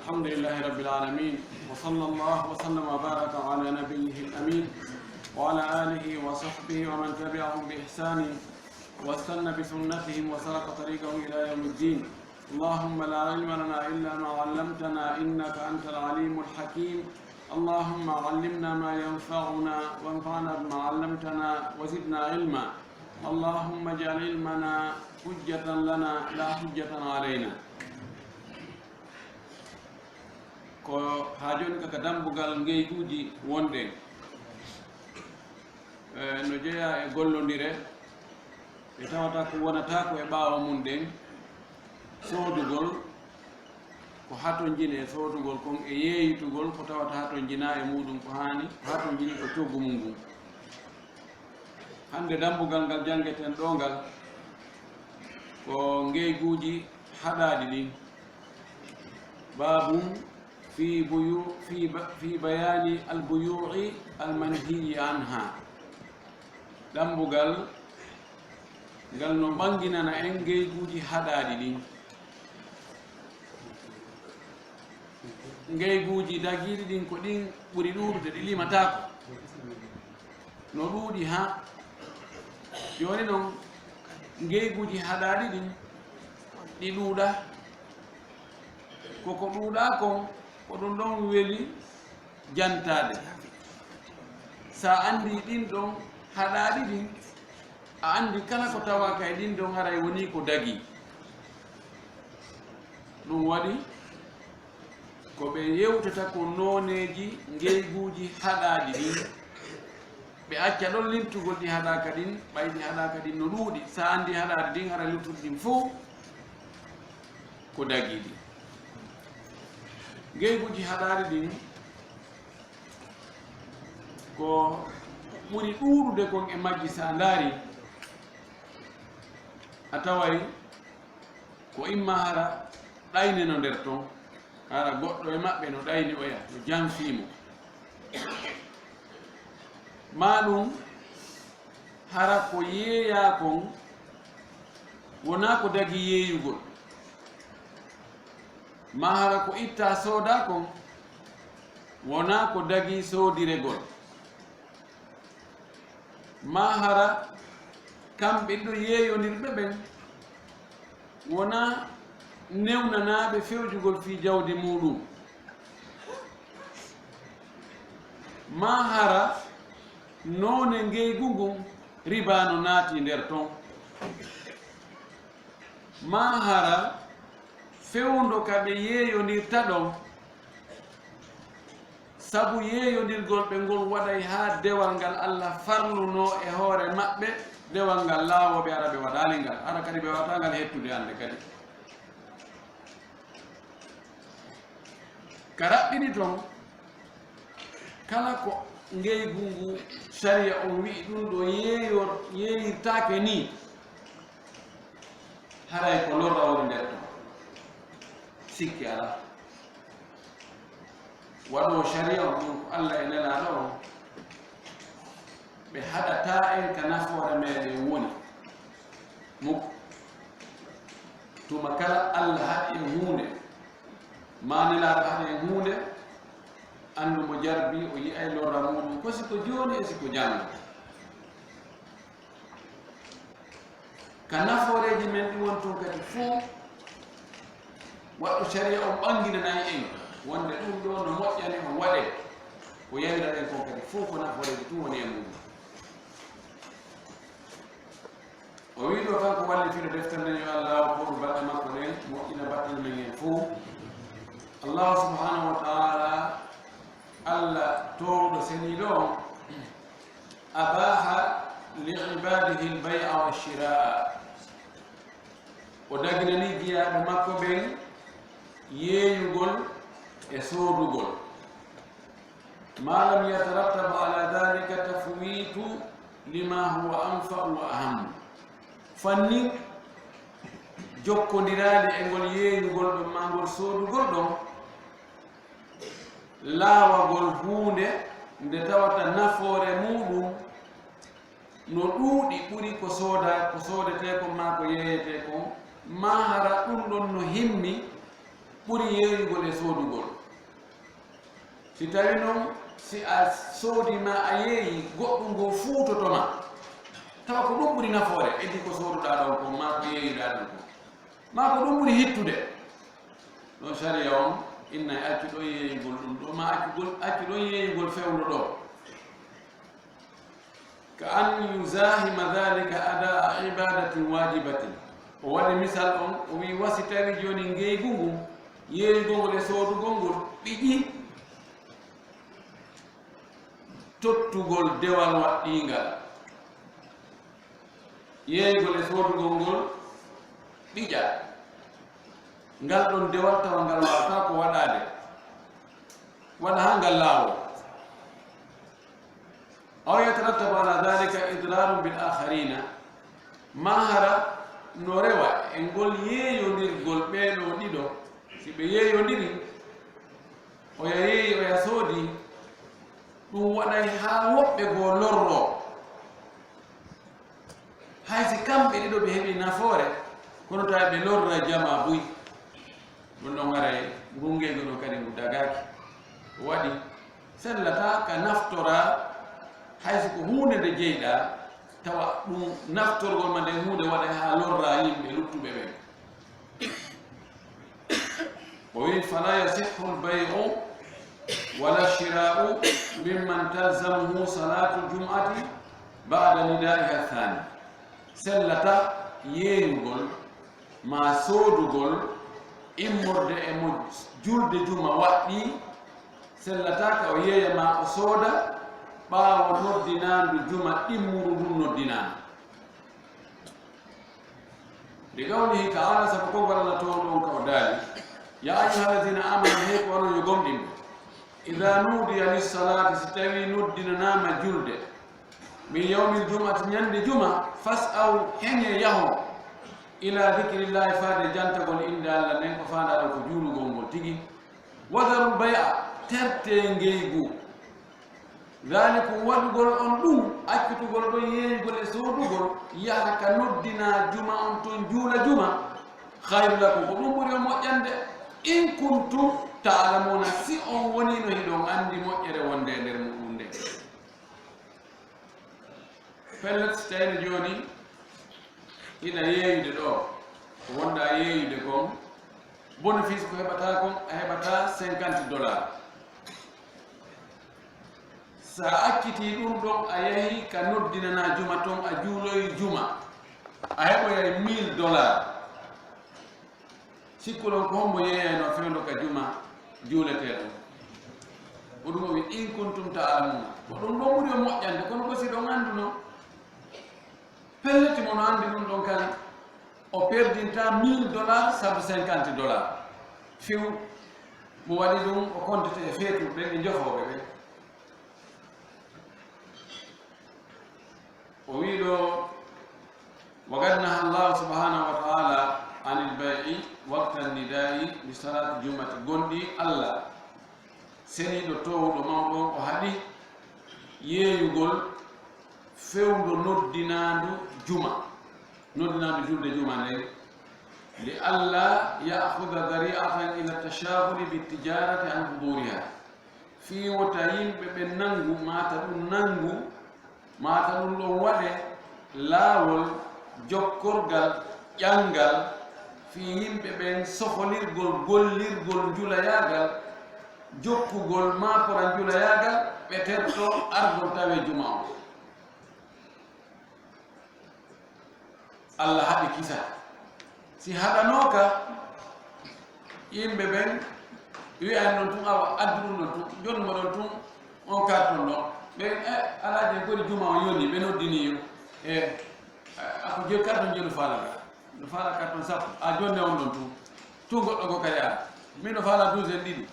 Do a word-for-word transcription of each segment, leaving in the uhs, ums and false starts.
الحمد لله رب العالمين، وصلى الله وسلم وبارك على نبيه الأمين وعلى آله وصحبه ومن تبعهم بإحسان واستن بسنتهم وسلك طريقهم إلى يوم الدين. اللهم لا علم لنا إلا ما علمتنا إنك أنت العليم الحكيم. اللهم علمنا ما ينفعنا وانفعنا بما علمتنا وزدنا علما. اللهم اجعل علمنا حجة لنا لا حجة علينا. Ko haa jooni ka, ka dammbugal ngeyguuji wonɗen, eh, no jeyaa e gollondire, ɓe tawata ko wonata ko e ɓaawo mum ɗen, soodugol, ko hatonjini e soodugol kon e yeeyitugol ko tawata hatonjinaa e muuɗum ko haani, ko hatonjini ko coggu mum ngun. Hannde dammbugal ngal janngeten ɗoo ngal ko ngeyguuji haɗaaɗi ɗin. Baabun fi buyu-, fi ba-, fi bayaani al-buyuu'i al-manhiyyi anha. Dammbugal ngal no ɓannginana en ngeyguuji haɗaaɗi ɗin. Ngeyguuji dagiiɗi ɗin ko ɗin ɓuri ɗuuɗude, ɗi limataako. No ɗuuɗi haa jooni non, ngeyguuji haɗaaɗi ɗin, ɗi ɗuuɗaa. Ko ko ɗuuɗaa kon, ko ɗum ɗon weli jantaade. Sa anndi ɗin ɗon haɗaaɗi ɗin, a anndi kala ko tawaaka e ɗin ɗon haray wonii ko dagii. Ɗum waɗi ko ɓe yewtata ko nooneeji ngeyguuji haɗaaɗi ɗin. Ɓe acca ɗon lintugol ɗi haɗaaka ɗin, ɓay ɗi haɗaaka ɗin no ɗuuɗi. Sa anndi haɗaaɗi ɗin, haray luttuɗi ɗin fow ko dagiiɗi. Ngeyguuji haɗaaɗi ɗin, ko ɓuri ɗuuɗude kon e majji, sa ndaari, a taway ko imma hara ɗayne no nder ton, hara goɗɗo e maɓɓe no ɗayni oya, no janfii mo. Maa ɗum hara ko yeeyaa kon wonaa ko dagii yeeyugol, maa hara ko ittaa soodaa kon wonaa ko dagii soodiregol, maa hara kamɓe ɗiɗo yeeyondirɓe ɓen wonaa newnanaaɓe fewjugol fii jawdi muuɗum, maa hara noone ngeygu ngun ribaa no naati nder ton, maa hara fewndo ka ɓe yeeyondirta ɗon, sabu yeeyondirgol ɓe ngol waɗay haa dewal ngal Alla farlunoo e hoore maɓɓe, dewal ngal laawoo ɓe, hara ɓe waɗaali ngal, hara kadi ɓe waawataa ngal hettude hannde kadi. Ka raɓɓini ton, kala ko ngeygu ngu sariya on wi'i ɗum ɗo yeeyor-, yeeyirtaake nii, haray ko lorra woni nder ton. Sikke alaa. Waɗoowo sariya on, ɗum ko Alla e Nelaaɗo on, ɓe haɗataa en ka nafoore meɗen woni. Mukku. Tuma kala Alla haɗi en huunde, maa Nelaaɗo haɗi en huunde, anndu mo jarbii, o yi'ay lorra muuɗum, ko si ko jooni e si ko janngo. Ka nafooreeji men ɗi woni ton kadi fow, waɗɗo sariya on ɓannginanay en wonde ɗum ɗoo no moƴƴani on waɗee, ko yamiran en kon kadi fow ko nafooreeji tun woni e muuɗum. O wi'i ɗoo kanko wallifiiɗo deftere nden, yo Alla fooɗu balɗe makko ɗen, moƴƴina baɗɗe men en fow. Allahu subhanahu wa ta'ala, Alla toowɗo seniiɗo on, abaha li ibadihi al-bay'a wa shira'a. O daginani jiyaaɓe makko ɓen yeeyugol e soodugol. Ma lam yatarattab ala dhalika tafwitu lima huwa anfa'u wa ahammu. Fanni jokkondiraali e ngol yeeyugol ɗon maa ngol soodugol ɗon, laawagol huunde nde tawata nafoore muuɗum no ɗuuɗi ɓuri ko sooda-, ko soodetee kon maa ko yeeyetee kon, maa hara ɗum ɗon no himmi, ɓuri yeeyugol e soodugol. Si tawi noon, si a soodi ma a yeeyi, goɗɗum ngoo fuutoto ma, tawa ko ɗum ɓuri nafoore, e ndi ko sooduɗaa ɗon kon, maa ko yeeyuɗaa ɗum kon, maa ko ɗum ɓuri hittude, ɗon sariya on innay accu ɗon yeeyugol ɗum ɗoo, maa accu gol, accu ɗon yeeyugol fewndo ɗoo. Ka an yuzahima dhalika adaa ibadatin wajibatin. O waɗi misal on, o wi'i, wa si tawi jooni ngeygu ngun, yeeyugol ngol e soodugol ngol ɓiƴi tottugol dewal waɗɗiingal. Yeeyugol e soodugol ngol ɓiƴa. Ngal ɗon dewal tawa ngal waawataa ko waɗaade. Waɗa haa ngal laawol. Aw yatarattabu ala dhalika idrarun bil akharina, maa hara no rewa e ngol yeeyondirgol ɓee ɗoo ɗiɗo, si ɓe yeeyondiri, oya yeeyi, oya soodi, ɗum waɗay haa woɓɓe goo lorroo. Hay si kamɓe ɗiɗo ɓe heɓii nafoore, kono tawi ɓe lorra jamaa buy. Ɗum ɗon haray ngun ngeygu ɗon kadi ngu dagaaki. Ko waɗi sellataa ka naftoraa, hay si ko huunde nde jeyɗaa, tawa ɗum naftorgol ma nden huunde waɗay haa lorraa yimɓe luttuɓe ɓen. O wi'i, fala yasihhu al-bay'u wala shira'u mimman talzamuhu salatu al-jum'ati ba'da nida'iha ath-thani. Sellata yeeyugol maa soodugol immorde e mo julde juma waɗɗii, sellata ka o yeeya maa o sooda ɓaawo noddinaandu juma ɗimmuru ndun noddinaandu. Li qawlihi ta'ala, sabu konngol Allah toowɗo on ka o daali, ya ayyuhalladhina amanu, hey ko onon yo gomɗinɓe, idha nudiya lis-salati, si tawi noddinanaama julde, min yawmil jum'ati, ñande juma, fas'aw, heñe yahon, ila dhikrillahi, faade jantagol innde Allah nden, ko faandaa ɗoo ko juulugol ngol tigi, wa dharul bay'a, tertee ngeygu. Dhalikum, waɗugol on ɗum, accutugol ɗon yeeyugol e soodugol, yaha ka noddinaa juma on ton juula juma, khayru lakum, ko ɗum ɓuri on moƴƴande, in kuntum ta'lamuna, si on woniino hiɗon anndi moƴƴere wonde e nder muɗum nden. Pellet, si tawii jooni hiɗa yeeyude ɗoo, ko wonɗaa yeeyude kon, bénéfice ko heɓataa kon, a heɓataa cinquante dollars. Si a accitii ɗum ɗon, a yahii ka noddinanaa juma ton, a juuloyi juma, a heɓoyay mille dollars. Sikkuɗon ko hombo yeeyaynoo fewndo ka juma juuletee ɗon? Ko ɗum o wi, in kuntum ta'lamuna. Ko ɗum ɗon ɓuri on moƴƴande, kono ko si ɗon annduno. Pellet, mo no anndi ɗum ɗon kan, o perdinta mille dollars sabu cinquante dollars. Few, mo waɗi ɗum, o kontete e feetuɓe ɓen e njofooɓe ɓen. O wii ɗo, wa qad naha Allahu subhanahu wa ta'ala anil bay'i waqtan nida'i bi salati jumati. Gonɗi Allah seniiɗo toowɗo mawɗo on, o haɗi yeeyugol fewndo noddinaandu juma, noddinaandu julde juma nden, li alla ya'khudha dhari'atan ila tashaghuli bit tijarati an huduriha. Fii wota yimɓe ɓen nanngu, maa ta ɗum nanngu, maa ta ɗum ɗon waɗe laawol jokkorgal ƴanngal fii yimɓe ɓen sofolirgol gollirgol njulayaagal, jokkugol maa pora njulayaagal, ɓe terto ardol tawe juma on. Allah haɗi kisa. Si haɗanooka, yimɓe ɓen wi'an ɗon tun, awa, addu ɗum ɗon tun, jonnu mo ɗon tun, on carton ɗon. Ɓe, e, Alaaji, en koni juma on yoni, ɓe noddini yo. E, a ko je carton je no faala ɗa? No faala carton sappo. A jonne on ɗon tun. Tun goɗɗo ko kadi ara. Min no faala douze en ɗiɗi.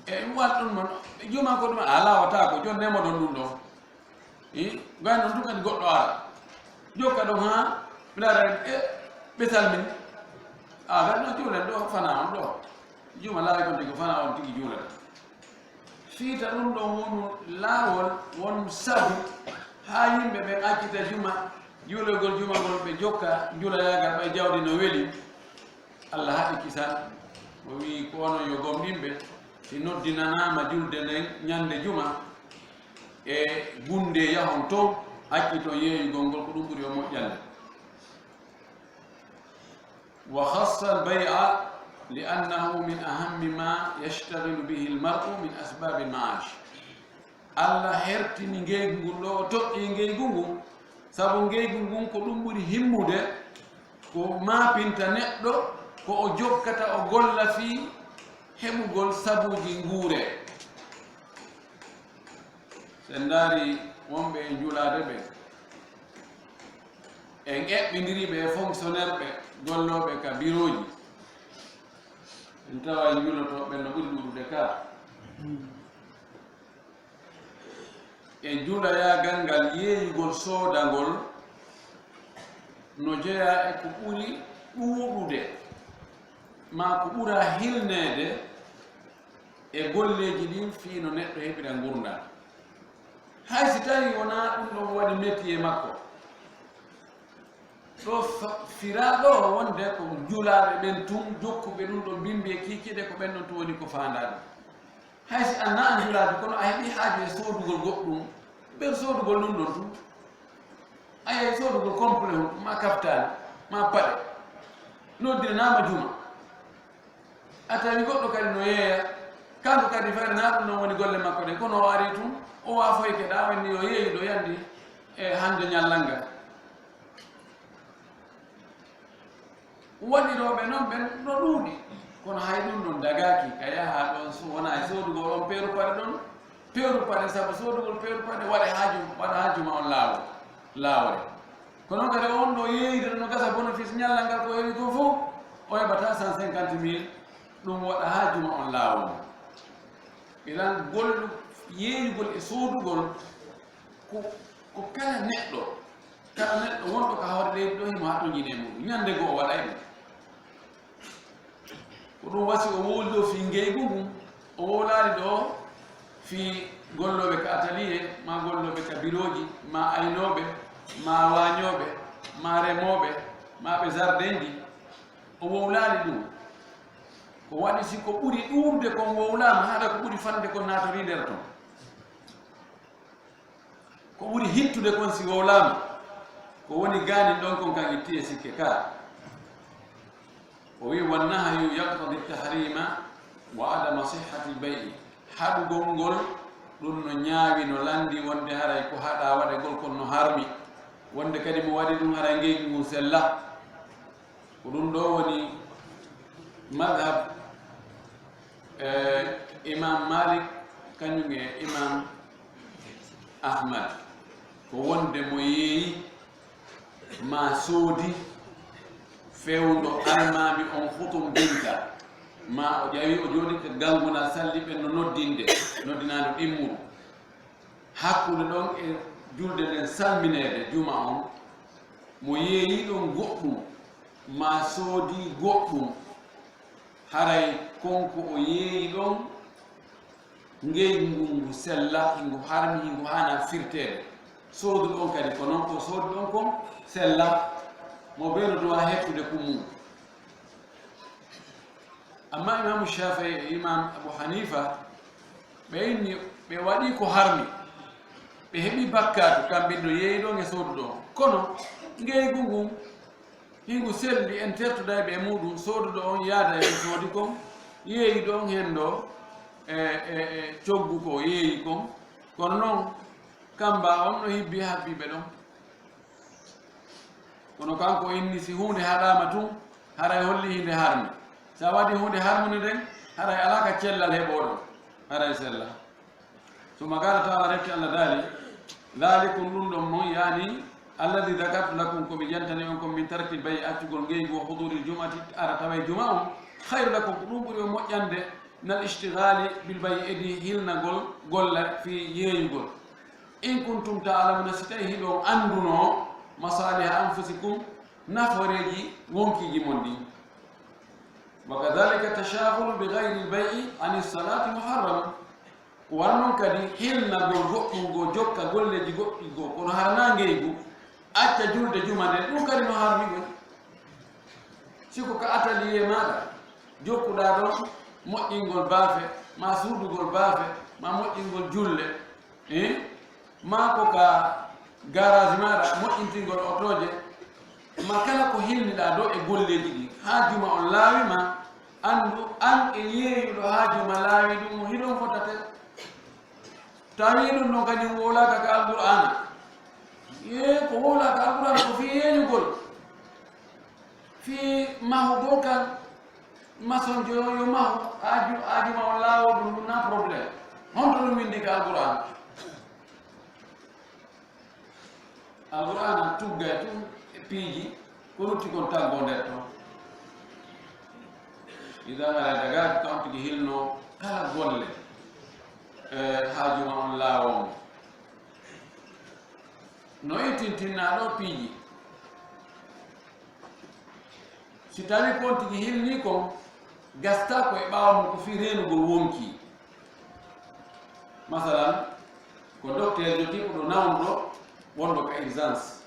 E, mi waɗa ɗum noon. Juma ko ɗum a laawataa ko, jonne mo ɗon ɗum ɗon. I, gayno ɗum kadi goɗɗo ara. Jokka ɗum haa mi laara e ɓe salmini. A, gayno juulen ɗo fana on ɗo. Juma laawi kon tigi fana on tigi juulata. Fiita ɗum ɗon wonu laawol, won sabu haa yimɓe ɓen accita juma, juulagol juma ngol, ɓe jokka juulayaagal ɓay jawdi no weli. Allah haɗi kisal. O wi'i, ko onon yo gomɗinɓe, si noddinanaama julde nden ñande juma, e gunde yahon ton, acciton yeeyugol ngol, ko ɗum ɓuri on moƴƴande. وخص البيع لأنه من أهم ما يشتغل به المرء من أسباب المعاش. Allah hertini ngeygu ngun ɗo, o toɗɗii ngeygu ngun, sabu ngeygu ngun ko ɗum ɓuri himmude ko maapinta neɗɗo, ko o jokkata o golla fii heɓugol sabuuji nguure. Si en ndaari wonɓe e njulaade ɓe, en eɓɓindiri ɓe e fonctionnaire ɓe gollooɓe ka birooji, en tawa njulotooɓe no ɓuri ɗuuɗude ka. E julayaagal ngal, yeeyugol soodagol no jeyaa e ko ɓuri ɗuuɗude, maa ko ɓura hilneede e golleeji ɗin fii no neɗɗo heɓira ngurndan. Hay si tawii wonaa ɗum ɗon waɗi métier makko, ɗo fa-, firaa ɗo wonde ko julaaɓe ɓen tun, jokkuɓe ɗum ɗon bimbi e kiikiiɗe, ko ɓen ɗon tun woni ko faandaa ɗum. Hay si annaa an julaajo, kono a heɓii haaju e soodugol goɗɗum, ɓen soodugol ɗum ɗon tun. A yahi soodugol complet hun, maa kaftaani, maa paɗe. Noddinanaama juma. A tawi goɗɗo kadi no yeeya, kanko kadi fayre naa ɗum ɗon woni golle makko ɗen, kono o ari tun, o waafoyke ɗaa, o inni yo yeeyu ɗo yandi e hande ñallal ngal. Waɗirooɓe non ɓen no ɗuuɗi, kono hay ɗum ɗon dagaaki ka yaha ɗon, so wonaa e soodugol on peeru paɗe ɗon, peeru paɗe, sabu soodugol peeru paɗe waɗa haaju, waɗa haaju ma on laawol, laawol. Kono kadi on ɗo yeeyude no gasa bénéfice ñallal ngal ko heɓi ko fof, o heɓata cent cinquante mille, ɗum waɗa haaju ma on laawol. Ilan gollu, yeeyugol e soodugol ko, ko kala neɗɗo, kala neɗɗo wonɗo ka hoore leydi ɗo, himo hatonjini e muɗum. Ñande goo o waɗay ɗum. Ko ɗum wasi o wowli ɗo fii ngeygu ngun, o wowlaali ɗo fii gollooɓe ka atelier, maa gollooɓe ka birooji, maa aynooɓe, maa waañooɓe, maa remooɓe, maa ɓe jardinji. O wowlaali ɗum. Ko waɗi si ko ɓuri ɗuuɗude kon wowlaama, haɗa ko ɓuri fanɗude kon naatorii nder ton. Ko ɓuri hittude kon si wowlaama, ko woni gaanin ɗon kon kan itti e sikke ka. O wi'i, والنهي يقتضي التحريم وعدم صحة البيع. Haɗugol ngol, ɗum no ñaawi, no lanndi wonde haray ko haɗaa waɗagol kon no harmi, wonde kadi mo waɗi ɗum haray ngeygu ngun sella. Ko ɗum ɗo woni madhab, eh, Imam Malik, kañum e Imam Ahmad, ko wonde mo yeeyi maa soodi fewndo almaami on hutumbinta, maa o ƴawi o jooɗi ka gangunal salli ɓen no noddinde, noddinaandu ɗimmuru. Hakkunde ɗon e julde nden salmineede juma on, mo yeeyi ɗon goɗɗum, maa soodi goɗɗum, haray kon ko o yeeyi ɗon, ngeygu ngun ngu sella, hingu harmi, hingu haana firteede. Sooduɗo on kadi ko non, ko sooduɗo on kon sella, mo bee no duwaa hettude ko mum. Amma Imaamu Shaafi'i e Imaam Abu Haniifa, ɓe inni, ɓe waɗi ko harmi, ɓe heɓi bakkaatu, kamɓe no yeeyi ɗon e sooduɗo on. Kono ngeygu ngun, hingu selli, en tertoday ɓe e muɗum, sooduɗo on yaada e ko soodi kon, yeeyi ɗon hen ɗo e, e, e coggu ko yeeyi kon. Kono non, kamba on no hibbi habbiɓe ɗon. Kono kanko inni, si huunde haɗaama tun, haray holli hinde harmi. Sa waɗi huunde harmunde nden, haray alaa ka cellal heɓooɗo, haray sella. ثم قال تعالى, refti Allah daali, ذلكم, ɗum ɗon mon, yaani, الذي ذكرت لكم, ko mi jantani on kon, من ترك البيع, accugol ngeygu, وحضور الجمعة, ara taway juma on, خير لكم, ko ɗum ɓuri on moƴƴande, من الاشتغال بالبيع, edii hilnagol golle fii yeeyugol. إن كنتم تعلمون, si tawii hiɗon anndunoo, مصالح أنفسكم, nafooreeji wonkiiji mon ɗin. وكذلك التشاغل بغير البيع عن الصلاة محرم. Ko wano non kadi hilnagol goɗɗum goo, jokka golleeji goɗɗi goo, kono haranaa ngeygu, acca julde juma nden, ɗum kadi no harmi ɗum. Si ko ka atelier maaɗa, jokkuɗaa ɗon moƴƴingol baafe, maa suuɗugol baafe, maa moƴƴingol julle, eh? Maa ko ka garage maaɗa, moƴƴintingol otooje, maa kala ko hilniɗaa ɗoo e golleeji ɗin, haa juma on laawi ma, anndu an e yeeyuɗo haa juma laawi ɗum, hiɗon fotata. Tawi ɗum ɗon kadi wowlaaka ka Alqur'aana. Yee, ko wowlaaka Alqur'aana ko fii yeeyugol. Fii mahugol kan, maçon jo yo mahu, aaju, aaju ma on laawo ɗum, ɗum na problème. Honto ɗum windi ka Alqur'aana? Alqur'aana tuggay tun e piiji ko lutti kon taggo nder ton. Idan alaa dagaaki kan tigi hilno kala golle, eh, haaju ma on laawo mo. No ittintinna ɗo piiji. Si tawi kon tigi hilni kon, gasta ko e ɓaawo mum ko fii reenugol wonki. Masalan, ko docteur jo kiɓuɗo nawnuɗo wonɗo ka urgence,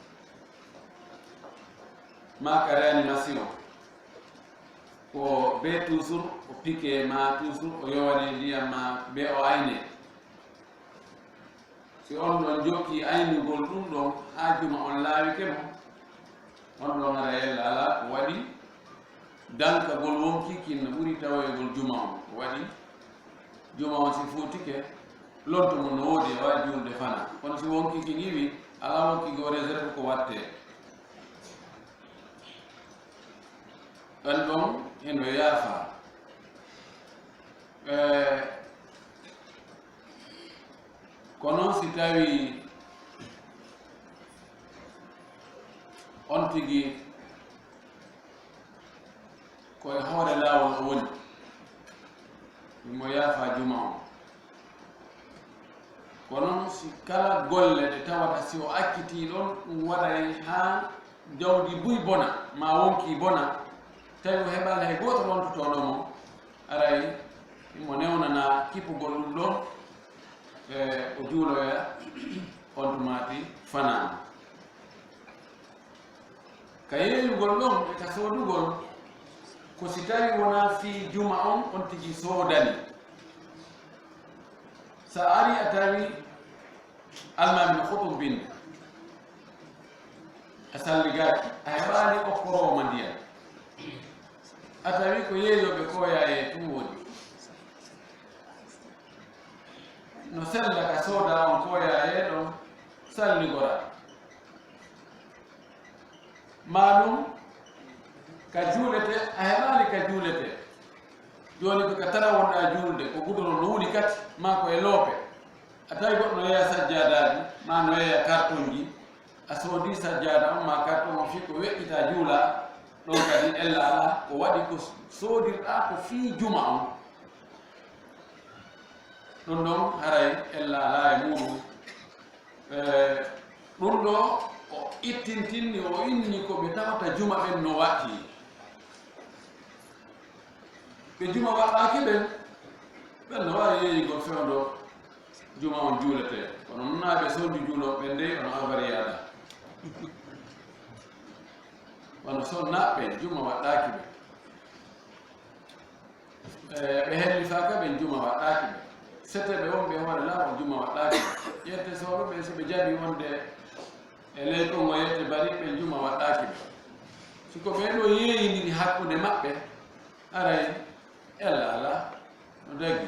maa ka réanimation, ko be toujours o piqué, maa toujours o yowane ndiyam, maa be o ayne. Si on ɗon jokki aynugol ɗum ɗon haa juma on laawike mo, on ɗon hara yalla alaa ko waɗi dankagol wonki kin no ɓuri tawoygol juma on. Ko waɗi juma on si fuutike, lonto mum no woodi, a waawi juulde fana. Kono si wonki kin iwi, alaa wonki goo réserve ko wattee. Ɗan ɗon heno yaafaa. Eh, Ko noon si tawii on tigi ko e hoore laawol o woni, mo yaafaa juma on. Ko noon si kala golle ɗe tawata si o accitii ɗon, ɗum waɗay haa jawdi buy bona, maa wonkii bona, tawi o heɓaali hay gooto lontotooɗo mo, aray himo newnanaa kippugol ɗum ɗon, e o juuloya on tumaati fanaama. Ka yeeyugol ɗon e ka soodugol, ko si tawi wonaa fii juma on, on tigi soodani. Sa ari a tawi almaami no hoto binndi. A salligaaki, a heɓaali okkoroowo ma ndiyam. A tawi ko yeeyooɓe kooyaaye tun woni. No sella ka sooda on kooyaaye ɗon salligora. Maa ɗum ka juulete, a heɓaali ka juulete. Jooni ko ka tara wonɗaa juulde, ko gudoro no wuli kati, maa ko e loope. A tawi goɗɗo no yeeya sajjaadaaji, maa no yeeya kartonji. A soodii sajjaada on maa karton on fii ko weƴƴitaa juulaa, ɗon kadi ella alaa, ko waɗi ko soodirɗaa ko fii juma on. Ɗum ɗon haray ella alaa e muuɗum. Eh, ɗum ɗo o ittintinni, o inni ko ɓe tawata juma ɓen no waɗɗii. Ɓe juma waɗɗaaki ɓen, ɓen no waawi yeeyugol fewndo juma on juuletee. Kono non naa ɓe sondu juulooɓe ɓen dey, ono avariyaɗa. Kono sonnaaɓe ɓen juma waɗɗaaki ɓe. Eh, ɓe hellifaaka ɓen juma waɗɗaaki ɓe. Seteɓe wonɓe hoore laawol juma waɗɗaaki ɓe. Yette sooɓe ɓen, si ɓe jaɓi wonde e ley kongo yette bari ɓen juma waɗɗaaki ɓe. Si ko ɓee ɗoo yeeyindiri hakkunde maɓɓe, aray ella alaa no daggi.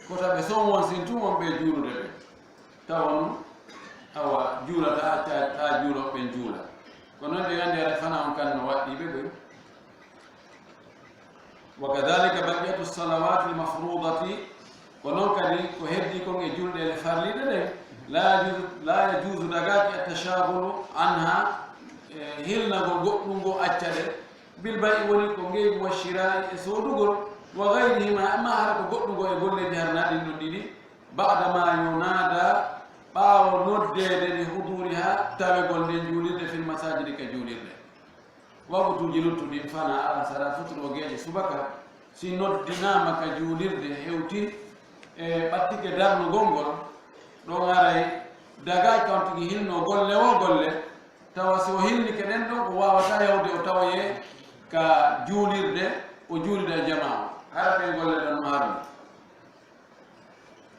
Ko taɓe son won sin tun wonɓe juulude ɓe. Tawa nun, awa, juulata, ta, ta juulooɓe ɓen juula. Ko non ɓe anndi aray fana on kan no waɗɗii ɓe ɓoy. Wa kadhalika baqiyatu salawati al-mafrudati, ko non kadi ko heddi kon e julɗe ɗe farliɗe ɗen, la yajuzu, la yajuzu dagaaki at-tashaghulu anha, e hilnagol goɗɗum ngo acca ɗe, bil bay'i woni ko ngeygu wa shira'i e soodugol, wa ghayrihima, amma hara ko goɗɗum ngo e golleeji harnaa ɗin ɗon ɗiɗi, ba'da ma yunada, ɓaawo noddeede li huduriha, tawegol nden juulirde fil masajidi ka juulirde. Waqtuuji luttuɗi fana alasara, futuroogeeje subaka, si noddinaama ka juulirde hewti e ɓattike darnugol ngol, ɗon aray dagaay kan tigi hilno golle o golle, tawa si o hilnike ɗen ɗon, o waawataa yawde o tawoyee ka juulirde, o juulida e jamaa o, hara ɓen golle ɗon no harmi.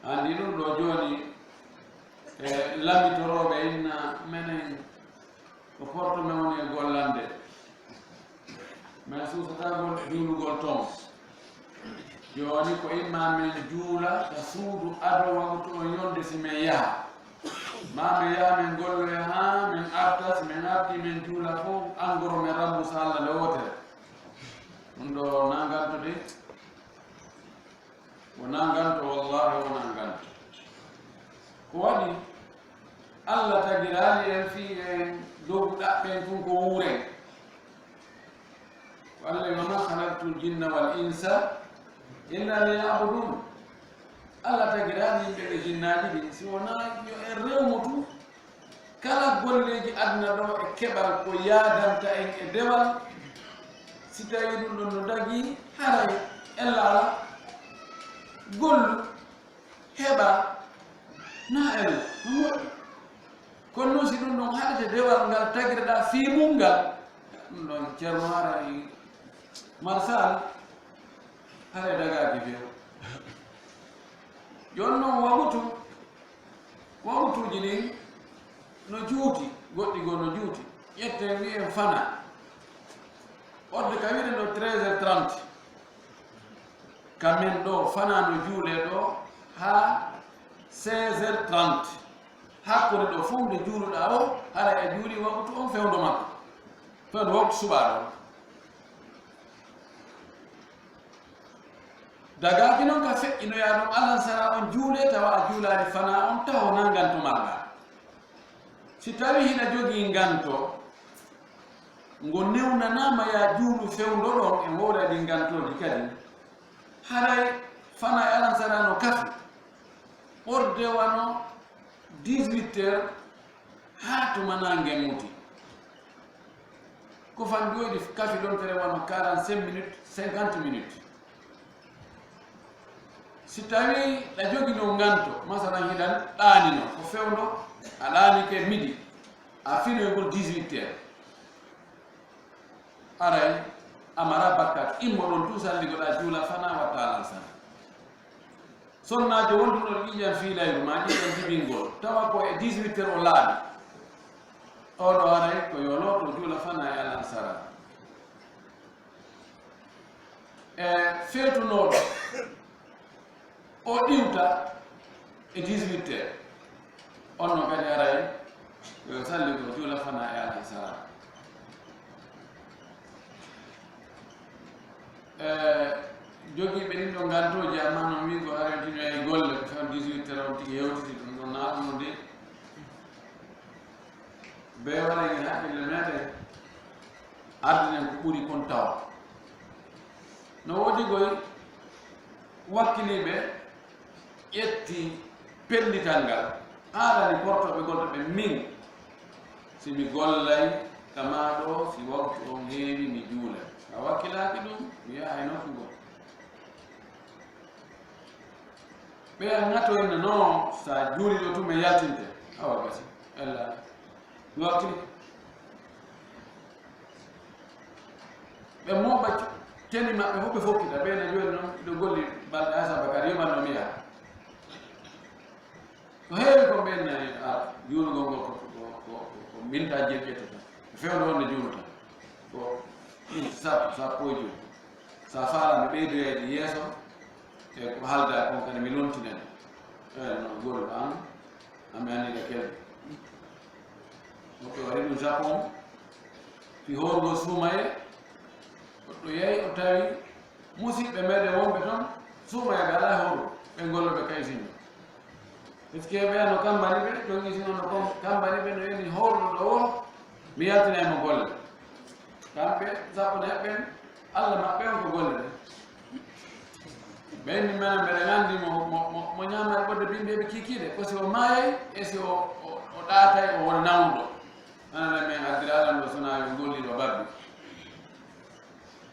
Anndi ɗum ɗo jooni, e lamitorooɓe inna menen ko porto men woni e gollande. Men suusatagol juulugol ton. Jooni ko imma men juula ka suudu ado waktu on yonde si men yaha. Ma men yaha men golloya haa men arta, si men arti men juula fof, angoro men rammusa Alla nde wootere. Ɗum ɗo nanganto de. Wonaa nganto, wallaahi wonaa nganto. Ko waɗi? Alla tagiraali en fii en dogu ɗaɓɓen tun ko wuuren. Ko Alla wi, "Wa maa khalaqtul jinna wal insa illa liya'budun." Alla tagiraali yimɓe ɓe jinnaaji ɗin, si wonaa yo en rewmo tun. Kala golleeji aduna ɗo e keɓal ko yaadanta en e dewal, si tawii ɗum ɗon no dagii, haray ella alaa. Gollu, heɓa, na ella, no moƴƴi. Kono noon si ɗum ɗon haɗete dewal ngal tagirɗaa fii mum ngal, ɗum ɗon Ceerno haray Marsal, haray dagaaki few. Jooni noon wagutu, wagutuuji ɗin no juuti, goɗɗi goo no juuti. Ƴetten wi'en fana. Wadde ka wi'eten ɗo treize heures trente. Ka men ɗo fana no juulee ɗo haa seize heures trente. Hakkunde ɗo fof nde juuluɗaa o, hara e juuli wagutu on fewndo makko. Fewndo waktu suɓaa ɗo. Dagaaki noon ka feƴƴinoyaa ɗum alansara on juulee tawa a juulaali fana on taho na nganto marɗaa. Si tawii hiɗa jogii nganto, ngo newnanaama yaa juulu fewndo ɗon e wowla ɗi ngantooji kadi, haray fana e alansara no kafi. Ɓorde wano dix-huit heures haa tuma naange muti. Ko fan ɗoyɗi kafi ɗon tere wano quarante-cinq minutes, cinquante minutes. Si tawii ɗa jogino nganto, masalan hiɗan ɗaanino, ko fewndo, a ɗaanike midi, a finoygol dix-huit heures. Aray, a mara bakkat, immo ɗon tun salligoɗa juula fana watta alansara. Sonnaajo wonduɗo ƴiiƴam fiilayru ma ƴiiƴam jibingol, tawa ko e dix-huit heures o laaɓi. Oɗo aray ko yo looto juula fana e alansara. E feetunooɗo, o ɗiwta e dix-huit heures. On no kadi aray, yo salli ko juula fana e alansara. E jogiiɓe ɗin ɗo ngantooji, amma no wiigo aray tino e golle, ko tan dix-huit heures on tigi hewtiti ɗum ɗon, na ɗum no de. Be waɗa en hakkille meɗen, ardinen ko ɓuri kon tawa. No woodi goy wakkiliiɓe ƴetti pellital ngal, haalani portoɓe golɗo ɓe, min, si mi gollay kama ɗo, si waktu on heewi, mi juulay. A wakkilaaki ɗum, mi yahay nokku goo. Ɓe anngato inna no, sa juuli ɗo tun, mi yaltinte. Awa gasi, ella. Waktu. Ɓe mooɓa teni maɓɓe fof ɓe fokkita, ɓe na jooni noon, ɗo golli balɗe asaba kadi, yoɓanno mi yaha. Ko heewi ko ɓen nayi, a, juulugol ngol ko, ko, ko, ko, ko minta jeeɗiɗi tan. Fewndo wonde juuluta. Ko minti sappo, sappo e joy. Sa faala mi ɓeydoyayde yeeso, e ko haalda kon kadi mi lontinan. Eyi, no goɗɗo an, ami anndi ɗe kelɗe. Goɗɗo waɗi ɗum Japon, fi hoorugol suumaye, goɗɗo yahi o tawi musiɓɓe meɗen wonɓe ton, suumaye ɓe alaa e hoorugol, ɓe gollo ɓe kaysinno. Est-ce que ɓe no kambani ɓe, jongi sino no kom-, kambani ɓe no yani hoorugol ɗo won, mi yaltinay mo golle. Kamɓe sappo e nayi ɓen, Alla maɓɓe on ko golle ɗen. Ɓe inni menen mbeɗen anndi mo, mo, mo, mo ñaamay ɓodde bimbi eɓe kiikiiɗe, ko si o maayay e si o, o, o ɗaatay o wona nawnuɗo. Anana men addiraɗan ɗo sona yo golliɗo babbi.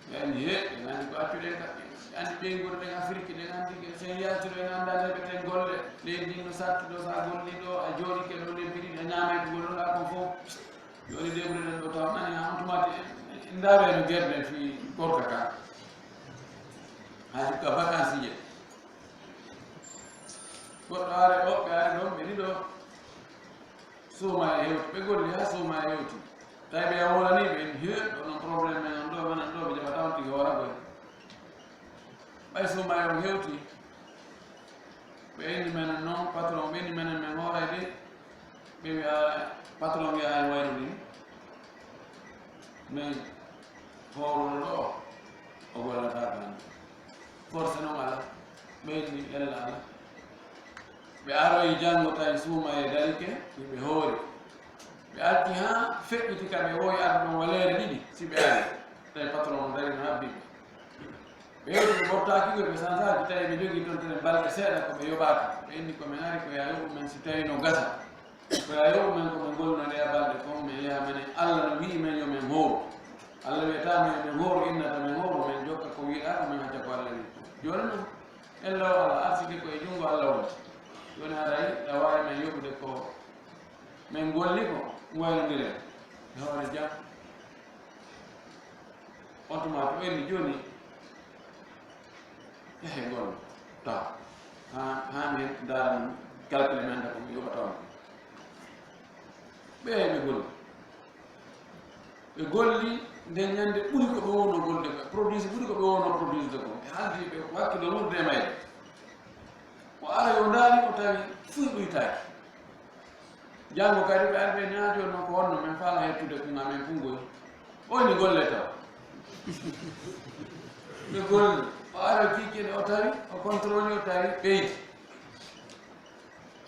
Ɓe anndi he, ɓe anndi ko accuɗen ka, ɓe anndi ɓeynguure ɗen Afirki, ɗen anndi ke sen yaltiro en annda nde ɓe ten golle. Leydi ndi no satti ɗo, sa golli ɗo, a jooɗike ɗo lebbi ɗiɗi, a ñaamay ko golluɗa kon fof. Jooni de ɓuri ɗen ɗo taw nani ha on tumati en ndawe no gerɗe fi gorka ka. Haa jikka vacances je. Goɗɗo are, woɓɓe are ɗon, ɓe ɗiɗo. Suuma e hewti, ɓe golli haa suuma e hewti. Tawi ɓe a wolani ɓe, en hiwe, ɗo non problème men on ɗo, men on ɗo, ɓe jaɓata on tigi hoora koy. Ɓay suuma e on hewti. Ɓe inni men non, patron, ɓe inni men men hooray de. Ɓe wi'a, patron wi'a en wayru ni. Men hooruno ɗo, o gollata kan. Force non ala, ɓe inni ella ala. Ɓe aroyi janngo tawi suuma e darike, ɓe hoori. Ɓe acci haa feƴƴiti ka ɓe woyi arde ɗon waleere ɗiɗi, si ɓe ari. Tawi patron on dari no habbi ɓe. Ɓe hewti ɓe ɓortaaki ɓe, ɓe sansaaki, tawi ɓe jogii toon tene balɗe seeɗa ko ɓe yoɓaaka. Ɓe inni ko men ari ko yo a yoɓu men si tawi no gasa. Ko yo a yoɓu men ko men golluno ɗe a balɗe kon, men yaha menen. Alla no wi'i men yo men hooru. Alla wi'ataa men yo men hooru, innata men hooru, men jokka ko wi'aa ko men acca ko Alla wi'i. Jooni non, ella o Alla arsike ko e junngo Alla woni. Jooni haray ɗa waawi men yoɓude ko men golli ko, waylondiren. E hoore jam. On tuma to ɓeyni jooni, yahe ngol taw. Haa, haa min ndaara min calcule men ko mi yoɓata on. Ɓe ɓe golli. Ɓe golli nde ñande ɓuri ko ɓe wonno gollude ko, produit ɓuri ko ɓe wonno produire ko. Ɓe haaldi ɓe wakkilo wuurde e mayde. O ara yo ndaari o tawi fuy ɓuytaaki. Janngo kadi ɓe ari ɓe ñaajo no ko honno men faala hettude ko ngamen fungoy. Oyni golle taw. Ɓe golli. O ara kiikiiɗe o tawi, o contrôle o tawi ɓeydi.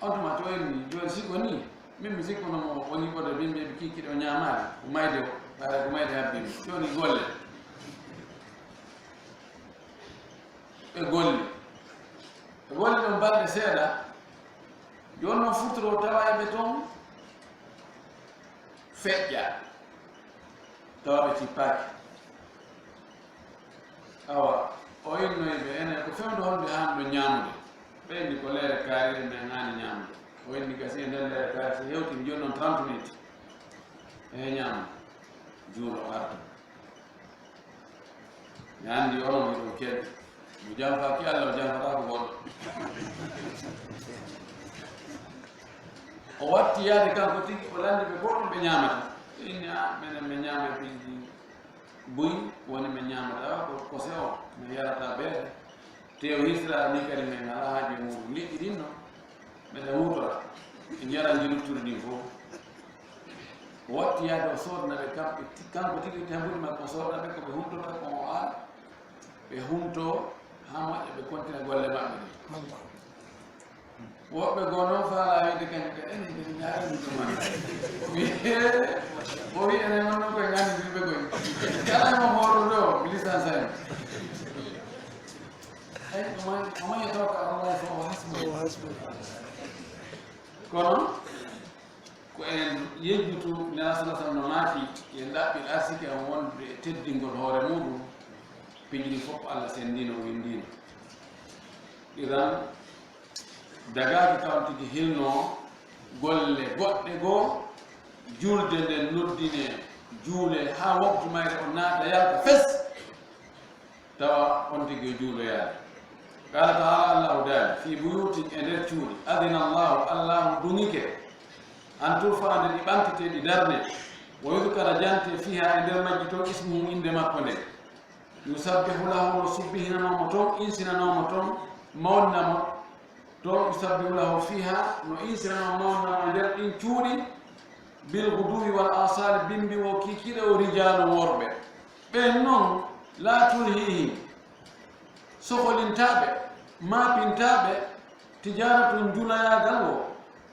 On tuma to oyni jooni sikko ni, min mi sikkuno mo woni ɓoɗo bimɓe ɓe kiikiiɗe o ñaamaali, ko mayde o, ɓaara ko mayde habbimi. Jooni golle. Ɓe golli. Ɓe golli ɗon balɗe seeɗa. Jooni noon futuro tawa e ɓe toon feƴƴa. Tawa ɓe cippaaki. Awa, o innoyi ɓe, enen ko fewndo honde haanɗo ñaamude? Ɓe inni ko leere kaariri men haani ñaamude. O inni gasi e nder leere kaari, si hewti jooni noon trente minutes. E ñaama, juulo arta. Mi anndi onon hiɗon keɗi. Mo janfaaki Alla, o janfataa ko goɗɗo. O watti yaade kanko tigi, o lanndi ɓe goɗɗum ɓe ñaamata. Ɓe inni, "A, menen min ñaama e piiji buy, woni min ñaamata ko kose o, min yarata beere." Tew hisra ni kadi min alaa haaji e muuɗum. Liƴƴi ɗin no, meɗen huutora. Ɓe njaranji luttuɗi ɗin fof. O watti yaade o soodna ɓe kamɓe ti-, kanko tigi tambuɗi makko o soodna ɓe ko ɓe huntota ko o aala. Ɓe hunto haa moƴƴa ɓe kontina golle maɓɓe ɗe. Woɓɓe goo noon faalaa wiide kañum kadi enen ɓe ñaarani ɗum man. O wi, o wi enen on noon koye nganndi mbiɓe koye. Kala mo hooro ɗo, mi lisan sani. Ay, o may, o may taw ka Allah fo o hasbi. O hasbi. Kono, ko en yejjutu, Nelaaɗo sallallahu alaihi wasallam no maaki, en ɗaɓɓir arsike on wonde e teddingol hoore muuɗum, piiji ɗi fof Allah senndino, winndino. Iran dagaaki kam tigi hilno golle goɗɗe goo, julde nden noddine, juule haa waktu mayre o naata yalta fes. Tawa on tigi o juuloyaali. Qaala ta'aala, Allaahu daali, "Fii buyuutin", e nder cuuɗi, "adina Allaahu", Allaahu duŋike, "an turfa'a", nde ɗi ɓantite, ɗi darne, "wa yudkara", jante, "fiihaa", e nder majji ton, "ismuhu", innde makko nden. "Yusabbihu lahu", no subbihinanoo mo ton, insinanoo mo ton, mawnina mo, to "yusabbihu lahu fiihaa", no insinanoo, mawnina mo e nder ɗin cuuɗi, "bil ghuduwwi wal aasaali", bimbi o, kiikiiɗe o, "rijaalun", worɓe. Ɓeen non, "laa tulhiihim", sokolintaaɓe, maapintaaɓe, "tijaaratun", njulayaagal o,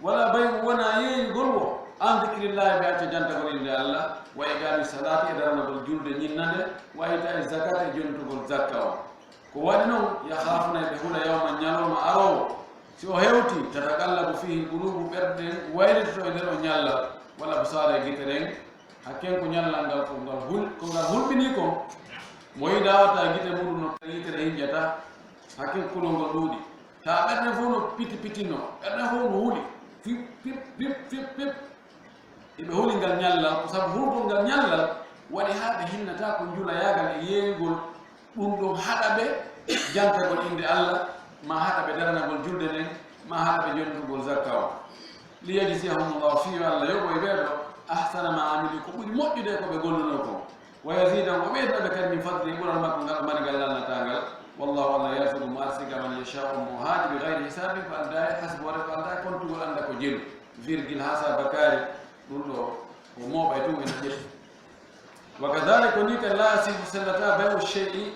"walaa bay'un", wonaa yeeyugol o, "an dhikrillaahi", ɓe acca jantagol innde Allah, "wa iqaami salaati", e daranagol julde ñinnande, "wa iitaa'i zakaati", e jontugol zakka o. Ko waɗi non, "yakhaafuuna", ɓe hula, "yawman", ñalawma aroowo, si o hewti, "tataqallabu fiihil quluubu", ɓerɗe ɗen waylitoto e nder o ñallal, "wal absaaru", e gite ɗen, hakken ko ñallal ngal, ko ngal hul-, ko ngal hulɓinii kon. Mo yiɗaa wata gite muɗum no yitere hinƴata, hakken kulol ngol ɗuuɗi. Taa ɓerɗe fof no piti pitinno, ɓerɗe fof no huli. Pip, pip, pip, pip, pip. Eɓe huli ngal ñallal, ko sabu hulgol ngal ñallal waɗi haa ɓe hinnataa ko njulayaagal e yeeyugol ɗum ɗon haɗa ɓe jantagol innde Allah, maa haɗa ɓe daranagol julde nden, maa haɗa ɓe jonnugol zakka on. Liyajziyahumullahu, fii yo Allah yoɓoy ɓee ɗoo, ahsana maa amilu, ko ɓuri moƴƴude ko ɓe gollunoo kon. Wa yazidahu, o ɓeydana ɓe kadi min fadlihi, ɓural makko ngal o mari ngal lannataangal. Wallahu, Allah yarzuqu mo arsika man yasha'u, mo haaji, bi ghayri hisabin, ko aldaa e hasboore, ko aldaa e kontugol, annda ko jelu, virgule, haa sa bakkaari, ɗum ɗoo ko mooɓay tun ene ƴetti. Wa kadhalika, ko nii kadi, la yasihu, sellataa, bay'u shay'i,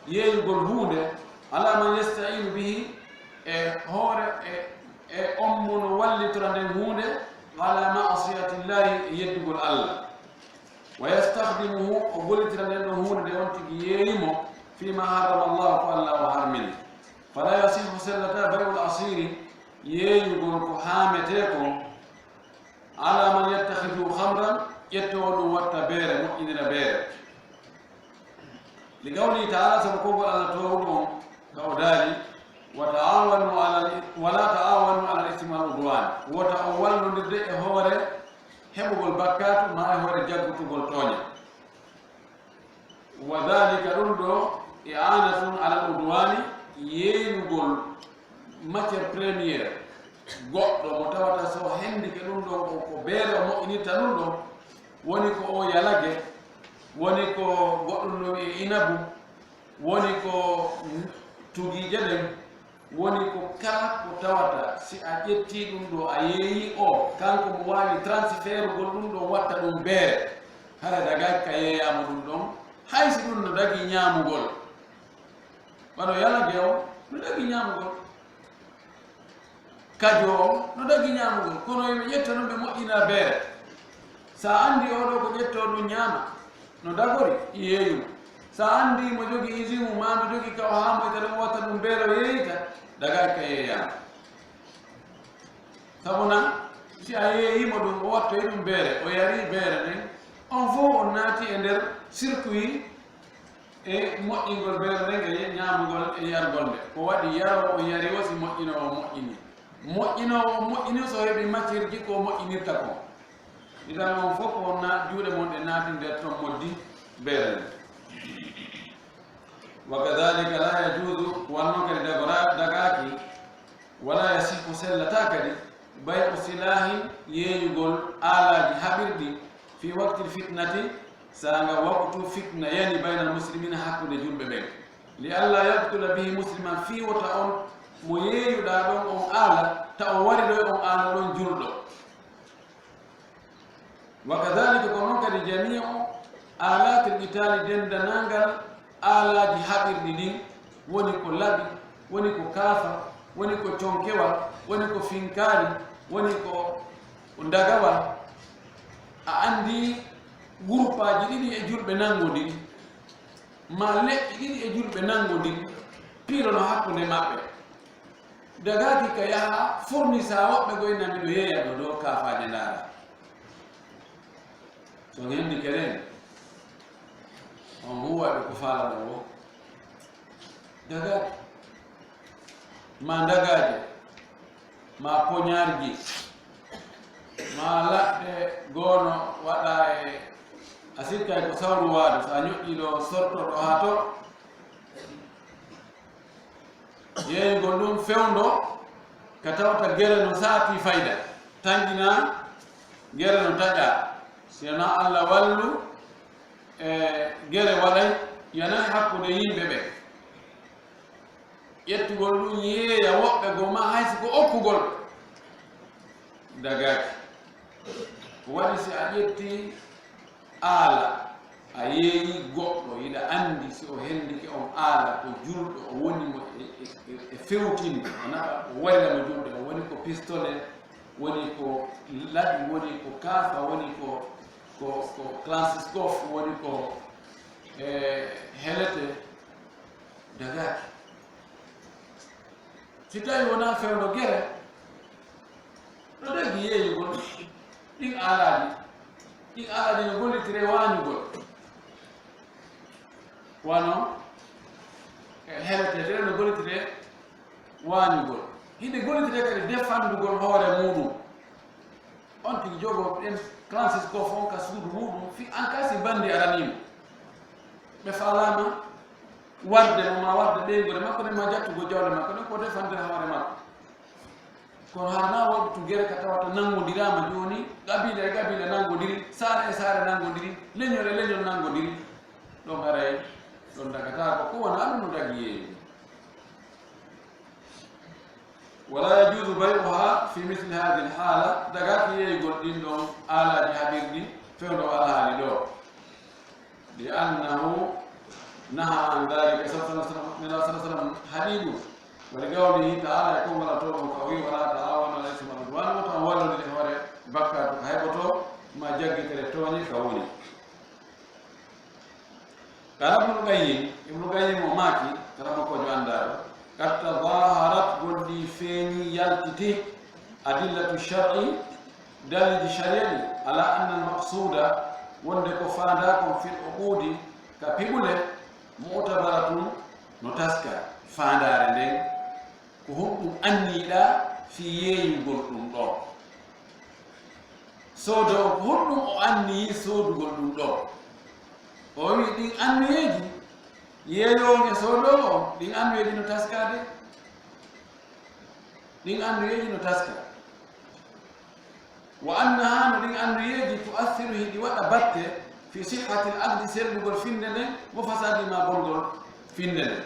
yeeyugol huunde, ala man yasta'inu bihi, e hoore, e, e on mo no wallitora nden huunde, ala ma'siyatillahi, e yeddugol Allah. Wa yastakhdimuhu, o gollitira nden ɗon huunde nde on tigi yeeyi mo, fii ma harrama Allah, ko Allah o harmini. Fala yasihu, sellataa, bay'ul asiri, yeeyugol ko haametee kon, ala man yattakhiduhu khamran, ƴettoowo ɗum watta beere, moƴƴinira beere. Li qawlihi ta'ala, sabu konngol Allah toowuɗo on, ka o daali, "Wa ta'awanu alal, wa la ta'awanu alal ismi wal udwan." Wota on wallondirde e hoore heɓugol bakkaatu, maa e hoore jaggutugol tooñe. Wa dhalika, ɗum ɗoo, i'anatun alal udwani, yeeynugol matière première goɗɗo mo tawata so hendike ɗum ɗon ko, ko beere o moƴƴinirta ɗum ɗon, woni ko o yalage, woni ko goɗɗum no wi'ee inabu, woni ko tugiije ɗen, woni ko kala ko tawata si a ƴettii ɗum ɗoo a yeeyii o, kanko mo waawi transferugol ɗum ɗoo watta ɗum beere, hara dagaaki ka yeeyaa mo ɗum ɗon, hay si ɗum no dagii ñaamugol. Bano yalage on no dagii ñaamugol. Kajo on no dagii ñaamugol. Kono yo ɓe ƴetto non ɓe moƴƴina beere. Sa anndi oo ɗoo ko ƴettoo ɗum ñaama, no dagori, yeeyu mo. Sa anndi mo jogii usine mum, maa mo jogii ka o haamoyta ɗum, o watta ɗum beere, o yeeyita, dagaaki ka yeeyaa mo. Sabu na, si a yeeyii mo ɗum, o wattoyi ɗum beere, o yarii beere nden, on fof on naati e nder circuit e moƴƴingol beere nden e ñaamugol e yargol nde. Ko waɗi yaroowo on yari o, si moƴƴinoowo on moƴƴini. Moƴƴinoowo on moƴƴini, so heɓi matière ji ko moƴƴinirta kon. Idan on fof ko on na-, juuɗe mon ɗe naati nder ton moddi beere nden. Wa kadhalika la yajuzu, wonno kadi dagora-, dagaaki, wala yasihu, sellataa kadi, bay'u silahin, yeeyugol aalaaji haɓirɗi, fi waqtil fitnati, saanga waqtu fitna yani baynal muslimina, hakkunde julɓe ɓen. Li alla yaqtula bihi musliman, fii wota on mo yeeyuɗaa ɗon on aala, ta o wariɗoy on aala ɗon julɗo. Wa kadhalika, ko non kadi, jami'u alatil qitali, denndanangal aalaaji haɓirɗi ɗin, woni ko laɓi, woni ko kaafa, woni ko conkewa, woni ko finkaari, woni ko ndagawa. A anndi guruppaaji ɗiɗi e julɓe nanngondiri, maa leƴƴi ɗiɗi e julɓe nanngondiri, piilono hakkunde maɓɓe. Dagaaki ka yaha fournisa woɓɓe goy nami no yeeya ɗo dow kaafaaje ndaara. So on hendi keren, on huwa ɓe ko faalaɗon wo. Dagaaki. Ma ndagaaje, ma poñaarji, ma laɗɗe goono waɗa e, a sikkay ko sawru waadu, so a ñoƴƴii ɗo, sorto ɗo haa to. Yeeyugol ɗum fewndo ka tawta gere no saati fayda, tanƴina gere no taƴa, si wonaa Alla wallu, e gere waɗay, yanay hakkunde yimɓe ɓe. Ƴettugol ɗum yeeya woɓɓe goo, ma hay si ko okkugol, dagaaki. Ko waɗi si a ƴetti aala, a yeeyi goɗɗo, hiɗa anndi si o hendike on aala ko julɗo, o woni mo e, e, e, e fewtinde, o naɓa, o warira mo julde, o woni ko pistolet, woni ko laɓi, woni ko kaafa, woni ko, ko, ko kalasinkoof, woni ko, e, helete, dagaaki. Si tawi wonaa fewndo gere, no dagi yeeyugol ɗin aalaaji. Ɗin aalaaji no gollitire waañugol. Wano, e, heleteeɗe no gollitire waañugol. Hiɗe gollitire kadi defandugol hoore muuɗum. On tigi jogoo ɗen kalasinkoof on ka suudu muuɗum, fii an kaa si banndi aranii mo. Ɓe faalaama, warde mo, ma warde ɓeynguure makko nde, ma jattugo jawle makko ɗen, ko defandira hoore makko. Kono hara na waɗtu gere ka tawata nanngondiraama jooni, qabiila e qabiila nanngondiri, saare e saare nanngondiri, leñol e leñol nanngondiri. Ɗon haray, ɗon dagataako, ko wonaa ɗum no dagi yeeyi. ولا يجوز بيعها في مثل هذه الحالة, dagaaki yeeyugol ɗin ɗon aalaaji haɓirɗi fewndo alhaali ɗoo. لأنه نهى عن ذلك, Nulaaɗo صلى الله عليه وسلم haɗii ɗum. ولقوله تعالى, e konngol Alla too ngon, ka o wi'i: ولا تعاونوا على الإثم والعدوان, wota on wallondire e hoore bakkaatu ka heɓotoo, maa jaggitere tooñe ka woni. قال ابن القيم, Ibnu Qayyim o maaki, karamokoojo anndaaɗo, قد تظاهرت, gonɗii feeñii, yaltitii, أدلة الشرع, daliiji shari'a ɗi, على أن المقصود, wonde ko faandaa kon, في العقود, ka piɓule, معتبرة, no taska. Faandaare nden, ko honɗum anniyiɗaa fii yeeyugol ɗum ɗoo? Soodoowo, ko honɗum o anniyi soodugol ɗum ɗoo? O wi'i ɗin anniyeeji, yeeyoowo e soodoowo on, ɗin anniyeeji no taskaade. Ɗin anniyeeji no taska. وأنها, no ɗin anniyeeji, تؤثر, hiɗi waɗa batte, في صحة العقد, sellugol finnde nden, وفساده, maa bongol finnde nden.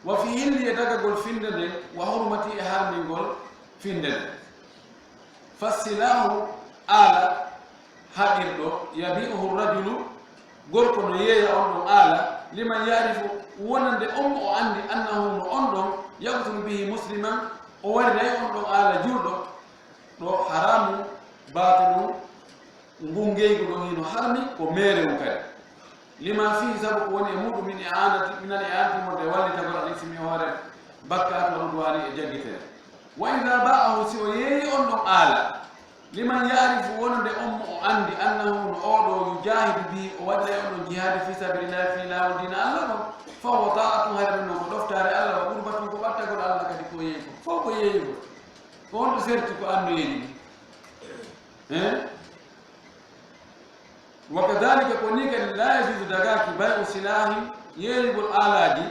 وفي حله, e dagagol finnde nden, وحرمته, e harmingol finnde nden. فالسلاح, aala haɓirɗo, يبيعه الرجل, gorko no yeeya on ɗon aala, لمن يعرف, wonande on mo o anndi, أنه, no on ɗon, يقتل به مسلما, o wariray on ɗon aala juulɗo, ɗo حرام باطل, ngun ngeygu ɗon hino harmi, ko meerewu kadi. لما فيه, sabu ko woni e muuɗum, من إعانة, من الإعانة, wonde wallitagol, على الإثم, e hoore bakkaatu, والعدوان, e jaggitere. وإذا باعه, si o yeeyi on ɗon aala, لمن يعرف, wonande on mo o anndi, أنه, no oo ɗoo, يجاهد به, o waɗiray on ɗon jihaadi, في سبيل الله, fii laawol diina Alla kon, فهو طاعة, hara ɗum ɗon ko ɗoftaare Alla, وقربة, ko ɓattagol Alla kadi ko yeeyi kon. Fow ko yeeyugol. Ko honto serti ko anniyeeji ɗin? Eh? وكذلك, ko nii kadi, لا يجوز, dagaaki, بيع سلاح, yeeyugol aalaaji,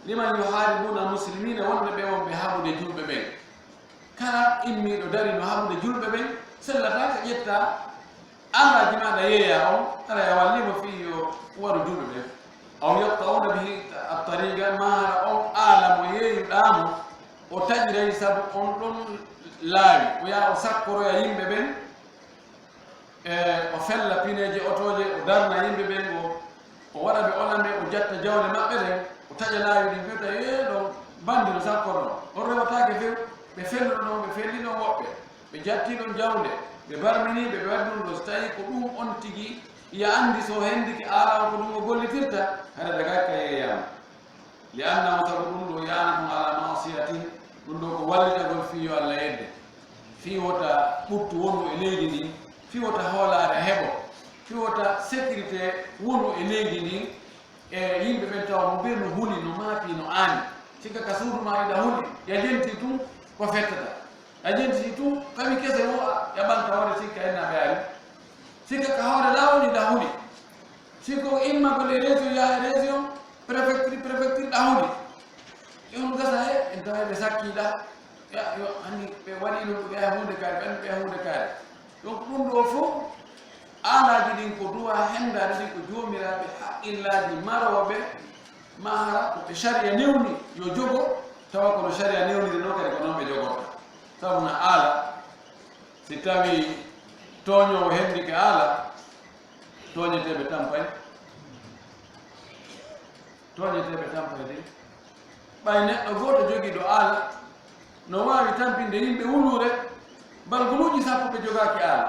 لمن يحاربون المسلمين, wonɓe ɓe wonɓe haɓude juulɓe ɓen. Kala immiiɗo dari no haɓude juulɓe ɓen, sellataa ka ƴettaa aalaaji maaɗa yeeyaa on, haray a wallii mo fii yo waru juulɓe ɓen. أو يقطعون به الطريق, maa hara on aala mo yeeyuɗaa mo, o taƴiray sabu on ɗon laawi, o yaha o sakkoroya yimɓe ɓen, e o fella pineeje otooje, o darna yimɓe ɓen, o, o waɗa ɓe olame, o jatta jawle maɓɓe ɗen, o taƴa laawi ɗin, ɓe wi'a, "Ee, ɗon bandi no sakkornoo, on rewataake few." Ɓe felluno ɗon, ɓe felli ɗon woɓɓe, ɓe jatti ɗon jawle, ɓe barmini ɓe, ɓe waɗi ɗum ɗon. So tawii ko ɗum on tigi, ya anndi so hendike aala on ko ɗum o gollitirta, hara daga ka yeeyaama. لأنه, sabu ɗum ɗoo, إعانة على معصية, ɗum ɗoo ko wallitagol fii yo Alla yedde, fii wota ɓuttu wonu e leydi ndin, fii wota hoolaare heɓo, fii wota sécurité wonu e leydi ndin, e yimɓe ɓen tawa mo ɓe no huli, no maapi, no aani. Sikka ka suudu maa iɗa huli, ya jenti tun ko fettata. A jenti tun, kawi kese wo, ya ɓanta hoore sikka en na ɓe ari. Sikka ka hoore laawol iɗa huli. Si ko immagol e région, yaha e région, préfecture, préfecture, ɗahuni. Yo ɗum gasa he, en tawa ɓe sakkiɗa. Ya, yo, anndi ɓe waɗi ɗum, ɓe yaha huunde kaari, ɓe anndi ɓe yaha huunde kaari. Donc, ɗum ɗoo fof, aalaaji ɗin ko duwa henndaade ɗin ko joomiraaɓe haqqillaaji marooɓe, ma hara ko ɓe sariya newni yo jogo, tawa kono sariya newniri noon kadi ko noon ɓe jogorta. Sabu na aala, si tawii tooñoowo henndike aala, tooñeteeɓe tampay. Tooñeteeɓe tampay de. Ɓay neɗɗo gooto jogiiɗo aala no waawi tampinde yimɓe wuluure, balguluuji sappo ɓe jogaaki aala.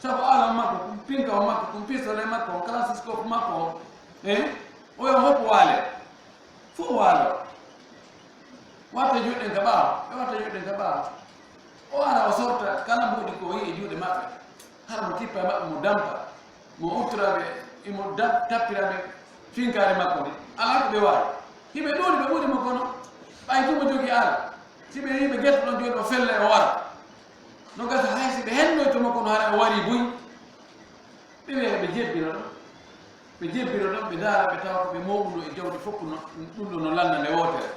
Sabu aala makko, kum pinka o makko, kum pistolet makko, kum kalashnikov makko, eh? Oya hoppo waale. Fof waalo. Watta juuɗe ɗen ka ɓaawo, ɓe watta juuɗe ɗen ka ɓaawo. O ara, o sorta kala mbuuɗi ko o yi'i e juuɗe maɓɓe. Hara mo tippa e maɓɓe, mo dampa, mo uttora ɓe, imo da-, tappira ɓe finkaari makko ndi. Alaa ko ɓe waawi. Hiɓe ɗuuɗi ɓe ɓuri mo kono, ɓay tun mo jogii aala. Si ɓe yi'i ɓe getto ɗon jooni, o fella e o wara. No gasa hay si ɓe hennoyto mo kono hara o warii buy. Ɓe wi'a ɓe jebbina ɗum. Ɓe jebbiro ɗon, ɓe ndaara, ɓe tawa ko ɓe mooɓuno e jawdi fof, no, ɗum ɗo no lannda nde wootere.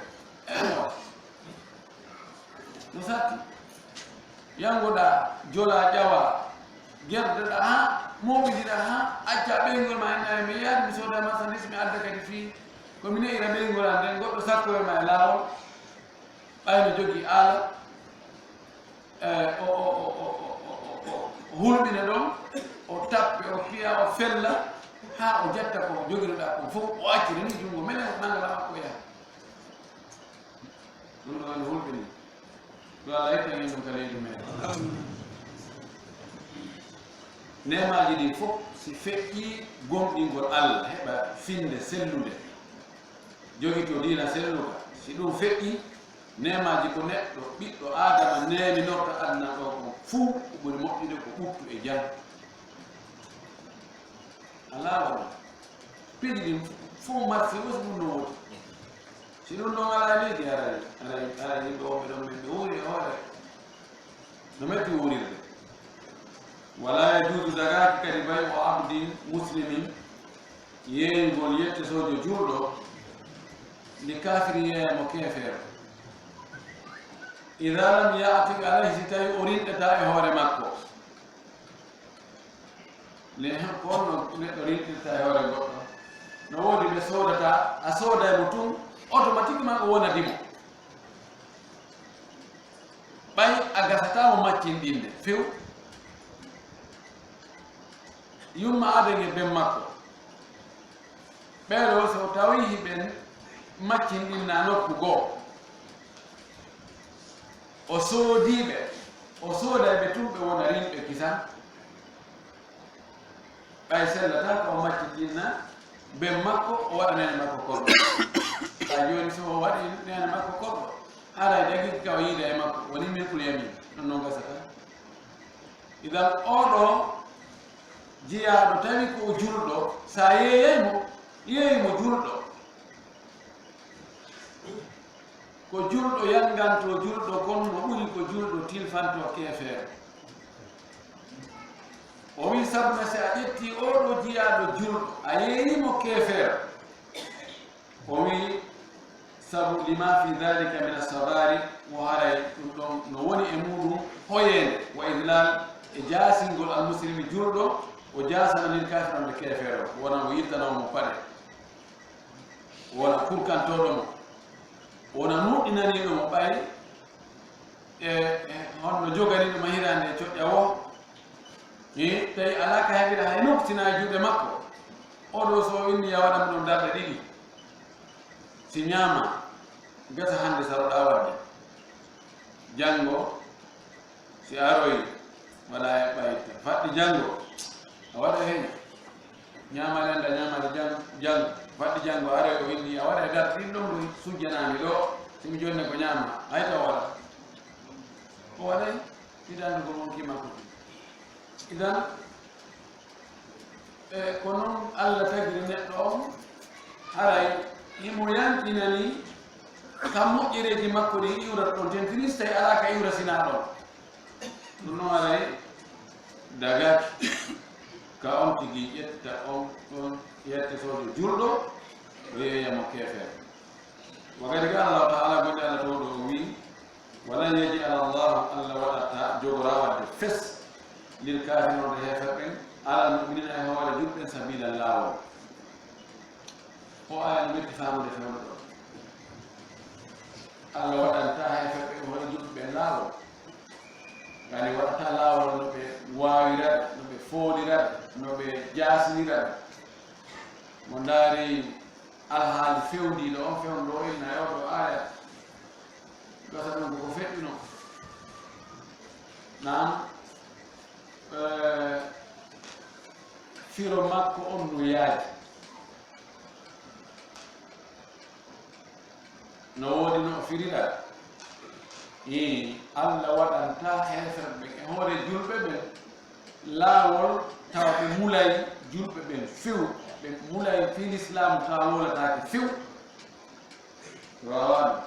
No satti. Yanngoɗa, jola, ƴawa, gerdeɗa, haa mooɓindiɗa, haa acca ɓeynguure ma, inna mi yaari, mi sooda marchandise, mi adda kadi fii, ko mi ne'ira ɓeynguure am nden, goɗɗo sakkoye ma e laawol, ɓay no jogii aala, eh, o, o, o hulɓina ɗon, o tappa, o fiya, o fella, haa o ƴetta ko joginoɗa kon fof, o accira ni junngo menen, o nangana makko, o yaha. Ɗum ɗo woni hulɓini. Yo Allah yettan en ɗum ka leydi men. Neemaaji ɗin fof, si feƴƴii gomɗingol Allah, heɓa finnde sellunde, jogitoo diina selluka, si ɗum feƴƴii, neemaaji ko neɗɗo, ɓiɗɗo Aadama neeminorta aduna ɗo kon fuu, ko ɓuri moƴƴude ko ɓuttu e jam. Alaa walla. Piiji ɗin fof marché, o si ɗum no woodi. Si ɗum ɗon alaa e leydi, aray, aray, aray yimɓe wonɓe ɗon ɓen, ɓe wuuri e hoore. No metti wuurirde. Wala yajuuzu, dagaaki kadi bay'u abdin muslimin, yeeyugol yettisoojo juulɗo, li kaafiri, yeeya mo keefeero. Idaa lam ya'tiq alayhi, si tawi o rinɗataa e hoore makko. Ne, ko honno neɗɗo rinɗirta e hoore goɗɗo? No woodi ɓe soodata, a sooday mo tun, automatiquement o wonadi mo. Ɓay a gasataa mo maccinɗinde few. Yumma aden e ben makko. Ɓee ɗoo, so tawii hiɓe maccinɗinna nokku goo, o soodii ɓe, o sooday ɓe tun, ɓe wona rinɓe kisan. Ɓay sellataa ka o maccinɗinna ben makko, o waɗa neene makko korɗo. Ɓay jooni, so o waɗi neene makko korɗo, haray dagii ka o yiida e makko, woni milkul yamin, ɗun non gasata. Idan, oo ɗoo jiyaaɗo, tawi ko o julɗo, si a yeeyay mo, yeeyu mo julɗo. Ko julɗo yanngantoo julɗo kon, no ɓuri ko julɗo tilfantoo keefeero. O wi'i, sabu na si a ƴettii oo ɗoo jiyaaɗo julɗo, a yeeyii mo keefeero. O wi'i, sabu lima fi dhalika min as-saghari, wo haray ɗun ɗon no woni e muuɗun hoyeende, wa idlal, e jaasingol al-muslimi julɗo, o jaasana lil kaafir, on le keefeero, wona o yiltana mo paɗe, wona kurkantooɗo mo, wona nuɗɗinaniiɗo mo ɓay e, e honno joganiiɗo mo hiraande e coƴƴa woo, e tawi alaa ka heɓira hay nokku si naa e juuɗe makko. Oo ɗoo, so o inni, ya waɗa mo ɗon darɗe ɗiɗi. Si ñaama, gasa hannde saroɗaa waɗde. Janngo, si aroyi, waɗa e ɓayta. Faɗɗi janngo, a waɗa heen. Ñaama lennda, ñaama jang-, janngo. Faɗɗi janngo, aroyi o inni, a waɗa e darɗe ɗiɗi ɗon ɗoy, sujjanaami ɗoo, si mi jonne ko ñaama. Hay taw waɗa. O waɗay, si dandugol on kii makko tun. Idan, e, ko non Allah tagiri neɗɗo on, haray himo yankinani ka moƴƴereeji makko ɗin iwrata ɗon, ten finis tawi alaa ka iwra sinaa ɗon. Ɗun non haray dagaaki ka on tigi ƴetta on ɗon yettisoojo julɗo, o yeeya mo keefeero. Wa kadi ka Allah Ta'ala, golle Allah Towɗo o wi'i, "Walan yaj'ala Allahu", Allah waɗataa, jogoraa waɗde fes, "lil kaafiriina", wonde heeferɓe ɓen, "alal mu'miniina", e hoore julɓe ɓen, "sabiilan", laawol. O aaya no metti faamude fewndo ɗoo. Allah waɗantaa heeferɓe ɓen e hoore julɓe ɓen laawol. Yani waɗataa laawol no ɓe waawira ɓe, no ɓe foolira ɓe, no ɓe jaasinira ɓe. Mo ndaari alhaali fewndiiɗo on, fewndo o inna e oo ɗoo aaya. Gasa ɗum ko ko feƴƴuno. Naam, eh, firo makko on no yaaji. No woodi no o firira. Ii, Allah waɗantaa heeferɓe e hoore julɓe ɓen laawol, tawa ɓe mulay julɓe ɓen few, ɓe mulay fii lislaamu, tawa wowlataake few. Waawaano.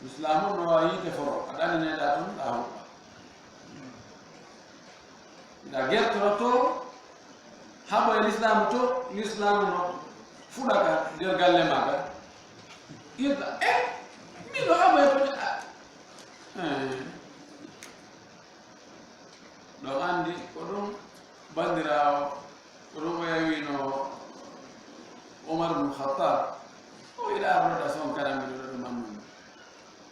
Lislaamu no waawi yiite foro, a ɗannineɗaa tun, a huɓɓa. A gertoro to, haɓo e lislaamu to, lislaamu no fuɗaka nder galle maaga. Irta, eh, miɗo haɓo e to, ah, eh. Ɗo anndi ko ɗum banndiraawo, ko ɗum o yawino Omar bin Khattab, o wiɗa arnoɗa son kana miɗo ɗo ɗum anndude.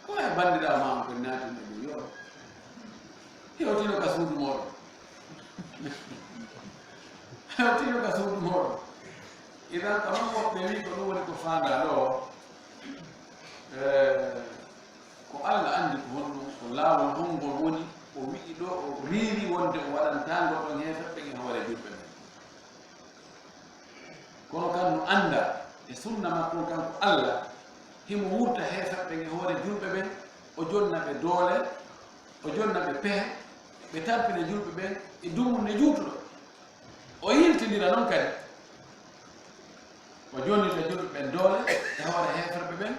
Ko e banndiraawo ma on ko naati no ɗum yo. Hewtino ka suudu mooɗon. Hewtino ka suudu mooɗon. Idan ko non woɓɓe wi ko ɗum woni ko faandaa ɗo. Eh, ko Allah anndi ko honɗum, ko laawol hongol woni, o wi'i ɗo, o riiwi wonde o waɗantaa ngol ɗon heeferɓe e hoore julɓe ɓen. Kono kan no annda e sunna makko kan ko Allah himo wurta heeferɓe e hoore julɓe ɓen, o jonna ɓe doole, o jonna ɓe pehe, ɓe tampina julɓe ɓen e dumunne juutuɗo. O yiltindira non kadi. O jonnita julɓe ɓen doole e hoore heeferɓe ɓen,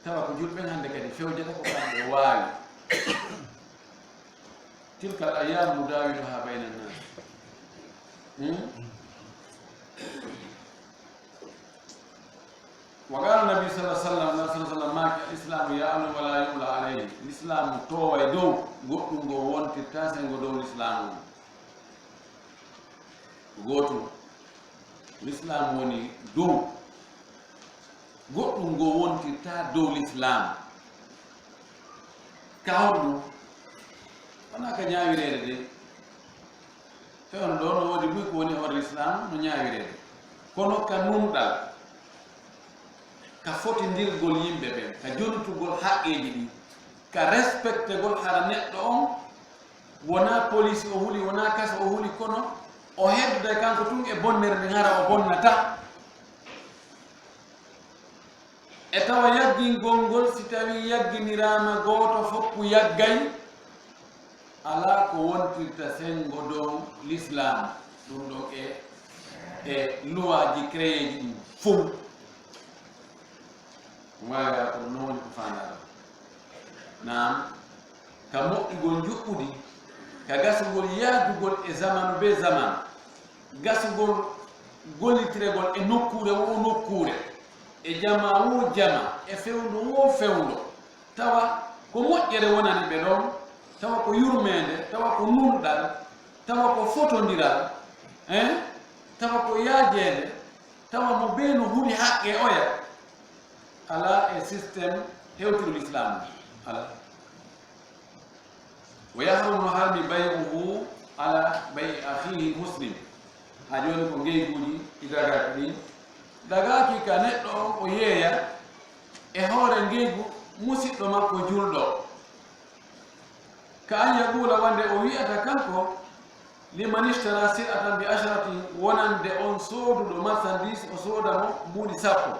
tawa ko julɓe ɓen hannde kadi fewjata ko kamɓe waawi. Tilka al ayyamu nudawiluha bayna nnas. Hmm? Wa qala nabi sallallahu alaihi wasallam, nabi sallallahu alaihi wasallam maaki, al islamu ya'lu wa la yu'la alayhi. Lislaamu toway dow, goɗɗum ngo wontirta sey ngo dow lislaamu on. Gootum, lislaam woni dow. Goɗɗum ngo wontirta dow lislaam. Ka honɗum? Wonaa ka ñaawireede de. Fewndo ɗo no woodi buy ko woni hoore lislaam no ñaawireede. Kono ka nunɗal, ka fotindirgol yimɓe ɓen, ka jonitugol haqqeeji ɗin, ka respektegol hara neɗɗo on wonaa poliisi o huli, wonaa kaso o huli, kono o heddoday kanko tun e bonnere nden hara o bonnata. E tawa yaggingol ngol, si tawii yagginiraama gooto foppu yaggay, alaa ko wontirta senngo dow lislaam, ɗum ɗon e, e luwaaji créeeji ɗin fow. Ɗum waawi ko non woni ko faandaa ɗo. Naam, ka moƴƴugol njuɓɓudi, ka gasugol yaadugol e zamanu bee zamanu, gasugol gollitirgol e nokkuure woo nokkuure, e jamaa woo jamaa, e fewndo woo fewndo, tawa ko moƴƴere wonani ɓe ɗon, tawa ko yurmeende, tawa ko nunɗal, tawa ko fotondiral, eh, tawa ko yaajeende, tawa mo bee no huli haqqe oya, alaa e système hewtirol Islaam, alaa. Wa yahrumu, no harmi, bay'uhu ala bay'i akhihi muslim. Haa jooni ko ngeyguuji ɗi dagaaki ɗin. Dagaaki ka neɗɗo on o yeeya e hoore ngeygu musiɗɗo makko julɗo. Ka an yaquula, wonde o wi'ata kanko, liman ishtara sil'atan bi ashratin, wonande on sooduɗo marchandise, o sooda mo mbuuɗi sappo.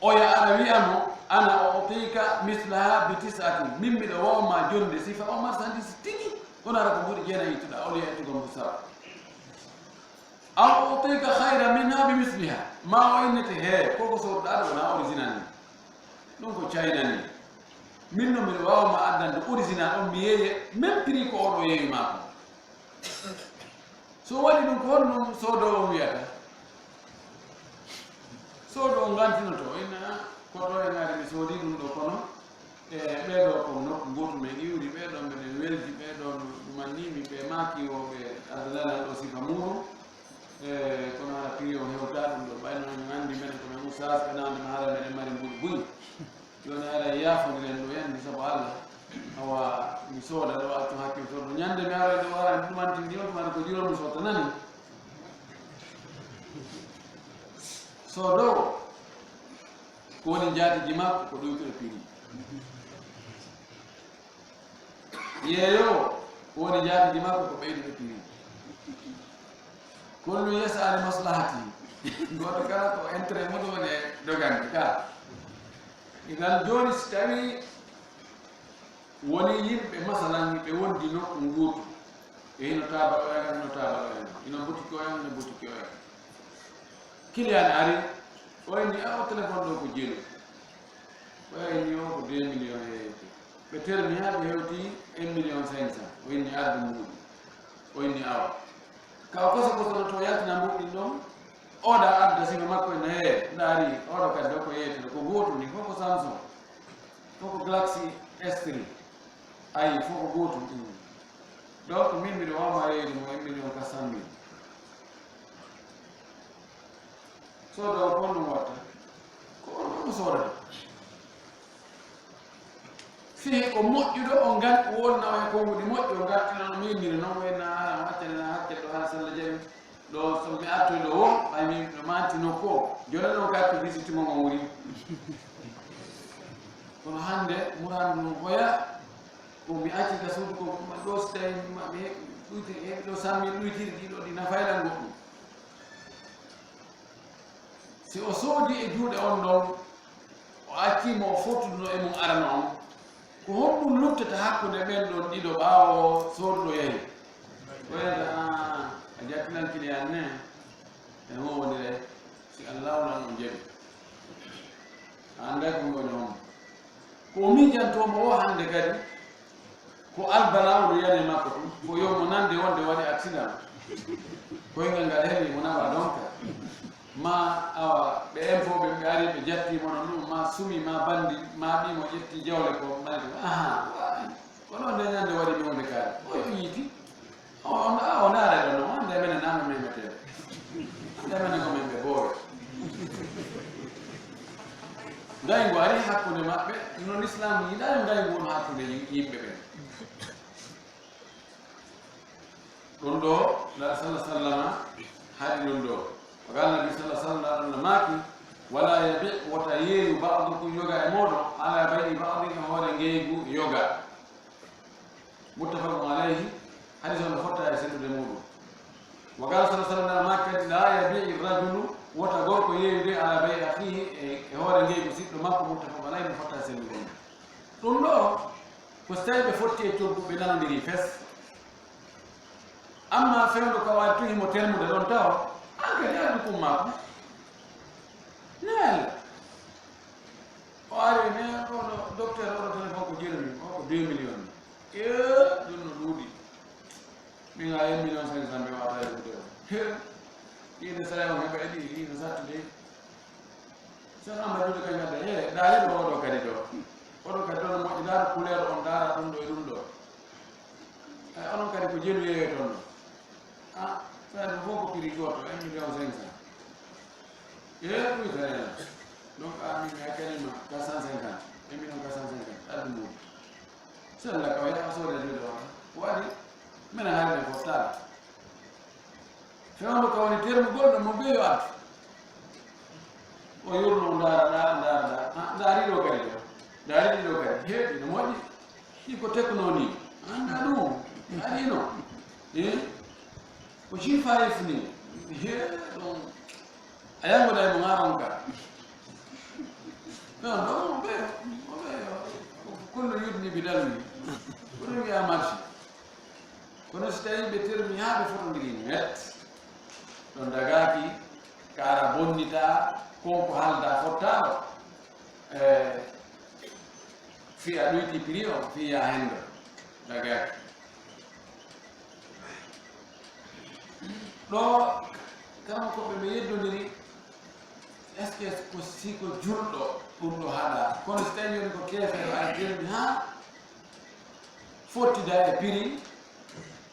Oya ara wi'a mo, ana u'tika mislaha bi tis'atin, min miɗo waawa ma jonde sifa o marchandise tigi, kono ara ko mbuuɗi jeenayi ittuɗa, au lieu ittugol mbuuɗi sappo. Aw u'tika khayran minha bi misliha, ma o innete, he, ko ko sooduɗa ɗo wona original ni, ɗum ko China ni. Min no miɗo waawa ma addande original on, mi yeeye même prix ko oɗo yeewi ma ko. So waɗi ɗum, ko honɗum soodoowo on wiyata? Soodoowo on ngantinoto, o inna, "Ah, ko ɗo en ari, mi soodii ɗum ɗo, kono, e, ɓee ɗo ko nokku gootu men iwri, ɓee ɗo meɗen weldi, ɓee ɗo ɗumanni mi, ɓe maaki o ɓe addanaa lan ɗo sifa muuɗum, e, kono hara prix on hewtaa ɗum ɗo, ɓayno en anndi menen ko men ustaas, ɓe naande ma hara meɗen mari mbuuɗi buy." Jooni ara yaafondiren ɗo yandi sabu Allah. Awa mi sooda ɗo, accu hakkil sodo. Ñande mi ara ɗo, ara mi ɗumantindi on, ɗum ara ko jiro mi sotta nani. Sodo ko woni jaatiji makko ko ɗuytuɗo piri. Yeeyo, ko woni jaatiji makko ko ɓeyduɓe piri. Kullu yas'a li maslahati. Gooto kala ko intérêt mum woni e dogande ka. Idan jooni si tawi woni yimɓe, masalan, ɓe wondi nokku nguutu, e hino taaba oya, hino taaba oya, hino botiki oya, hino botiki oya. Client ari, o inni, "A, o téléphone ɗo ko jelu." O inni, "O ko deux millions e hewti." Ɓe termi haa ɓe hewti un million cinq cent. O inni, "Addu mbuuɗi." O inni awa. Ka o koso kosono to yaltina mbuɗɗin ɗon, oɗa adda sifa makko en hee, ndaari, oɗo kadi ɗo ko yeetino, ko gootum ni, fof ko Samsung, fof ko Galaxy S three. Ayi, fof ko gootum ɗin. Donc, min miɗo wawma reedu mo un million quatre cent mille. Sooda o ko honɗum watta? Ko on ɗon mo soodata. Fii ko moƴƴuɗo, o ngal wonna e konguɗi moƴƴi, o ngal ina no mimiri noon, wayna hakkille, na hakkille ɗo, hara sella jaɓi ɗo, so mi artoy ɗo wo, ɓay mi no manti nokku o. Joni noon ka artu visite mo ngon wuri. Kono hannde, murandu no hoya, ko mi acci ka suudu ko, ko ɗo so tawi ma mi heɓi ɗuyti, heɓi ɗo sammi ɗuytiri ɗiɗo ɗi nafaylan goɗɗum. Si o soodi e juuɗe on ɗon, o accii mo o fottuduno e mum arano on, ko honɗum luttata hakkunde ɓen ɗon ɗiɗo ɓaawo sooduɗo yahi? Ko wiyata, "Ah, a jattinan kiliyan ne, en wowondiray, si Allah lan on jaɓi." A annday ko ɗum woni hombo. Ko o miijantoo mo o hannde kadi, ko albalaa o no yani e makko tun, ko yo mo nande wonde waɗi accident. Koyngal ngal heli mo nawa donc. Ma awa, ɓe impôt ɓe, ɓe ari ɓe jatti mo non ɗum, ma sumi, ma bandi, ma ɓi mo ƴetti jawle ko, ma aha, ko ɗon nde ñande waɗi mi wonde kaari. O yo yiiti. O, o, a, o ndaara ɗon non, hannde menen nano memetee. Hannde menen ko men ɓe boowe. Ngayngu ari hakkunde maɓɓe, no Lislaam yiɗaa yo ngayngu won hakkunde yim-, yimɓe ɓen. Ɗum ɗo, Nulaaɗo sallallaahu alayhi wa sallama haɗi ɗum ɗo. Wa qaala Nabi sallallaahu alayhi wa sallam, Nulaaɗo Allah maaki, "Wala yabi', wota yeeyu ba'dukum yoga e mooɗon, ala bay'i ba'din e hoore ngeygu yoga." Muttafaqun alayhi, hadiis on no fotta e sellude muuɗum. Wa qaala sallallaahu alayhi wa sallam, maaki kadi, "La yabi'i rajulu, wota gorko yeeyude ala bay'i akhihi, e, e hoore ngeygu siɗɗo makko." Muttafaqun alayhi, no fotta e sellude muuɗum. Ɗum ɗo, ko so tawi ɓe fotti e coggu, ɓe nanondiri fes. Amma fewndo ka waɗi tun himo termude ɗon taho, an kadi a ɗum makko. Neel. O ari ne, oɗo docteur, oɗo téléphone ko jeɗumi, o ko deux millions. Ee, ɗum no ɗuuɗi. Min a un million cinq cent mille wata e wude o. He, ina saya on heɓa e ɗi, ina sattude. Saka mbaɗude kay ngadda, e, ndaari ɗo oɗo kadi ɗo. Oɗo kadi ɗo no moƴƴi, ndaara couleur on, ndaara ɗum ɗo e ɗum ɗo. Ay, onon kadi ko jelu yeeyo toon ɗo. Ah, sa ɗum fof ko prix gooto, un million cinq cent. E, ɗum tan en. Donc, a min mi hakkani ma quatre cent cinquante, un million quatre cent cinquante, addu mum. Sella ka o yaha sooda juuɗe o tan. Waɗi, minen haali men fof taala. Fewndo ka woni termugol ɗo mo ɓe yo addu. O yurno ndaara, ndaara, ndaara, ndaara. Ah, ndaari ɗo kadi ɗo. Ndaari ɗi ɗo kadi. Heeɗi no moƴƴi. Ɗi ko tekno ni. Annda ɗum. Arino. Eh? Ko G five ni. He ɗon. A yangoda e mo ŋaron ka. Non, non, o ɓeyo, o ɓeyo. Kullu yudni bi dalwi. Ko ɗum wiya marché. Kono so tawi ɓe termi haa ɓe fotondiri net, ɗon dagaaki, ka ara bonnita, kon ko haalda fottaano. E, fii a ɗoyti prix o, fii ya hendo, dagaaki. Ɗo, kala ko ɓe, ɓe yeddondiri, est-ce que ko si ko julɗo ɗum ɗo haɗa? Kono so tawi woni ko keefeero, ay termi haa fottida e prix,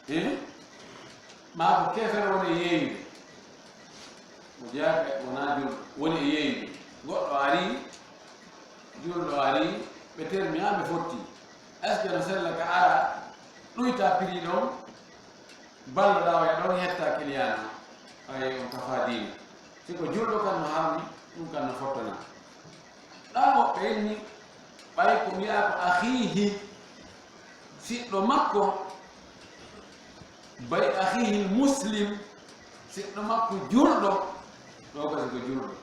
eh? Maa ko keefeero woni e yeeyude. Mo jeyaaka wonaa julɗo, woni e yeeyude. Goɗɗo ari, julɗo ari, ɓe termi haa ɓe fotti. Est-ce que no sella ka ara, ɗuyta prix ɗon, balloɗaa oya ɗon, hetta kiliyaana? Ay, on kafa diina. Si ko julɗo kan no harmi, ɗum kan no fottana. Ɗa woɓɓe inni, ɓay ko wi'a ko akhihi, siɗɗo makko, bay akhihi muslim, siɗɗo makko julɗo, ɗo kasi ko julɗo.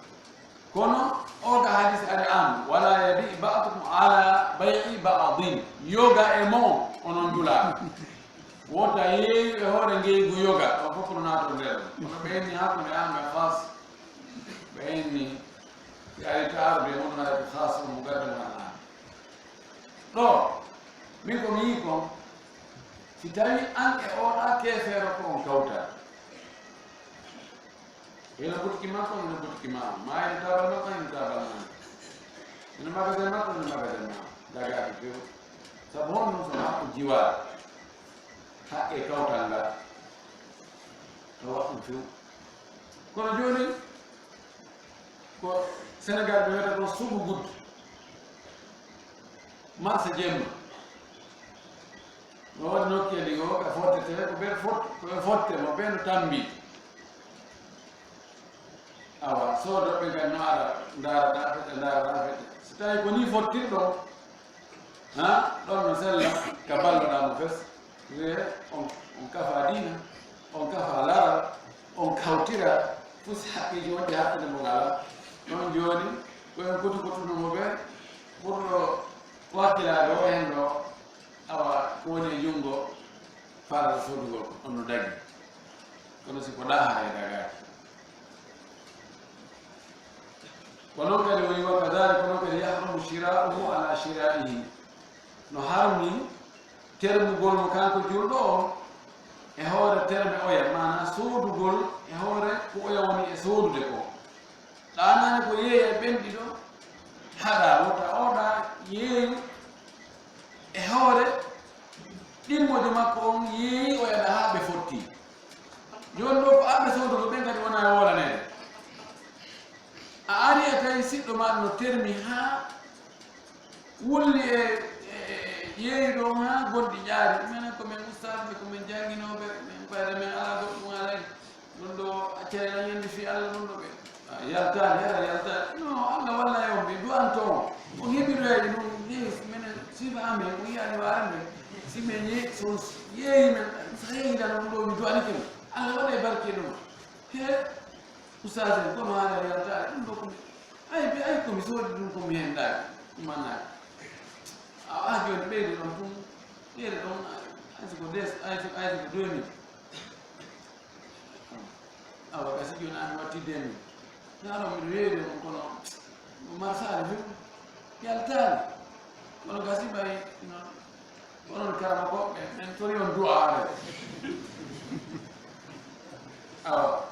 Kono, o ga hadis ari am, "Wala yabi ba'dukum ala bay'i ba'din." Yoga e mo, onon jula. Wota yeeyu e hoore ngeygu yoga, o fof no naato nder. Kono ɓe inni hakkunde am e khas, ɓe inni, si ari taarude, mo ɗum ari ko khas, on mo gadda mo an. Ɗo, min ko mi yii kon, Si tawi an e oɗa keefeero ko on kawta, ino butiki makko, ino butiki ma, ma ino taabal makko, ino taabal ma, ino magasin makko, ino magasin ma, dagaaki few. Sabu honɗum? Sono haqqu jiwaar, haqqe kawtal ngal, tawa ɗum few. Kono jooni, ko Senegal ɓe wiyata ko sugu guddu, marsa jemma. No waɗi nokkeeli goo ka fottete, ko ɓe fot-, ko ɓe fotte mo, ɓe no tambi. Awa, soodooɓe ngan no ara, ndaara ɗa fete, ndaara ɗa fete. So tawi ko ni fottirɗo, ha, ɗon no sella, ka balloɗa mo fes. Wiye, on, on kafa diina, on kafa laral, on kawtira, fus haqqeeji wonɗi haqqunde mo ngala. Ɗon jooni, ko en kotu kotuno mo ɓe, ɓurɗo wakkilaade o hen ɗo, awa, ko woni e junngo, faala soodugol ko, on no dagi. Kono si ko ɗa haray dagaaki. Ko non kadi woni, wa kadhalika, ko non kadi, yahrumu shira'uhu ala shira'ihi. No harmi termugol mo kanko julɗo on e hoore terme oya, maana soodugol e hoore ko oya woni e soodude ko. Ɗaanaani ko yeeya ɓen ɗiɗo, haɗa wota oɗa yeeyu e hoore ɗimmojo makko on yeeyi oya ɗa haa ɓe fotti. Jooni ɗo ko arɓe soodugo ɓen kadi wona e wooraneede. A ari a tawi siɗɗo maaɗa no termi haa wulli e, e, e yeeyi ɗon haa gonɗi ƴaari. Minen ko min ustaasɓe, ko min jannginooɓe, min mbayde min alaa goɗɗum alay. Ɗum ɗo accere na yandi fii Allah ɗum ɗo ɓe. A yaltaani, hara yaltaani. No, Allah walla e on ɓe du'anto on. On heɓiroyaaji ɗum, ni minen sifa amen, on yi'ani wa ande. Si min yi-, so yeeyi men, so yeeyi tan ɗum ɗo mi du'anike mo. Allah waɗa e barke ɗum. He, ustaas en, kono haala yaltaani, ɗum ɗo ko mi, ay, bi-, ay, ko mi soodi ɗum, ko mi hen ɗaaki, ɗum mannaaki. A, a, jooni ɓeyde ɗon tun, ɓeyde ɗon, ay, ay, si ko des, ay, si, ay, si ko deux mille. Awa, gasi jooni an watti deux mille. Naano miɗo weeri on, kono mo marsaali few, yaltaani. Kono gasi ɓay, no, onon karamokooɓe, men tori on du'aare. Awa.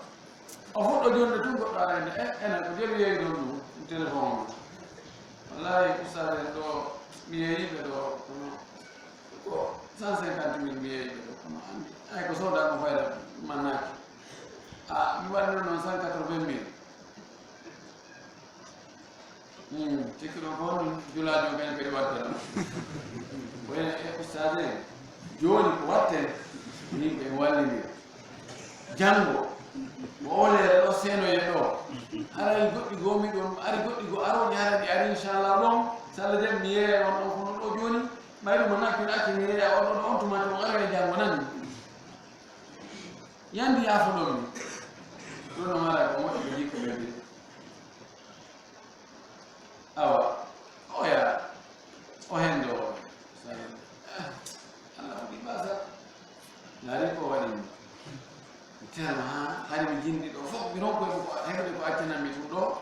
O fuɗɗo jonde tun goɗɗo ara ene, e, ene, ko jelu yeeyi ɗon ɗum, téléphone on. Wallahi, ustaade en ɗo, mi yeeyi ɓe ɗo, kono ko cent cinquante mille mi yeeyi ɓe ɗo, kono anndi, ay ko sooda ko fayda mannaaki. A, mi waɗno noon cent quatre-vingt mille. Hmm, cikki ɗon ko honɗum julaajo on kadi kadi watta ɗum. Ko ene e ustaade en. Jooni ko watten, yimɓe en wallindira. Janngo, mo ooleere ɗo seenoye ɗo. Haray goɗɗi goo mi ɗum, ari goɗɗi goo arooji hara ɗi ari inchallah ɗon. Salla jam mi yeeya on ɗon kono ɗo jooni. Mayru mo nakki ɗo acci mi yeeya on ɗon on tuma to on aroye janngo nani. Yandi yaafo ɗon mi. Ɗum no mara ko moƴƴi ko jikko ɓe mbiɗi. Awa, oya, o hendo, eh, Allah waɗi basa. Ngari ko waɗi mi. Mi teno ha, hari mi jindi ɗo fof, mi ronko ko heɓde ko accanan mi ɗum ɗo.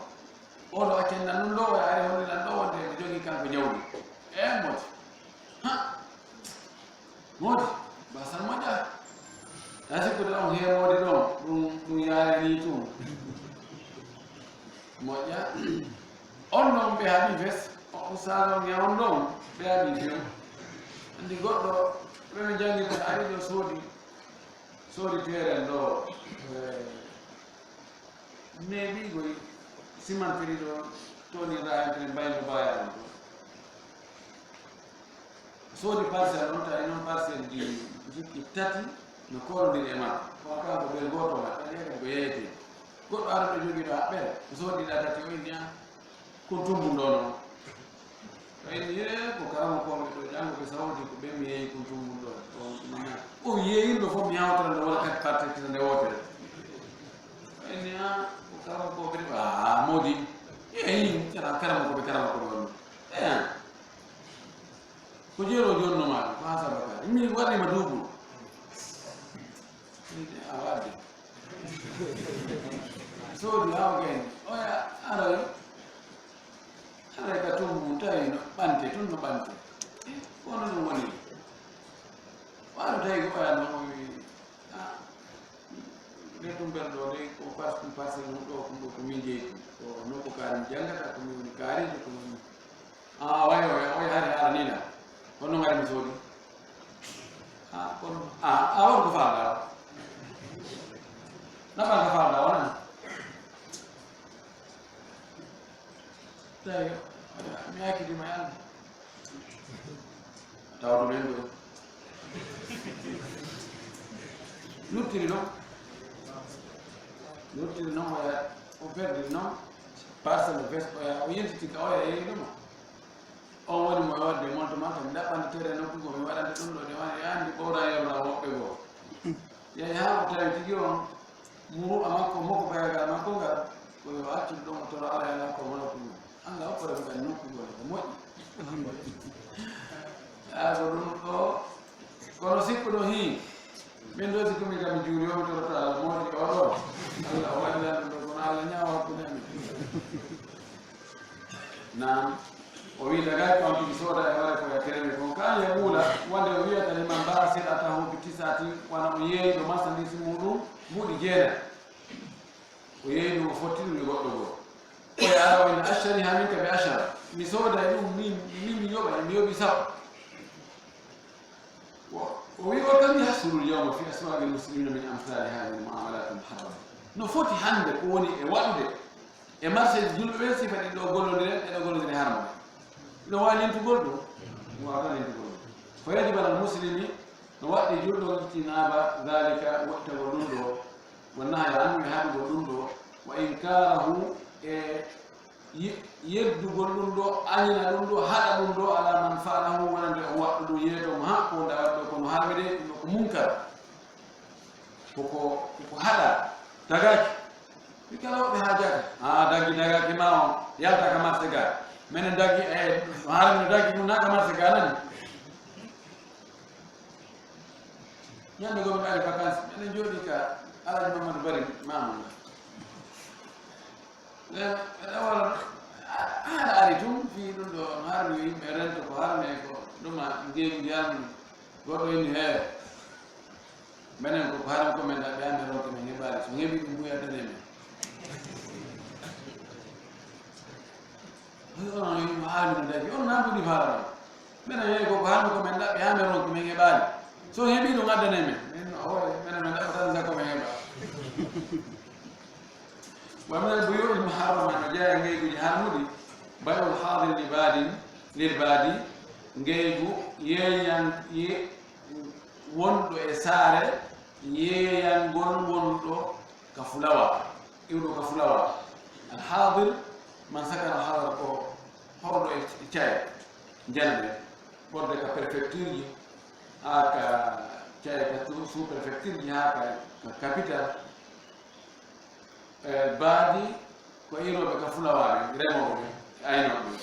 O ɗo accanan ɗum ɗo, o ari hollinan ɗo, wonde mi jogi kanko jawdi. Eh, moƴƴi. Ha. Moodi, basal moƴƴa. Taa sikkude on heewoode ɗon, ɗum, ɗum yaare nii tun. Moƴƴa. On ɗon ɓe haɓi fes, o, o saalon e on ɗon, ɓe haɓi few. Anndi goɗɗo, ɓe no janngirta, ari ɗo soodi, soodi teeren ɗo, eh, neeɓiigoy, simantiri ɗo, toonirɗa entre mbaylo bayaano ɗo. Soodi parcelle on, tawi noon parcelle ji jikki tati no koorondiri e makko. Ko kanko bel gooto ma, kadi kadi ko yeeyete. Goɗɗo ara ɗo jogii ɗo haɓɓere, o soodi ɗa tati, o inni, "Ah, kun tumbun ɗo noon." O inni, "Yee, ko karamokooɓe ɗo janngo ɓe sawti ko ɓe mi yeeyi kun tumbun ɗo." O yeeyinɗo fof mi hawtata nde wona kadi parcelle nde wootere. O inni, "Ah, ko karamokooɓe ɗo, ah, moodi." Yeeyi, karamokooɓe, karamokooɓe on. Eh. Ko jeero jonno ma ko hasaba ka. Mi waɗi ma duubu. A wadde. Soodi haw gayni. Oya aray. Aray ka tumbu mum tawi no ɓante, tun no ɓante. Eh, kono ɗum woni. O Ano tawi ko oya noon o wi, ah, nde ɗum ɓen ɗo de ko par-, ɗum parcelle mum ɗo, ko ɗum ɗo ko min jeyi ɗum. Ko nokku kaari mi janngata, ko min woni kaarijo, ko min, ah, wayo, wayo, wayo, hari haala ni la. Kono ngari mi soodi. Ah, kono, ah, ah, won ko faalɗa o. Naɓal ko faalɗa o, nani? Tawi, mi hakkiti ma yalla. Tawa ɗum en ɗo. Luttiri noon. Luttiri noon, oya, o perdiri noon. Parcelle o fes, oya, o yiltiti ka oya yeeyi ɗum. On woni mo e waɗde monte ma, kam ɗaɓɓande tere nokku goo, mi waɗande ɗum ɗo, de wani, e anndi ɓowra yerla woɓɓe goo. Yehi haa o tawi tigi on, muru a makko, moko bayagal makko ngal, ko yo accu ɗum o toro Alla, yala ko wona ko ɗum. Alla okkore mo kadi nokku goo, ko moƴƴi. A ko ɗum ɗo, kono sikkuɗo hii, min ɗo sikku min kam mi juuli o, mi torata Alla, moƴƴi o ɗo. Alla o waɗi lan ɗum ɗo, kono Alla ñaawa hakkunde amin. Naam. O wi, dagay ko on tigi sooda e hoore ko e terme kon. Ka an yaquula, wonde o wiyata liman baa silatahu bi tis'ati, wano o yeeyi ɗo marchandise muɗum mbuuɗi jeenayi. O yeeyi ɗum, o fotti ɗum e goɗɗo goo. O yaara o inna ashtariha minka bi ashara. Mi sooda e ɗum, min, min mi yoɓa, mi yoɓi sappo. O wi, wa kam yahsulu al-yawma fi aswaqi al-muslimina min amthali hadhihi al-mu'amalat al-muharrama. No foti hannde ko woni e waɗude e marché julɓe ɓe, sifa ɗiɗo gollondire, ɗeɗo gollondire harma. No waawi lintugol ɗum? Waawata lintugol ɗum. Fa yajibu ala al-muslimi, no waɗɗi julɗo ijtinaba dhalika, woɗɗitagol ɗum ɗo, wa nahya anhu, e haɗugol ɗum ɗo, wa inkarahu, e Ye-, yeddugol ɗum ɗo, añina ɗum ɗo, haɗa ɗum ɗo, ala man fa'alahu, wonande on waɗɗo ɗum, yeeto mo, ha, ko nda waɗɗo, kono harmide, ɗum ɗo ko munkar. Ko, ko, ko, ko haɗa, dagaki. Mi kala woɓɓe ha jaaka. Ah, dagi, dagaki ma on, yalta ka marché ga. Menen dagi, eh, no harmi no dagi, ɗum na ka marché ga nani. Ñande goo mi ari vacances, menen jooɗi ka Alhaji Mamadou Bari, Mamouna. Ɓe, ɓe ɗawal, a, haala ari tun, fii ɗum ɗo, harmi yo yimɓe rento ko harmi ko ɗuma, ngeeñu jaamu, goɗɗo inni hee. Menen ko, ko harmi ko men ɗaɓɓi, hannde ronki men heɓaali. So heɓi ɗum, buy addane men. Onon yimɓe haali no dagi, on nan ko ɗi faala ɗon. Menen yehi ko, ko harmi ko men ɗaɓɓi, haa men ronki men heɓaali. So heɓi ɗum addane men. Men, o, menen men ɗaɓɓata ɗum, ko men heɓa. Wa min al-buyu'il muharrama, no jeyaa e ngeyguuji harmuɗi, bay'ul haadir li baadin, lil baadi, ngeygu yeeyan-, ye-, wonɗo e saare, yeeyangol wonɗo ka fulawa, iwɗo ka fulawa. Al haadir, man sakana al haadir, ko horɗo e caye, njande, ɓorde ka préfecture ji, haa ka caye ka sous-, sous-préfecture ji, haa ka, ka capitale. E baadi ko iwrooɓe ka fulawaaɓe, remooɓe ɓe, e aynooɓe ɓe.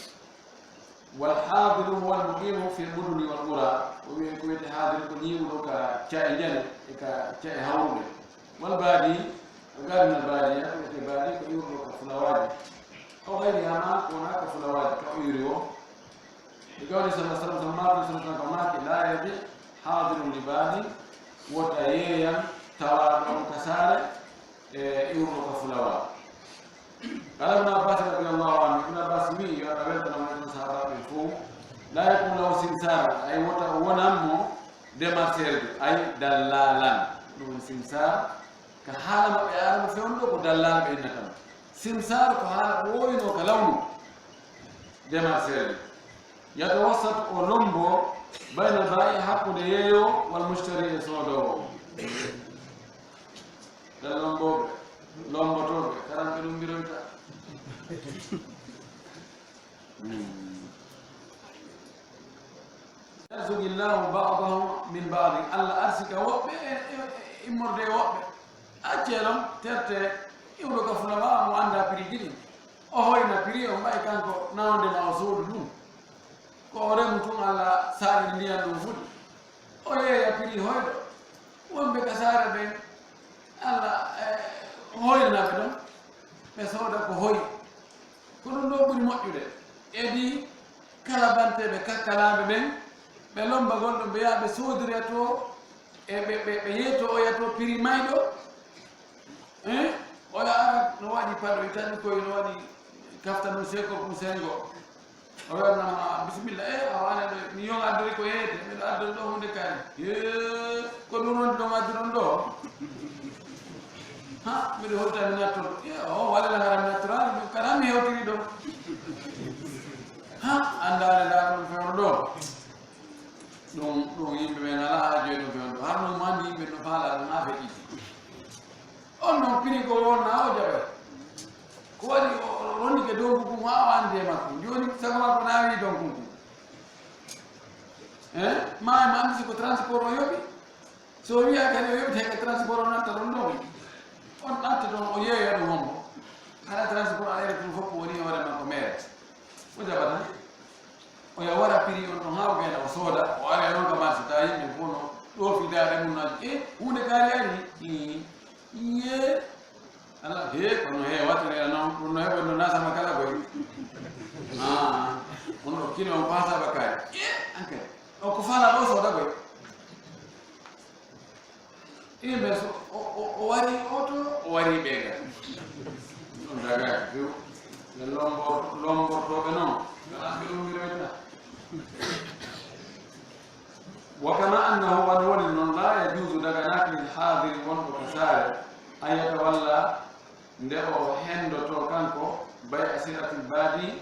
Wal haadiru huwa al muqimu fi al muduni wal qura. O wiye ko wiyete haadiru ko ñiiwuɗo ka ca'e njane e ka ca'e hawruɗe. Wal baadi, o gaari min al baadiya, ko wiyete baadi ko iwruɗo ka fulawaaji. Aw gayriha, ma ko wonaa ka fulawaaji, ka o iwri o. Ɓe gawri sallallahu alaihi wasallam, sabu maaki, sallallahu alaihi wasallam ko maaki, "La yabi hadirun li baadi," wota yeeyan tawaaɗo on ka saare, e iwruɗo ka fulawa. Qala Ibn Abbas radiyallahu anhu, Ibn Abbas wi, yo Allah weltano mo e ɗum sahaaba ɓen fof, "La yakun lahu simsar," ay wota o wonan mo demarseerjo, ay dallalan. Ɗum woni simsar, ka haala maɓɓe arano fewndo ko dallal ɓe innata mo. Simsar ko haala ɓooyno ka lawnu. Demarseeri. Yatawassat, o lombo, bayna baa'i, hakkunde yeeyo, wal mushtari, e soodoowo. Ɓen lombooɓe, lombotooɓe, karam ɓe ɗum mbiroyta. Yarzuqillahu ba'dahum min ba'd. Allah arsika woɓɓe e, e, e immorde e woɓɓe. Accee ɗon, terte, iwɗo ka fulawa, mo annda prix ji ɗin. O hoyna prix, o mba'i kanko nawde ma o soodu ɗum. Ko o remu tun, Allah saa'i ndiyan ɗum fuɗi. O yeeya prix hoyɗo. Wonɓe ka saare ɓen, Allah, eh, hoynana ɓe ɗon. Ɓe sooda ko hoyi. Ko ɗum ɗon ɓuri moƴƴude. Edi kalabanteeɓe kakkalaaɓe ɓen, ɓe lombagol ɗum, ɓe yaha ɓe soodira to E ɓe, ɓe, ɓe yeeto oya to piri mayɗo. Eh? Oya ara no waɗi paɗo, i tawi koye no waɗi kafta no seko ko sengo. O wiyanama, "Bisimilla, eh, a wane ɗo, mi yonga addori ko yeeyete, miɗo addori ɗo hunde kadi." "Yee, ko ɗum woni ɗo ngadduɗon ɗo?" "Ha, miɗo holta mi nattoto." "Ye, o waɗa la haram nattoraali, ɗum kadi mi hewtiri ɗo." Ha, andaare nda ɗum fewndo ɗo. Ɗum, ɗum yimɓe ɓe ngalaa haajo e ɗum fewndo. Har ɗum mandi yimɓe no faala ɗum haa feƴƴiti. On non piri ko wonna o jaɓay. Ko waɗi o, o ronnike donku kun haa o anndi e makko. Jooni sago makko na wi donku kun. Eh? Ma e ma anndi si ko transport o yoɓi. So o wiya kadi o yoɓi teke transport o natta ɗon ɗon. On natta ɗon o yeeya ɗum hombo. Hara transport a ere ɗum fof ko woni hoore makko mere. O jaɓata. O ya wara piri on ɗon haa o gayna o sooda. O ari non ka marché ta yimɓe fof no ɗo fi daade mum na. E huunde kaari ari. Ii. Iye. Ala, he, kono he, wattere noon, ɗum no heɓa no nasama kala koy. Ah, on ɗo kino on ko hasaba kaari. Iye, an kay. O ko fala ɗo sooda koy. Iye, mais so, o, o, o wari oto, o wari ɓeegal. Ɗum dagaaki few. Ɓe lombor-, lombortooɓe noon. Kala ɓe ɗum mi rewta. Wa kama annahu, wano woni noon, la yajuuzu, daganaaki, lil haadiri, wonɗo ka saare, an yatawalla, nde o hendoto kanko, bay a silatil baadi,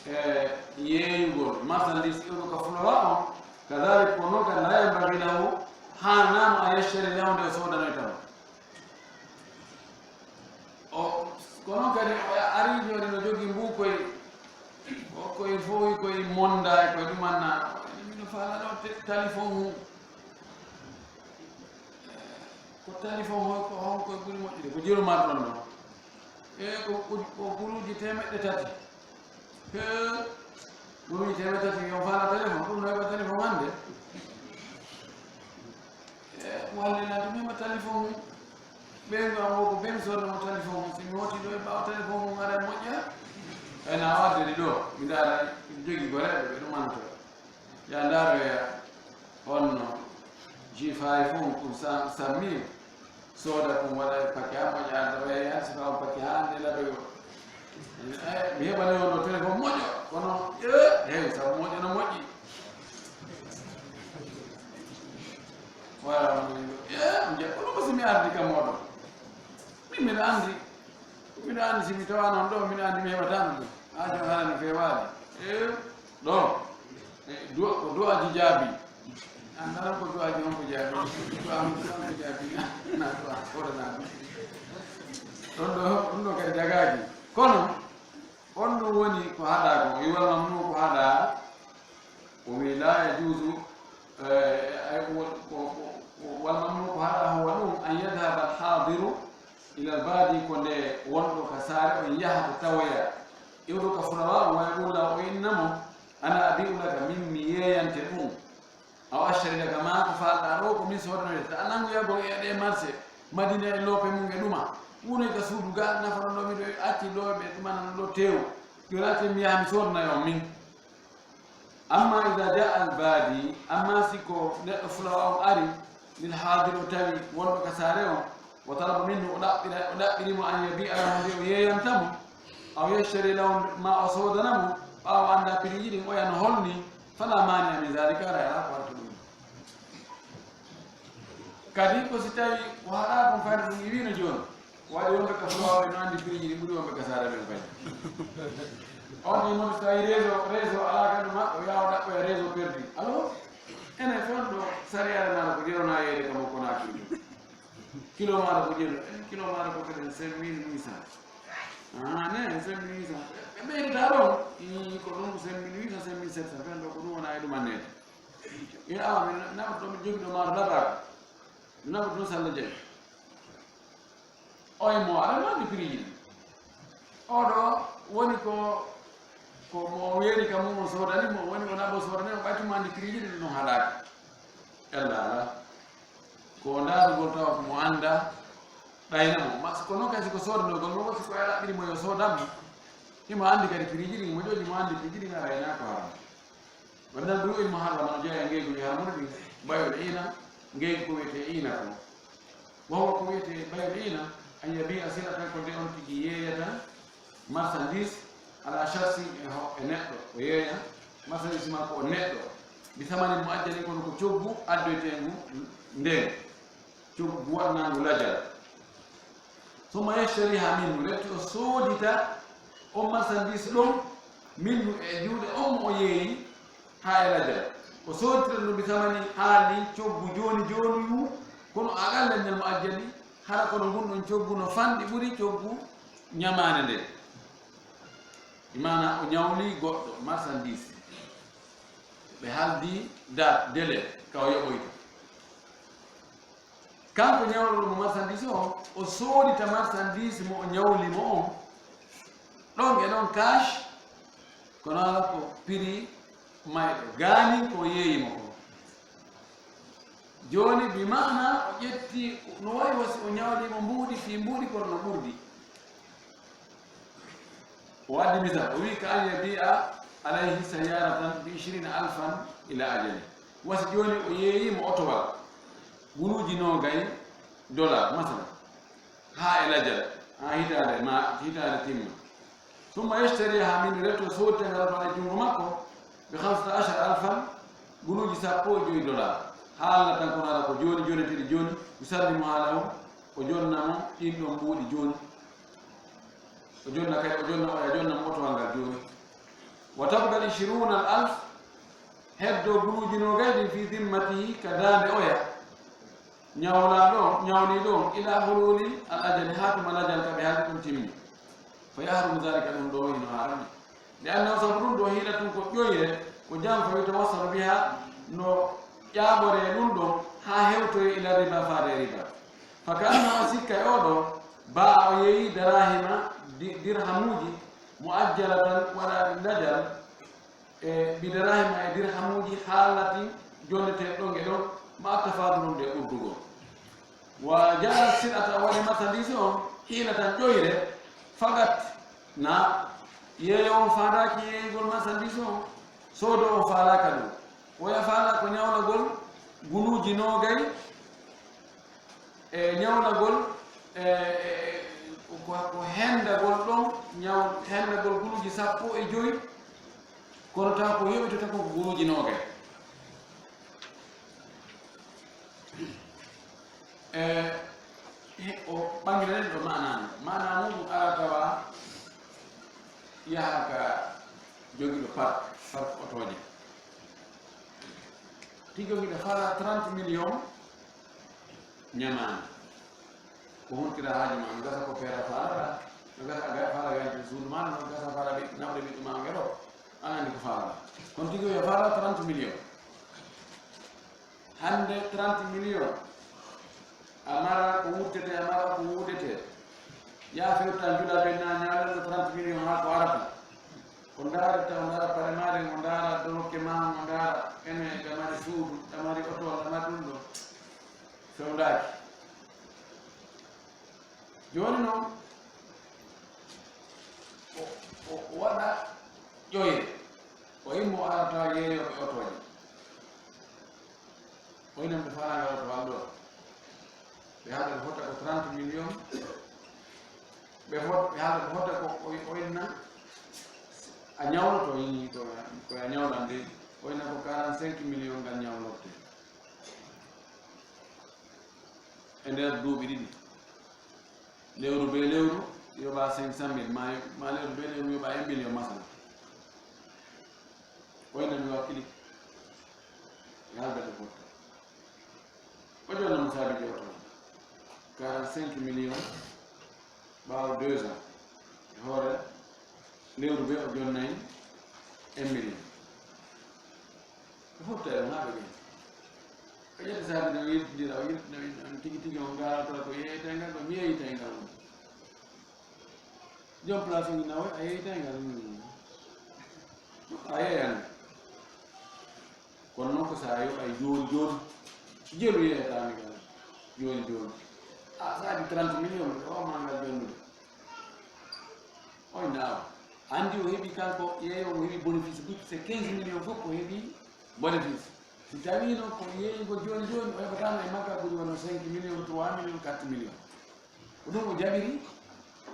e yeeyugol marchandise iwɗo ka fulawa on, kadalik ko noon kadi, la yambagi lahu, haanaama, an yashtari lahu, nde o soodanoyta mo. O, kono kadi o ari jooni no jogii mbuukoy, o koye fowi koye monda e koye ɗumanna, mino faala ɗo te-, talifon mum. Ko talifon hon, ko hon koye ɓuri moƴƴude, ko jeru marɗon ɗo. E ko, ko, ko guruuji teemeɗɗe tati. He, guruuji teemeɗɗe tati, yo faala telefon, ɗum no heɓa telefon hannde. E, wallina ɗum heɓa telefon mum. Ɓen ɗo am ko ɓen sodno mo telefon mum. Si mi hoti ɗo e ɓaawo telefon mum ara e moƴƴa. Ɓay na waddani ɗo, mi ndaara, mi jogi goreeɓe, ɓe ɗum anto. Ya ndaaroya honno G five fof ɗum sa-, sammi, sooda ɗum waɗa e paquet haa moƴƴa, adda ɓay haa sifa on paquet haa hannde ladoyo. Eh, mi heɓani on ɗo téléphone moƴƴo, kono, eh, hey, sabu moƴƴo no moƴƴi. Wala, on ɗo, eh, on jaɓɓo ɗum ko si mi ardi kam oɗo. Min mbiɗa anndi, mbiɗa anndi si mi tawaano on ɗo, mbiɗa anndi mi heɓataano ɗum. Haa jooni haala mi feewaali. Eh, ɗo, eh, du'a, ko du'aaji jaabi. Anndaa ko du'aaji on ko jaabi. Du'a on ko jaabi. Na du'a, hoore na du'a. Ɗon ɗo, ɗum ɗo kadi dagaaji. Kono, on ɗum woni ko haɗaa ko, iwal mamnu ko haɗaa, o wi, "Laa yajuuzu", eh, ay, ko, ko, ko, ko wal mamnu ko haɗaa, huwa ɗum, an yadhhaba al haadiru ila al baadi, ko nde wonɗo ka saare on yahata tawoya. Iwɗo ka fulawa on waya ɗum la o inna mo, "Ana abi'u laka", min mi yeeyante ɗum. "Aw ashtari laka", ma ko faalɗaa ɗo ko min soodanoyta. Ta a nangu yagol e ɗe marché, Madina e loope mum e ɗuma. Wuunoy ka suudu ga, nafaron ɗo miɗo acci ɗo ɓe ɗumana ɗo teewu. Yo laate mi yaha mi soodana on min. Amma iza jaa al baadi, amma si ko neɗɗo fulawa on ari, lil haadir o tawi wonɗo ka saare on, wa talaba minhu, o ɗaɓɓira, o ɗaɓɓiri mo an yabi'a lahu nde o yeeyanta mo, aw yashtari lahu ma o soodana mo, ɓaawo annda piriiji ɗin oya no holni, fala maani'a min zaalika, alaa ko warata ɗum. Kadi ko si tawi ko haɗaa kon kadi ɗum iwino jooni. Waɗi wonɓe ka fulawa ɓe no anndi piriiji ɗi ɓuri wonɓe ka saare men kadi. On ɗi mon so tawi réseau, réseau alaa kadi maɓɓe, o yawa ɗaɓɓoya réseau perdu. Alors, enen fen ɗo sariyaare maɗa ko jeronaa yeeyde kamo ko naaki ɗum. Kilo maɗa ko jeno, en kilo maɗa ko kadi cinq mille huit cents. Ah, ne, cinq mille huit cents. Ɓe ɓeydata ɗon, ii, ko ɗum cinq mille huit cents, cinq mille sept cents, fen ɗo ko ɗum wona e ɗum annede. Ina awa, mi naɓa ɗo, mi jogi ɗo maaro labaaka. Mi naɓa ɗum salla jeyi. Oye mo, aɗa mandi prix ji. Oɗo woni ko, ko mo weeri ka mum, o soodani mo, woni o naɓo soodani mo, ɓay tuma andi prix ji ɗin ɗum haɗaaka. Ella ala. Ko ndaarugol tawa ko mo annda, ɗayna mo. Ma, ko noon kay, si ko soodnogol mo, si ko ɗaɓɓiri mo yo soodan mo, himo anndi kadi prix ji ɗin, mo jooji mo anndi prix ji ɗin, a rayna ko haram. Wonnan buyu'il muharrama no jeyaa e ngeeguuji harmuɗi ɗin, bay'ul ina, ngeygu ko wiyetee iina ko. Wa huwa ko wiyetee bay'ul iina, an yabi'a sil'atan ko nde on tigi yeeyata marchandise ala shakhsin e ho-, e neɗɗo, o yeeya marchandise makko o neɗɗo, bi samanin mu'ajjalin kono ko coggu addoyteengu ndeen, coggu waɗnaangu lajal. Summa yashtariha minhu, refti o soodita on marchandise ɗon, minhu e juuɗe on mo o yeeyi, haa e lajal. O sooditira ɗum bi samani haali coggu jooni jooni ngu, kono aqalla minal mu'ajjali, hara kono ngun ɗon coggu no fanɗi ɓuri coggu ñamaande nden. Bi maana o ñawli goɗɗo marchandise. Ɓe haaldi date, délai, ka o yoɓoyta. Kanko ñawɗo mo marchandise on, o soodita marchandise mo o ñawli mo on, ɗon e ɗon cash, kono ala ko prix mayɗo, gaanin ko o yeeyi mo kon. Jooni, bi maana o ƴetti, no wayi wasi o ñawli mo mbuuɗi, fii mbuuɗi kono no ɓurdi. O waddi misal, o wi'i, ka an yabi'a alayhi sayyaratan bi ishrina alfan ila ajali. Wasi jooni o yeeyi mo otowal, guluuji noogay dollar, masala, haa e lajal, haa hitaande ma, hitaande timma. Summa yashtariha min, refti o soodita ngal oto e junngo makko, bi khamsata ashara alfan, guluuji sappo e joy dollar. Haala tan kono ala ko jooni, jooni tiri jooni, yusallimu haala o, o jonna mo ɗin ɗon mbuuɗi jooni. O jonna kadi, o jonna oya, jonna mo otowal ngal jooni. Wa tabqa al ishruna al alf, heddo guluuji noogay ɗin fi dimmatihi, ka daande oya. Ñawlaaɗo, ñawliiɗo on, ila hululi al ajali, haa tuma lajal ka ɓe haaldi ɗum timmi. Fa yahrumu zalika, ɗum ɗo ino haarani. Li annahu, sabu ɗum ɗo hiila tun ko ƴoyre, ko jam fa yutawassalu biha, no ƴaaɓoree ɗum ɗon haa hewtoyee ila riba, faade e riba. Fa ka annahu, sikka e oo ɗo, baa o yeeyi darahima, di-, dirhamuuji, muajjalatan, waɗaaɗi lajal, e bi darahima, e dirhamuuji, haalati jonneteeɗi ɗon e ɗon, ma tafadulun, nde ɓurdugol. Wa jaala sil'ata, o waɗi marchandise on, hiilatan, ƴoyre, fakat na yeeyo on faandaaki yeeyugol marchandise on, soodo on faalaaka ɗum. Oya faala ko ñawlagol guluuji noogay, e ñawlagol, e, e, e, ko, ko hendagol ɗon, ñaw-, hendagol guluuji sappo e joy, kono tawa ko yoɓitata ko guluuji noogay. E, he, o ɓanngirani ɗo maanaa mum. Maanaa mum ɗum ara tawa yaha ka jogiiɗo parc, parc otooje. Tigi jogiiɗo fala trente millions ñamaani. Ko huntira haaju ma, no gasa ko feera faalaɗa, no gasa a ga-, faala ganti suudu ma, no gasa faala ɓe, nawde ɓiɗɗo ma ngero, an anndi ko faalaɗa. Kono tigi o yo faala trente millions. Hannde trente millions, a mara ko wuttete, a mara ko wuudete. Yaa fewta njuɗa ɓe na ñaananno trente millions haa ko arata. O ndaarata, o ndaara pare maare, o ndaara dokke ma, o ndaara ene ɗamari suudu, ɗamari oto, ɗamari ɗum ɗo. Fewndaaki. Jooni noon, o, o, o waɗa ƴoyre, o immo o ara tawa yeeyooɓe otooje. O inan ɓe faalaanga oto wal ɗo. Ɓe haɗa ɓe fota ko trente millions. Ɓe fot-, ɓe haɗa ɓe fota ko o, o inna a ñawloto, ini ko, ko a ñawlan de. O inna ko quarante-cinq millions ngal ñawlotte. E nder duuɓi ɗiɗi, lewru be lewru yoɓa cinq cent mille, ma, ma lewru be lewru yoɓa un million masala. Koyna mi wakkili, e halda ko fotta. O jonna mo saabi je oto, quarante-cinq millions, ɓaawo deux ans. E hoore lewru be o jonnay un million. Ko fotta e ɗum haa ɓe ɓen. O ƴetta saabi ɗum, o yiltindira, o yiltina, o yiltina, tigi tigi on garoto ko yeeytay ngal, ko mi yeeytay ngal woni. Jom place o nawa, a yeeytay ngal, hmm. A yeeyan. Kono noon ko sa yoɓay jooni jooni. Jelu yeeytaani ngal. Jooni jooni. A saabi trente millions, o ma ngal jonnude. Oy, naawa. Anndi o heɓi kanko, yeeyo o heɓi bénéfice, butti c'est quinze millions fof o heɓi bénéfice. Si tawiino ko yeeyugol jooni jooni, o heɓataano e makka ɓuri wonno cinq millions, trois millions, quatre millions. Ko ɗum o jaɓiri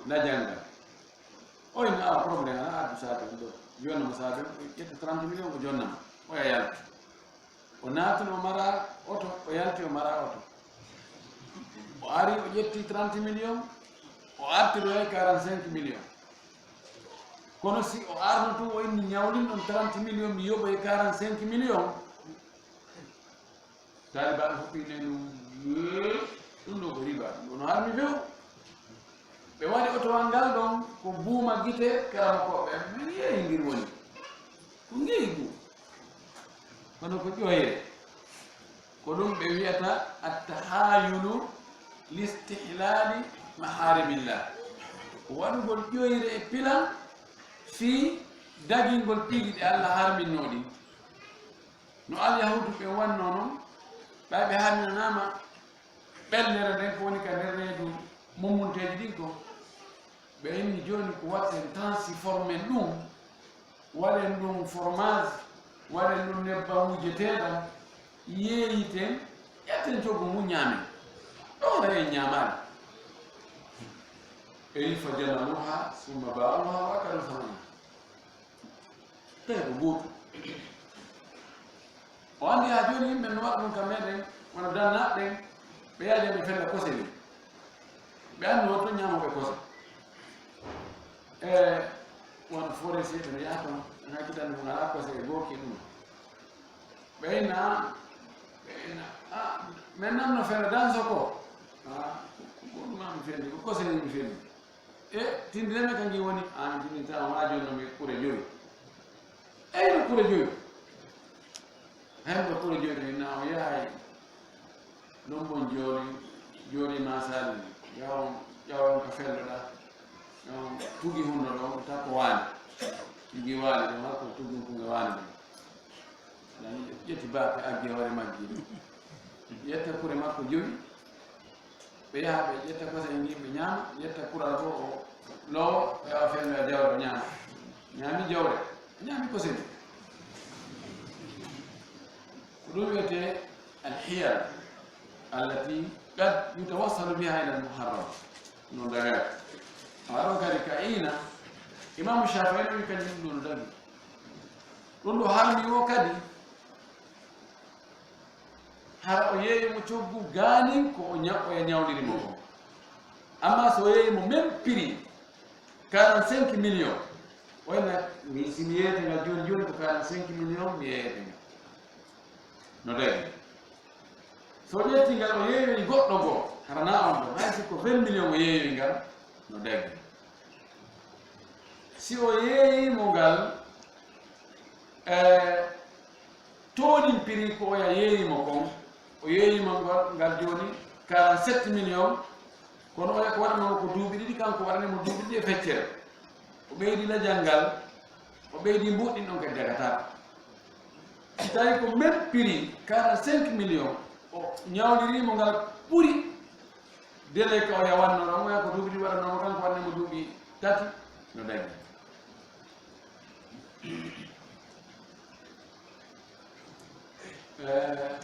lajal ngal. O inni, "Awa, problème alaa, addu saabe on ɗo." Jonnamo saabe on, o ƴetta trente millions, o jonnamo. Oya yalti. O naatno o mara oto, o yalti o mara oto. O ari o ƴetti trente millions, o artiri o yahi quarante-cinq millions. Kono si o arno tun o inni, "Ñawlin ɗon trente millions, mi yoɓoy quarante-cinq millions." Taalibaaɓe fof ɓe inni ɗum, "Yee, ɗum ɗo ko riba, ɗum ɗo no harmi few." Ɓe waɗi otowal ngal ɗon ko buuma gite karamokooɓe. Ɓe mbi'i, "Yeey, ngir woni ko ngeygu, kono ko ƴoyre." Ko ɗum ɓe wiyata attahayulu listihlali maharimillah, waɗugol ƴoyre e pilan fii dagingol piiji ɗi Allah harminnoo ɗin. No Alyahuudu ɓe wannoo non, ɓay ɓe harminanaama ɓellere nden ko woni ka nder reedu mummunteeji ɗin ko, ɓe inni jooni ko waɗen transformen ɗum, waɗen ɗum fromage, waɗen ɗum nebbam wujeteeɗam, yeeyiten, ƴetten coggu ngun ñaamen. Ɗo wona en ñaamaali. Ɓe wi fa jamaluha summa ba'uha wa akalu samana. Tawi ko gootu. O anndi haa jooni yimɓe no waɗa ɗum ka meɗen, wano dannaaɓe ɓen, ɓe yaadi ɓe fella kose ni. Ɓe anndi wonto ñaamooɓe kose. E wano forestier ɓe no yaha ton, ɓe hakkitande mo alaa kose e gooki e ɗum. Ɓe inna, ɓe inna, "Ah, men nan no fella danso ko." "Ah, ko, ko ɗum an mi felli, ko kose ni mi felli." E tindineme ka ngi woni, an tindinta on haa jooni no mi kure jowi. Eyyi, no kure jowi. Hen no kure jowi, na o yahay. Ɗum bon jooni, jooni ma sali. Yawon, yawon ka felloɗa. Yawon tugi hunno ɗon, ko takko wani. Ngi wani ɗon, hakko tugi hunno wani ɗon. Aɗa andi, ƴetti baafe aggi hoore majji. Ƴetta kure makko jowi. Ɓe yaha ɓe ƴetta kose e ndin ɓe ñaama, ƴetta kural goo o loowa, ɓe yaha fenna jawre o ñaama. Ñaami jawre, ñaami kose ndin. Ko ɗum wiyetee alhiyal allati qad yutawassalu biha ila almuharram. No dagaaki. Awa ɗon kadi ka iina, Imamu Shafii no wi kadi ɗum ɗo no dagi. Ɗum ɗo harmi o kadi, hara o yeeyi mo coggu gaanin ko o ña-, o ñawliri mo kon. Amma so o yeeyi mo même prix, quarante-cinq millions, o ina mi, si mi yeeyete ngal jooni jooni ko quarante-cinq millions mi yeeyete ngal. No dagi. So o ƴetti ngal o yeeyoyi goɗɗo goo, hara na on ɗon, hay si ko vingt millions o yeeyoyi ngal, no dagi. Si o yeeyi mo ngal, e, toonin prix ko oya yeeyi mo kon, o yeeyi mo ngal, ngal jooni quarante-sept millions, kono oya ko waɗanoo ko duuɓi ɗiɗi, kanko waɗani mo duuɓi ɗiɗi e feccere. O ɓeydi lajal ngal, o ɓeydi mbuuɗin ɗon kadi dagataa. Si tawi ko même prix quarante-cinq millions, o ñawliri mo ngal ɓuri délai ka o yawanno ɗon, oya ko duuɓi ɗiɗi waɗanoo mo, kanko waɗani mo duuɓi tati, no dagi. Eh,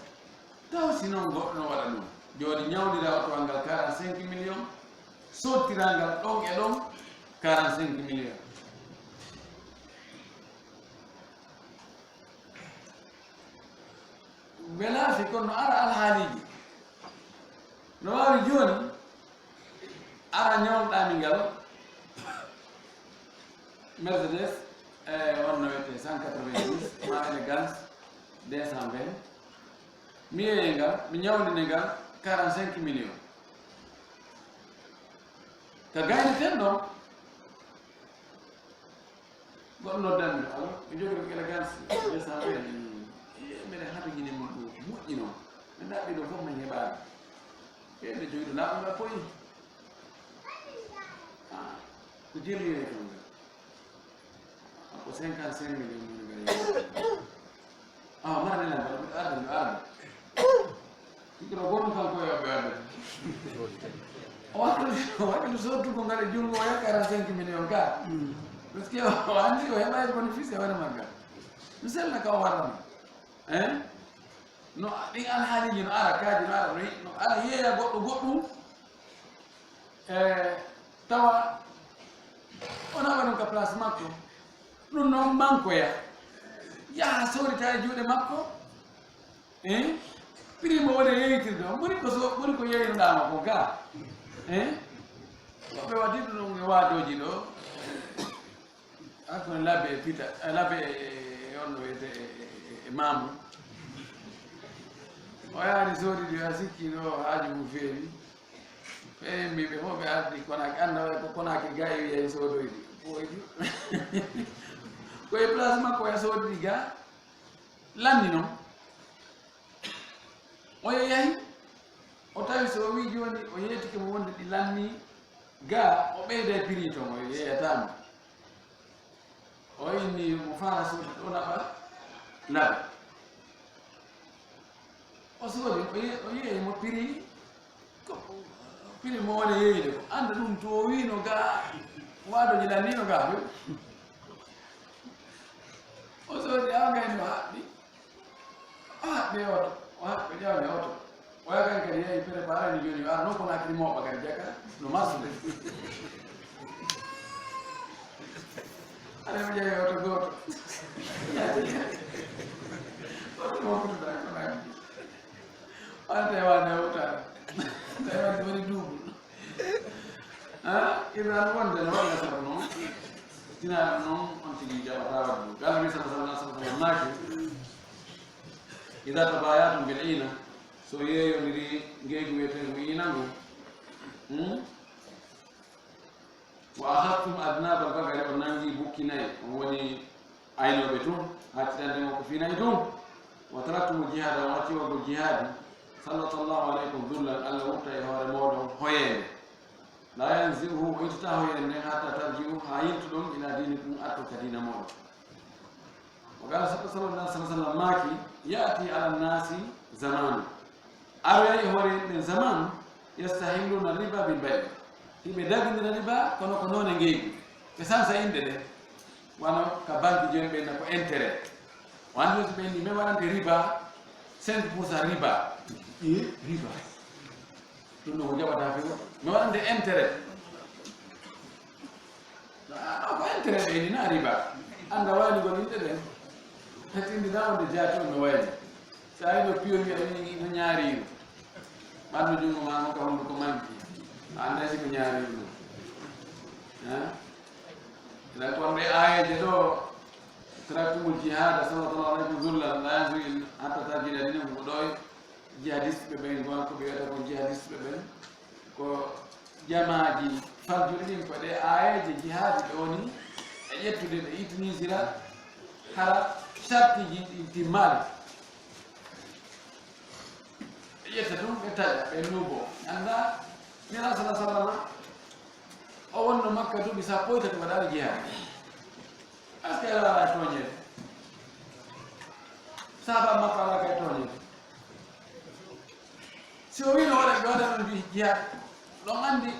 taw si noon goɗɗo no waɗa ɗum, jooni ñawlira otowal ngal quarante-cinq millions, sottira ngal ɗon e ɗon quarante-cinq millions. Welaafi kono no ara alhaaliiji. No waawi jooni, ara ñawloɗaa mi ngal Mercedes, e wonno wiyetee cent quatre-vingt-dix, ma élégance deux cent vingt. Mi yeeyi ngal, mi ñawlini ngal quarante-cinq millions. Ka gayneten ɗon, goɗɗo noddanmi ɗo, "Alo, mi jogii ɗo élégance deux cent vingt." "Ee, mbeɗa hatojini mon ɗo, moƴƴi noon. Mi ɗaɓɓi ɗo fof, min heɓaani. Ee, mbeɗa jogii ɗo laaɓa ngal poyi." "Ah, ko jeli yeeyi toon ngal?" "Ah, ko cinquante-cinq millions woni ngal yeeyi." "Ah, mara nela ngal, mbiɗo arda, mbiɗo arda." Hikka ɗo goɗɗum kanko e yoɓɓe arde. O waɗi, o waɗi sottugol ngal e junngo o, yaha quarante-cinq millions ka. Mm. Parce que o anndi o heɓaani bénéfice e hoore maggal. Mi selna ka o warrama. Hein? No ɗin alhaaliiji no ara, kaaji no ara, no, no ara yeeya goɗɗo goɗɗum, e tawa o naɓa ɗum ka place makko. Ɗum noon mankoya, yaha sodita e juuɗe makko. Eh? Prix mo woni yeeytirde on, ɓuri ko so, ɓuri ko yeeynuɗaa mo ko ga. Eh? Ko ɓe waɗi ɗum ɗum e waadooji ɗo. A kono labbe e pita, eh, labbe e, e, e on no wiyete e, e, e, e maamu. O yaari soodi ɗi, a sikki ɗo haaju mum feewi. Ɓe mbiɓe fof ɓe ardi Konaaki, annda way ko Konaaki ga e wiya en soodoydi. Ɓooydi. Ko e place makko o ya soodidi ga. Lanni noon. O yeeyahi, o tawi so o wii jooni o yeetike mo wonde ɗi lanni ga, o ɓeyda e prix ton, o yeeyataa mo. O inni mo faala soodi ɗo naɓa laɓe. O soodi, o ye-, o yeeyi mo prix, ko prix mo woni yeeyde ko. Annda ɗum to o wiino ga, waadooji lanniino ga fof. O soodi, haa gayni o haɓɓi. O haɓɓi e oto, o haɓɓi ƴawni e oto. O yaha kan kadi yehi préparé ni jooni, yo ar noon Konaakiri mooɓa kadi jaka no marsude. Aɗa mo ƴeewi oto gooto. Oto mo futuda Konaakiri. Wante wande wutare. Tawi wande woni double. Ha? Ibrahima wonde no waɗa sabu noon. Tinaa noon on tigi jaɓataa waɗde ɗum. Qala Nabi sallallahu alaihi wasallam maaki, "Idha tabayatum bil ina." So yeeyondiri ngeygu wiyeteengu iina ngu. Hmm? "Wa akhadhtum adnabal baqari", on nangi bukki nayi, on woni aynooɓe tun, haccitande mo ko fii nayi tun. "Wa taraktumul jihada", on acci waɗugol jihaadi. "Sallallahu alaykum dhullan", Allah wurta e hoore mooɗon hoyeende. "La yanzi'uhu", o ittata hoyeende nden, "hatta tarji'u", haa yiltuɗon, "ila dinikum", arton ka diina mooɗon. Wa qala sallallahu alaihi wasallam maaki, "Ya'ti ala nasi zamanu." Aroyay e hoore yimɓe nden zamanu, "Yastahilluna riba bil bay'." Hiɓe dagindira riba, kono ko noone ngeygu. Ɓe sansa inɗe ɗe. Wano ka banque jooni ɓe na ko intérêt. Wano so ɓe ni, "Men waɗante riba cinq pour cent riba." Ih, riba. Ɗum ɗo ko jaɓata fi goɗɗo. "Men waɗante intérêt." Ah, ko intérêt ɓe ni na riba. Annda waynugol inɗe ɗen. Hetindina wonde jaati on no wayni. So a yiɗo piyol wiya ni no ñaariino. Ɓandu junngo ma ngon ka hunduko manki. A annda si ko ñaariino. Ha? Ila kon ɓe aayeeje ɗo, "Taraktumul jihada, sallallahu alaikum dhullan, la yanzi'uhu hatta tarji'u ila dinikum", ko ɗo e jihadiste ɓe ɓen, gon ko ɓe wiyata kon jihadiste ɓe ɓen. Ko jamaaji fajjude ɗin, ko ɗe aayeeje jihaadi ɗe woni e ƴettude, ɓe utilisira hara sartiji ɗin timmaali. Ɓe ƴetta ɗum, ɓe taƴa, ɓe nuubo. Annda, Nela sala sallama, o wonno Makka duuɓi sappo e tati waɗaali jihaadi. Est-ce que ela ala tooñeede? Saaba makko ala kay tooñeede. Si o wiino waɗa, ɓe waɗa ɗum ji-, jihaad, ɗon anndi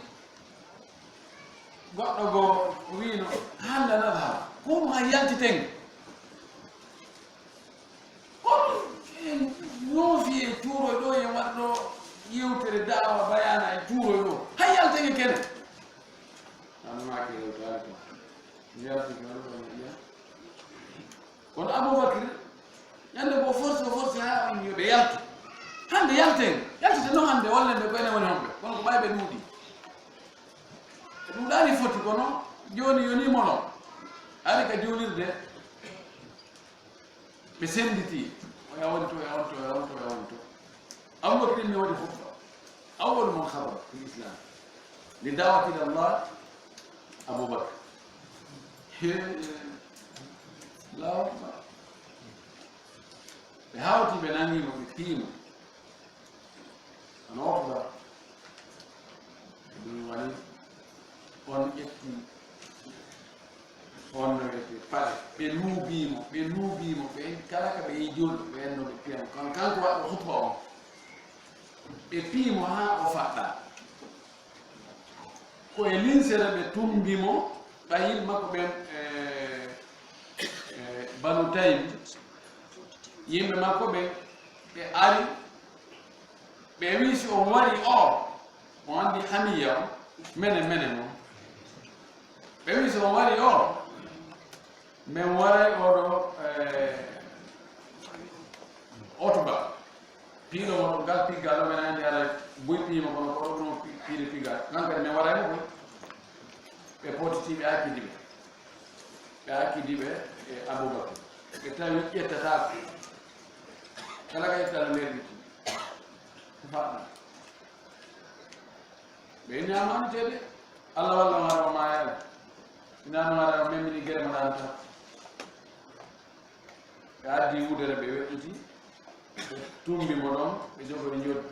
goɗɗo goo o wiino, "Hannde nadhhab, ko ɗum hay yaltiten." Kono en ñoofi e cuuroy ɗo, en waɗa ɗo yewtere daawa bayaana e cuuroy ɗo. Hay yalten e kene. An maaki yewtaani ko. Mi yalti ko ɗo mi yiya. Kono Abubakar, ñande ko force, force haa on yo ɓe yaltu. Hannde yalten, yaltete non hannde, wallen ɓe ko enen woni homɓe. Kono ko ɓay ɓe ɗuuɗi. Ɓe ɗuuɗaani foti, kono jooni yoni mono. Ari ka juulirde. Ɓe sennditi, o yawonto, o yawonto, o yawonto, o yawonto. Abubakar ne waɗi khutba. Awwalu man khataba fil Islam li da'wati ila Allah, Abubakar. He, Allahu Akbar. Ɓe hawti, ɓe nangi mo, ɓe pii mo. Hono Uqba ibn Walid, on ƴetti on no wi'etee paɗe, ɓe nuubii mo, ɓe nuubii mo, ɓe kala ka ɓe yi'i juulɗo, ɓe enno ɓe piya mo. Kan-, kanko waɗɗo khutba on, ɓe pii mo haa o faɗɗa. Ko e linsere ɓe tumbi mo, ɓay yimɓe makko ɓen, e, e, Banu Taym, yimɓe makko ɓen, Ɓe ari, ɓe wi si on wari o, on anndi hamiya on, menen, menen on. Ɓe wi si on wari o, men waray oɗo, eh, Otuba. Piiɗo mo ɗo, ngal piggal ɗo, men anndi ara boy piima kono ko ɗo ɗum pi-, piide piggal. Ngal kadi men waray mo koy. Ɓe potiti, ɓe accidi ɓe. Ɓe accidi ɓe e Abubakar. Ɓe tawi ƴettataako. Kala ka ƴetta no nder ɓitti. Ko faɗɗa. Ɓe inni amaani tede. Allah walla ma ɗo maaya. Ina no ara memini gere mo ɗanta. Ɓe addi wudere, ɓe weƴƴiti, ɓe tumbi mo ɗon, ɓe jogori njod-,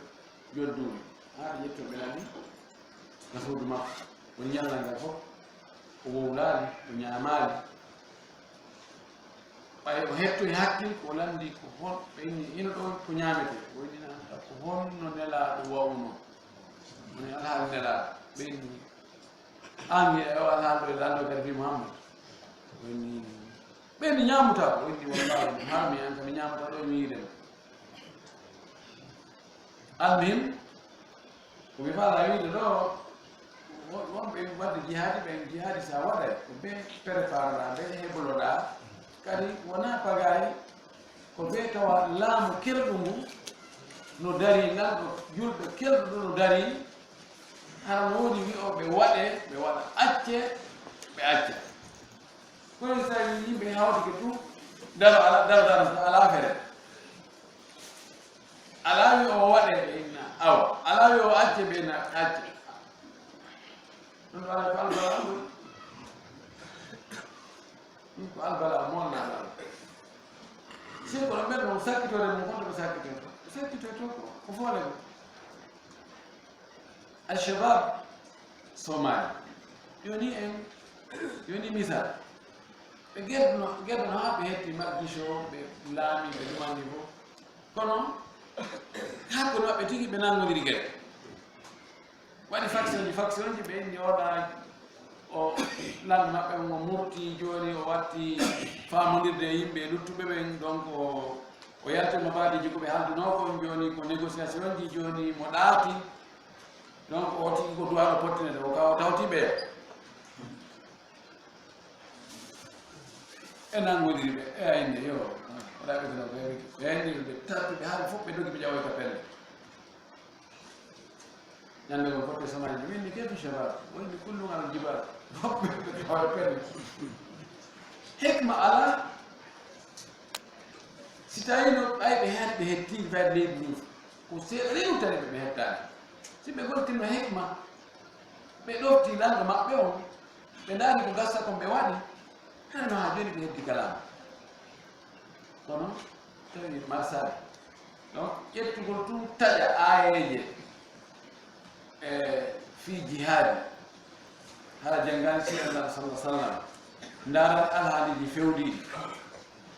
njodduuri. Haa ɓe ƴetti, ɓe nani ka suudu makko. O ñallal ngal fof, o wowlaali, o ñaamaali. Ɓay o hettoyi hakkil, ko o lanndi ko hon, ɓe inni, "Hino ɗo ko ñaametee?" O inni, "Na'am." "Ko honno Nelaaɗo wa'unoo?" O inni, "Alhaali Nelaaɗo." Ɓe inni, "An e o alhaali ɗo e lanndo kadi fii Muhammad?" O inni, ɓe inni, "Ñaamutaa ko?" O inni, "Wallaahi, mi harmi, an kam mi ñaamataa ɗo mi yiide ma." Almuhim, ko mi faala wiide ɗo, wo-, wonɓe waɗde jihaadi ɓen, jihaadi sa waɗay, ko ɓe prépareɗaa, ɓe hebloɗaa, kadi wonaa pagaay, ko ɓe tawa laamu kelɗo ngu no darii, lanɗo julɓe kelɗo ɗo no darii, hara no woni wi'ooɓe waɗee, ɓe waɗa, accee, ɓe acca. Kono so tawi yimɓe hawtike tun, daro ala, daro, daro, ala affaire. Ala wi o waɗe ɓe inna, awa. Ala wi o acce ɓe inna, acce. Ɗum ɗo ala ko albala ɗum. Ɗum ko albala mo wonna ala. Si kono ɓen ɗon sakkitore mum, kono ko sakkitoto. Ko sakkitoto ko, ko foole ko. Alshabab Somali. Jooni en, jooni misal. Ɓe gedduno, gedduno haa ɓe hetti Mogadisho, ɓe laami, ɓe ɗumanni fof. Kono, hakkunde maɓɓe tigi ɓe nanngondiri gere. Waɗi factionji, factionji, ɓe inni oɗa, o, lanɗo maɓɓe on o murti jooni, o watti faamondirde e yimɓe luttuɓe ɓen, donc o, o yaltino baadiiji ko ɓe haldunoo kon, jooni ko négociationji, jooni mo ɗaati. Donc, o tigi ko duwaaɗo pottinede, o ka o tawti ɓe. E nanngondiri ɓe, e aynde, yo, waɗa ɓe no ɓe wiki. Ɓe aynde ɓe tatti ɓe haali fof, ɓe dogi ɓe ƴawoy ka pelle. Ñande goo fof ɓe somani, ɓe inni, "Kayfa shabab?" O inni, "Kullun ala jibal." Fof ɓe ƴawoy pelle. Hikma ala, si tawino ɓay ɓe hen ɓe hetti fayde leydi ndin. Ko seeɗa rewi tani ɓe, ɓe hettaani. Si ɓe goltinno hikma, ɓe ɗofti lanɗo maɓɓe on, ɓe ndaari ko gasa kon ɓe waɗi, hara no haa jooni ɓe heddi kalaama. Kono tawi marsaali. Donc, ƴettugol tun taƴa aayeeje, e fii jihaadi, hara janngaani siira Nulaaɗo sallallaahu alayhi wa sallam, ndaarani alhaaliiji fewdiiɗi.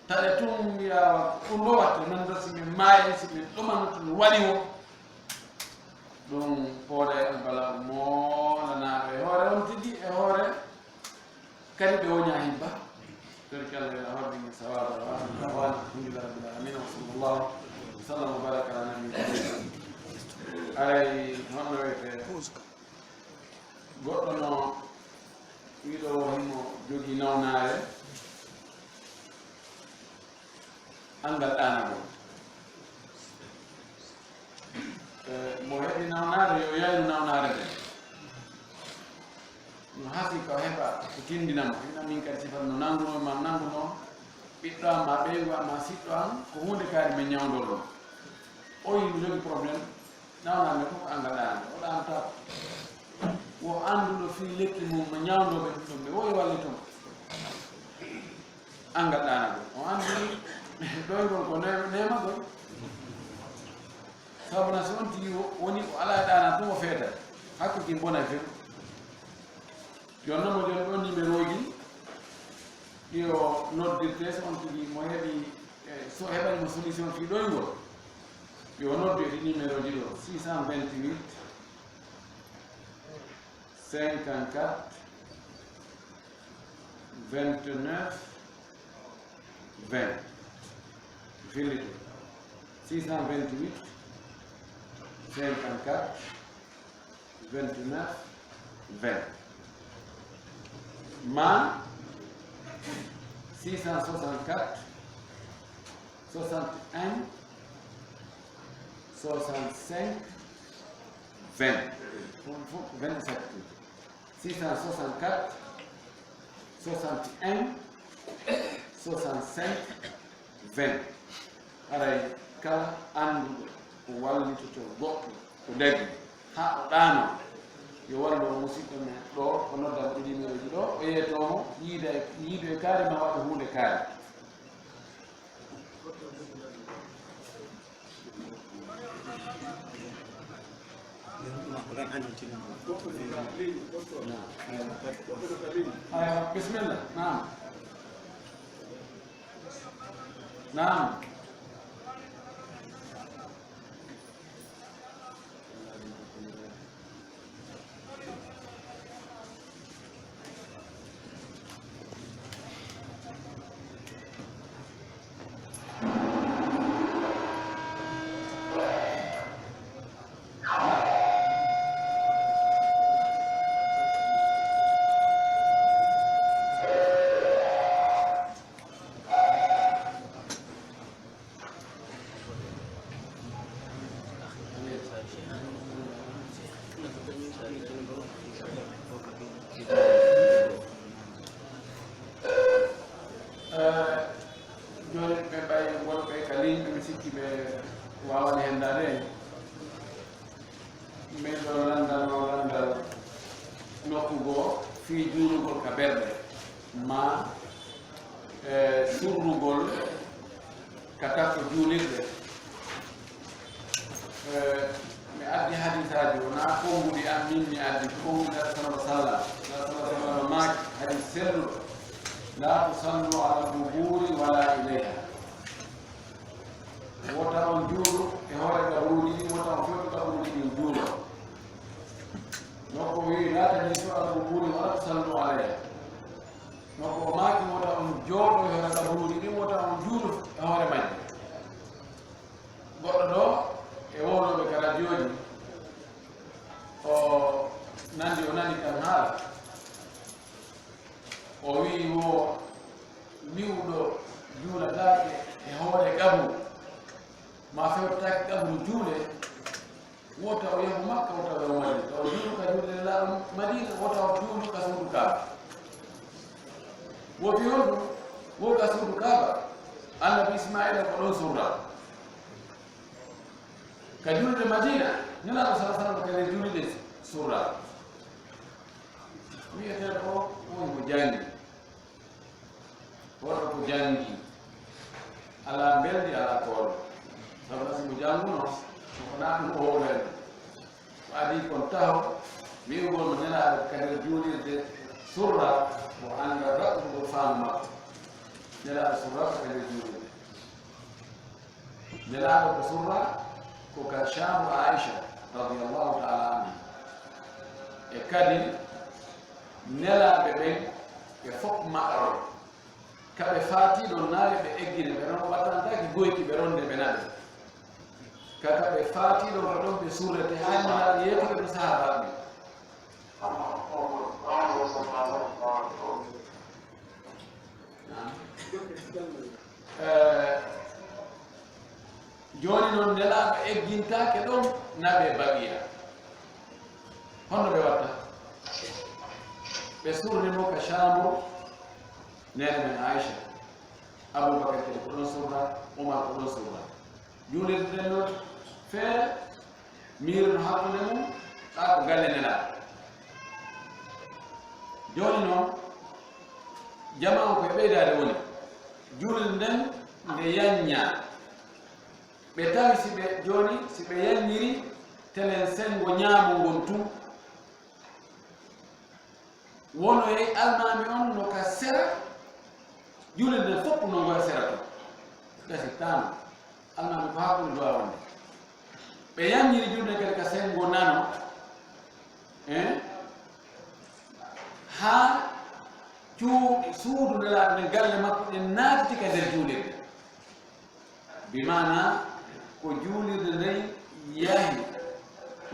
Taƴa tun wi'a ɗum ɗo watte, non ɗo si min maayi, si min ɗumano tun waɗi o. Ɗum pooɗa e albalaa moolanaaɗo e hoore on tigi, e hoore kadi ɓe woña himba. Torki Allah ila hoore ɗin sawaaba wa. Alhamdulillahi rabbil alamin, wa sallallahu wa sallam wa baraka ala nabiyina. Aray, honno wiyete? Goɗɗo no wiɗo o himo jogii nawnaare, anngal ɗaanagol. E, mo heɓi nawnaare, yo yaynu nawnaare nden. No hasi ko heɓa ko tindina mo. Ina min kadi sifat no nanguno ma, nanguno ɓiɗɗo am, ma ɓeyngu am, ma siɗɗo am, ko huunde kaari men ñawndol ɗum. O yi mi jogii problème. Nawnaande fof ko anngal ɗaande, o ɗaantaako. Wo annduɗo fii lekki mum no ñawndoo ɓe ɗum ɗon, ɓe woyi wallito mo. Anngal ɗaanagol. O anndi ɗoyngol ko ne-, neemagol. Sabu na so on tigi wo-, woni o alaa e ɗaanaa tun o feeta. Hakku kin bona few. Yo nonmo jon ɗon numéro ji ɗi o noddirte, so on tigi mo heɓi, e, so heɓani mo solution fii ɗoyngol, yo noddu e ɗi numéro ji ɗo, six cent vingt-huit, cinquante-quatre, vingt-neuf, vingt. Fillito. six cent vingt-huit, cinquante-quatre, vingt-neuf, vingt. Ma six cent soixante-quatre, soixante et un, soixante-cinq, vingt. Fof, fof ko vingt-sept. Six cent soixante-quatre, soixante et un, soixante-cinq, vingt. Haray kala annduɗo ko wallitoto goɗɗo ko dagi haa o ɗaanoo, yo wallu o musidɗo men ɗo, o nodda mo ɗiɗi numéro ji ɗo, o yeeytoo mo, yiida e, yiido e kaari ma waɗa huunde kaari. Aywa, bisimilla. Naam. Naam. Eh, jooni ɓe ɓay wonɓe ka ligne ɓe, mi sikki ɓe waawani henndaade en. Min ɗo lanndano lanndal nokku goo fii juulugol ka berɗe, maa, eh, surrugol ka takko juulirɗe. Eh, mi addi hadiisaaji, wonaa konnguɗi an min mi addi, ko konnguɗi Nulaaɗo sallallaahu alayhi wa sallam. Nulaaɗo sallallaahu alayhi wa sallam maaki, hadiis selluɗo, "Laa tusallu alal qubuuri wa laa ilayha." Wota on juulu e hoore qaburuuji ɗin, wota on fewtu qaburuuji ɗin juulo. Nokku o wi'i, "Laa tajlisu alal qubuuri wa laa tusallu alayha." Nokku o maaki, "Wota on jooɗo e hoore qaburuuji ɗin, wota on juulu e hoore majji." Goɗɗo ɗo e wowlooɓe ka radiooji, o nandi, o nani kan haala. O wi'i wo niwɗo juulataake e hoore qabru, maa fewtataake qabru juule, wota o yahu Makka, wota o yahu Madina. Taw juulu ka juulde Nulaaɗo Madina, wota o juulu ka suudu Kaaba. Wo fii honɗum? Wo ka suudu Kaaba, Annabi Ismaa'iila ko ɗon surra. Ka juulde Madina, Nulaaɗo sallallaahu alayhi wa sallam kadi juulde surra. Wi'eteeɗo o, o ko janngi. Hoto ko janngi. Alaa mbeldi, alaa koolo. Sabu si mo jannguno, ko wonaa ɗum o wowlani. Ko adii kon taho, wi'ugol mo Nelaaɗo ka nder juulirde surra, o annda raɓɓugol faamu makko. Nelaaɗo surra ko ka nder juulirde. Nelaaɗo ko surra ko ka caabu Aisha radiyallahu ta'ala anha. E kadi nelaaɓe ɓen ɓe fof maɓɓe on, ka ɓe faati ɗon naɓe ɓe eggine ɓe ɗon, wattantaake goyki ɓe ronde ɓe naɓe. Ka, ka ɓe faati ɗon ko ɗon ɓe surrete, hay mo naɓe yeetuɓe ɗo sahaabaaɓe. Eh, jooni non, Nelaaɗo eggintaake ɗon naɓe Baqiya. Honno ɓe watta? Ɓe surri mo ka caamuru neene men Aisha. Abubakar kadi ko ɗon surra, Umar ko ɗon surra. Juulirde nden non feere, miiro no hakkunde mum, ɗaa ko galle Nelaaɗo. Jooni non, jamaa on ko e ɓeydaade woni. Juulirde nden nde yanñaa. Ɓe tawi si ɓe, jooni, si ɓe yanñiri, telen senngo ñaamo ngon tun. Wonoyay almaami on no ka sera, juulirde nden fof no ngoya sera ton. Gasi taano, almaami ko hakkunde duwaa wonde. Ɓe yanñiri juulirde nden kadi ka senngo nano, eh? Haa cuuɗi, suudu Nelaaɗo nden, galle makko ɗen naatiti ka nder juulirde. Bi maana, Ko juulirde nden yahi,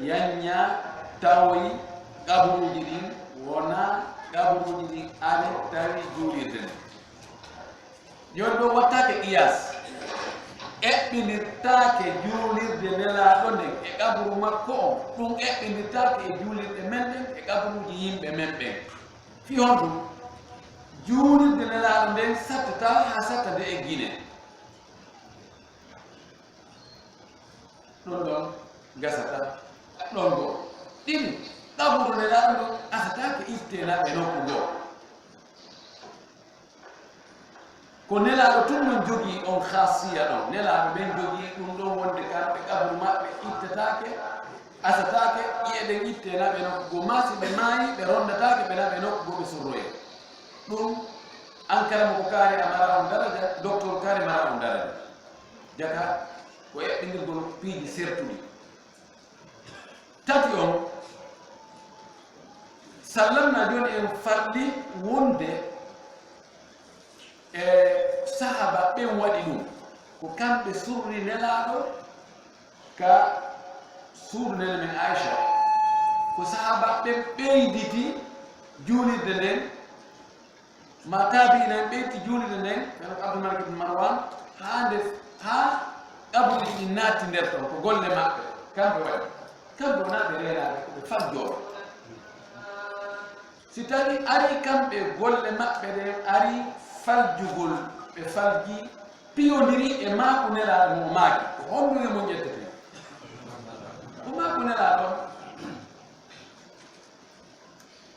yanñaa, tawoyi qaburuuji ɗin, wonaa qaburuuji ɗin ari tawi juulirde nden. Jooni ɗoo wattaake qiyaas. Eɓɓindirtaake juulirde Nelaaɗo nden e qaburu makko on, ɗum eɓɓindirtaake e juulirɗe men ɗen e qaburuuji yimɓe men ɓen. Fii honɗum? Juulirde Nelaaɗo nden sattataa haa satta nde e Gine. Ɗon ɗon gasata. Ɗon ɗoo. Ɗiɗi, qaburu Nelaaɗo ɗon asataake ittee na ɓe nokku goo. Ko Nelaaɗo tun non jogii on khaasiya ɗon. Nelaaɓe ɓen jogii ɗum ɗon wonde kamɓe qaburu maɓɓe ittataake, asataake, ƴi'e ɗen ittee na ɓe nokku goo. Maa si ɓe maayi, ɓe ronndataake ɓe na ɓe nokku goo ɓe surroyee. Ɗum, an karamoko kaari a maraa on daraja, docteur kaari maraa on daraja. Jaka, ko eɓɓindirgol piiji sertuɗi. Tati on, sallam na jooni en farli wonde e sahaaba ɓen waɗi ɗum. Ko kamɓe surri Nelaaɗo ka suudu nene men Aisha. Ko sahaaba ɓen ɓeyditi juulirde nden, ma taabi'ina en ɓeyditi juulirde nden, ɓen ko Abdul Malik ibn Marwan, haa nde, haa qaburuuji ɗin naatti nder ton, ko golle maɓɓe, kamɓe waɗi. Kamɓe wonaa ɓe reenaaɓe, ko ɓe faljooɓe. Si tawii arii kamɓe golle maɓɓe ɗen arii faljugol, ɓe falji piyondiri e maaku Nelaaɗo mo o maaki, ko honɗum e mon ƴettetee? Ko maaku Nelaaɗo on.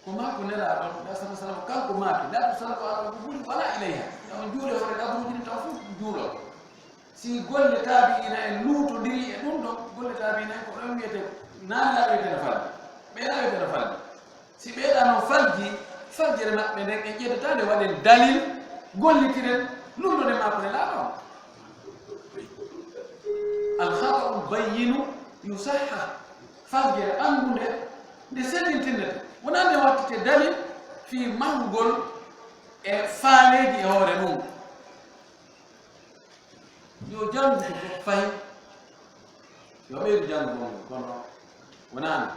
Ko maaku Nelaaɗo on, sallallahu alaihi wasallam, kanko maaki, "La tusallu ala al-quburi wala ilayha." Taw on juule hoore qaburuuji ɗin taw fof juuloo. Si golle taabi'ina en luutondiri e ɗum ɗon, golle taabi'ina en ko ɗon wiyete, naaniraaɓe wiyete no faldi, ɓeeɗaa wiyete no faldi. Si ɓeeɗaa no falji, faljere maɓɓe nden en ƴettata nde waɗen dalil gollitiren luutnde maaku Nelaaɗo on. Al-khata'u bayyinu yusahhah. Faljere ɓanngunde, nde sellintinte, wonaa nde wattite dalil fii mahugol e faaleeji e hoore mum. Yo janngu ko fahi. Yo ɓeydu janngugol ngol, kono wonaa non.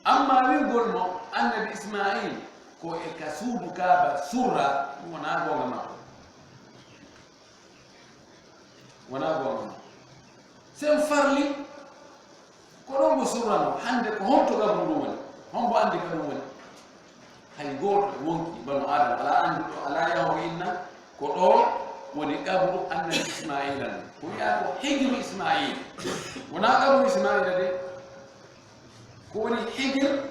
Amma wi'ugol mo Annabi Isma'iil ko e ka suudu Kaaba surra, ɗum wonaa goonga makko. Wonaa goonga makko. Si en farli, ko ɗon mo surranoo. Hannde ko honto qabru ndun woni? Hombo anndi ka ɗum woni? Hay gooto e wonki Banu Aadama alaa annduɗo, alaa yahuwo inna ko ɗoo woni qabru Annabi Isma'iila ndun. Ko wi'aa ko Hijru Isma'iil. Wonaa qabru Isma'iila de. Ko woni Hijr,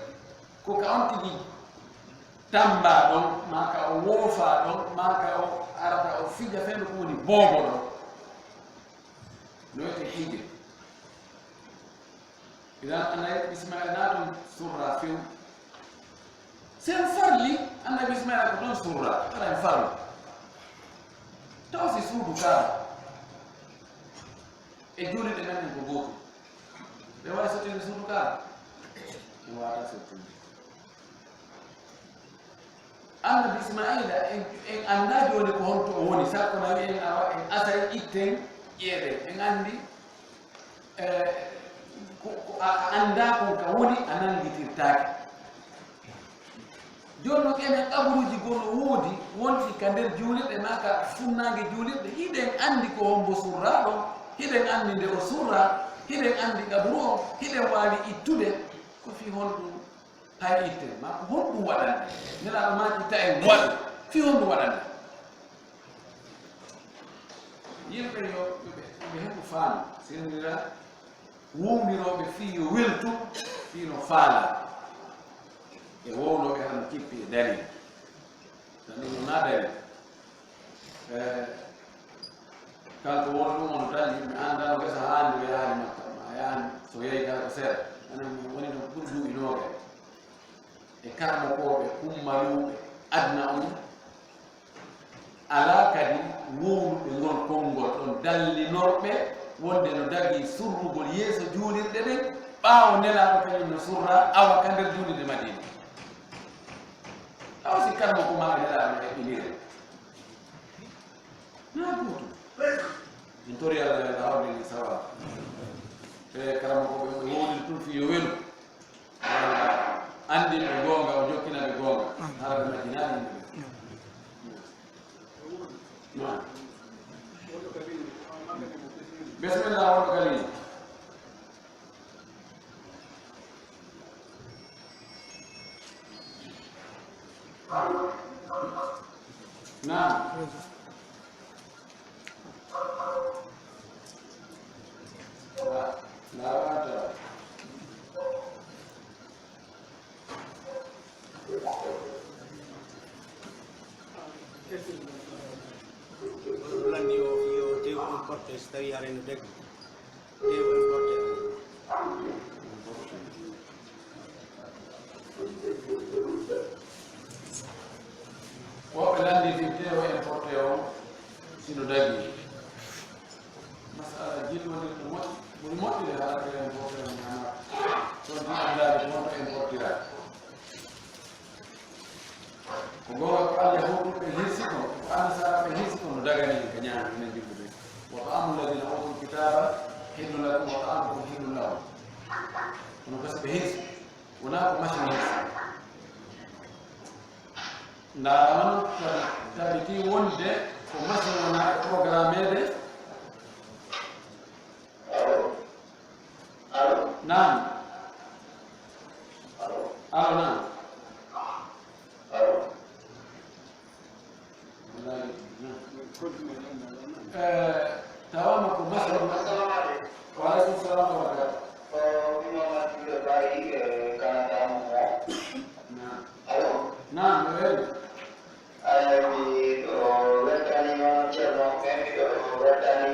ko ka on tigi tammbaa ɗon, maa ka o woofaa ɗon, maa ka o arata o fija fendu ko woni boobo ɗon. No wi'etee Hijr. Idan Annabi Isma'iila na ton surraa few. Si en farli Annabi Isma'iila ko ton surraa, hara en farli. Taw si suudu Kaaba e juulirɗe men ɗen ko gootum. Ɓe waawi sottinde suudu Kaaba? Ɓe waawataa sottinde. Annabi Isma'iila, en, en anndaa jooni ko honto o woni, sakko na wi'en awa en asay itten ƴeewen. En anndi, eh, ko, ko a, a anndaa kon ka woni, a nanngitirtaake. Jooni non enen qaburuuji goo no woodi, wonɗi ka nder juulirɗe maa ka funnaange juulirɗe, hiɗen anndi ko hombo surraa ɗon, hiɗen anndi nde o surraa, hiɗen anndi qaburu on, hiɗen waawi ittude. Ko fii honɗum hay itten, maa ko honɗum waɗande? Nelaaɗo maaki ta en waɗu, fii honɗum waɗande? Yimɓe yo, yo ɓe, yo ɓe heɓu faamu, sennira wowlirooɓe fii yo weltu, fii no faalaa. E wowlooɓe hano kippi e dalil. Tan ɗum wonaa dalil. Eh, kanko won ɗum on tan, yimɓe anndaa no gesa haandi, o yahaali Makka, ma yahaani, so yehi gaa ko seeɗa. Anen min woni ɗon ɓuri duuɓi noogay. E karamokooɓe kummaluuɓe aduna on, alaa kadi wowluɓe ngol konngol ɗon dallinorɓe wonde no dagii surrugol yeeso juulirɗe ɗen, ɓaawo Nelaaɗo kañum no surraa awa ka nder juulirde Madiina. Awa si karamoko maa e Nelaaɗo no eɓɓinire. Naa gootum. Min tori Allah yo Allah hawrde en e sawaaba. E karamokooɓe ɓe wowliri tun fii yo welu. Yo Allah anndin ɓe goonga, o jokkina ɓe goonga. Hara ɓe majjinaani yimɓe ɓe. Naam. Bismillah, wonɗo ka ligne. Naam. Lanndi o fii o tew importé, so tawii aɗa no daggi. Tew importé. Woɓɓe lannditi tew importé o, si no daggi. Masala jillodirɗo moƴƴi, ɓuri moƴƴude hara tew importé o ñaamaaka. Ɗon tun anndaade ko honto importira. Ko goonga ko Alyahuuduɓe hirsi kon, ko Annasaaraaɓe hirsi kon no dagani en ka ñaama enen julɓe ɓen. Wa ta'amu alladina utul kitaba hillun lakum wa ta'amukum hillun lahum. Kono ko si ɓe hirsi, wonaa ko machine hirsi. Ndaarama non tabi-, tabitii wonde ko machine wona e programmeede. Naam. Alo, naam. Wallahi, naam. Eh, tawama ko masal. Assalamu alaikum. Wa alaikum salam wa rahmatullah. Ko Imam Abdul Bari, eh, Canada mo. Naam. Alo? Naam, mi welii. Ay, miɗo weltani on, Ceerno, mais miɗo weltani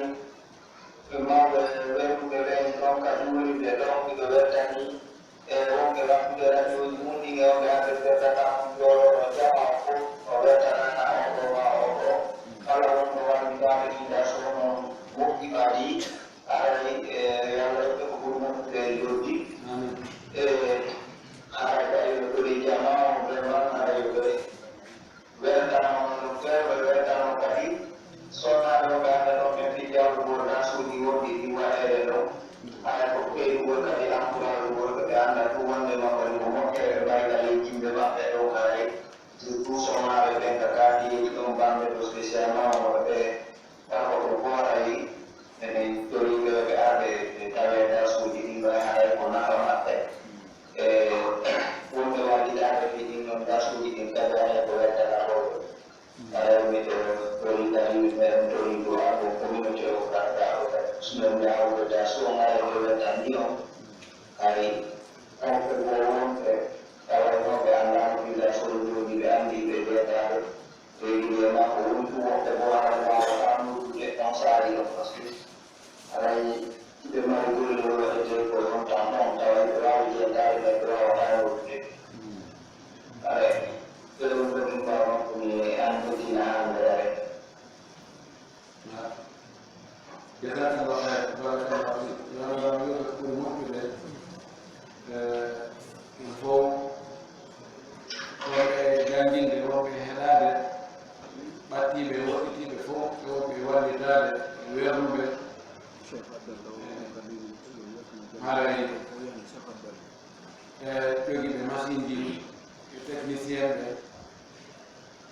mawɓe welnuɓe ɓen ɗon ka juulirde ɗon. Miɗo weltani e wonɓe waɗtude radiooji mum ɗin e wonɓe affaire de data mum jooɗoɗo jama o fof, o weltanana o ɗo ma o ɗo. Kala wonɗo wallitaade ɗin da sono moƴƴi ɓaɗi, aray, e yo Allah yoɓ ɓe ko ɓuri moƴƴude e joddi. Amin. E haray ɓay no ɗori jama o vraiment, aray yo ɓe weltano no feewde, weltano kadi sonnaaɓe wonɓe hannde ɗon ɓen fii jawgol darsuuji wonɗi ɗi waɗeede ɗon. Hara ko ɓeydugol kadi encouragugol ɓe, ɓe annda ɗum wonde maɓɓe ko moƴƴere, ɓe mbayla leydi yimɓe maɓɓe ɗon haray. Surtout sonnaaɓe ɓen ka quartier ji ɗon, Bambe ɗo spécialement, wonɓe ɓe Kanko ɗum ko waɗani enen toriiɓe ɓe arde ɓe tawee darsuuji ɗin ɗo e haray ko nafa maɓɓe. E wonɓe wallitaade fii ɗin ɗon darsuuji ɗin kadi haray ko weltanatooɓe. Haray miɗo tori kadi meɗen tori du'a ko communauté o Karkaaɗo kadi. So men njahrude darsu on haray ɓe weltanni on. Hay kamɓe goo wonɓe tawaynooɓe anndaano fii darsuuji ɓe anndi ɓe jeetaaɓe. Leydi ndi e makko woni ɗum, woɓɓe boo haray waawataa noddude on saari ɗon, parce que haray hiɓe mari golle waɗetee ko on temps ɗon, tawa hiɓe waawi jeegaade, mais ɓe waawataa noddude. Haray ɗum ɗo min mbaawa makko mi an ɓeddina hannde haray. Jazakallahu khairan, barakallahu fiik. Yo Allah yoɓ ɓuri moƴƴude. Eh, il faut wonɓe jannginde, wonɓe heɗaade, ɓattiiɓe, woɗɗitiiɓe fof, e wonɓe wallitaade, e wernuɓe. Haray, e jogiiɓe machine ji, e technicien ɓe,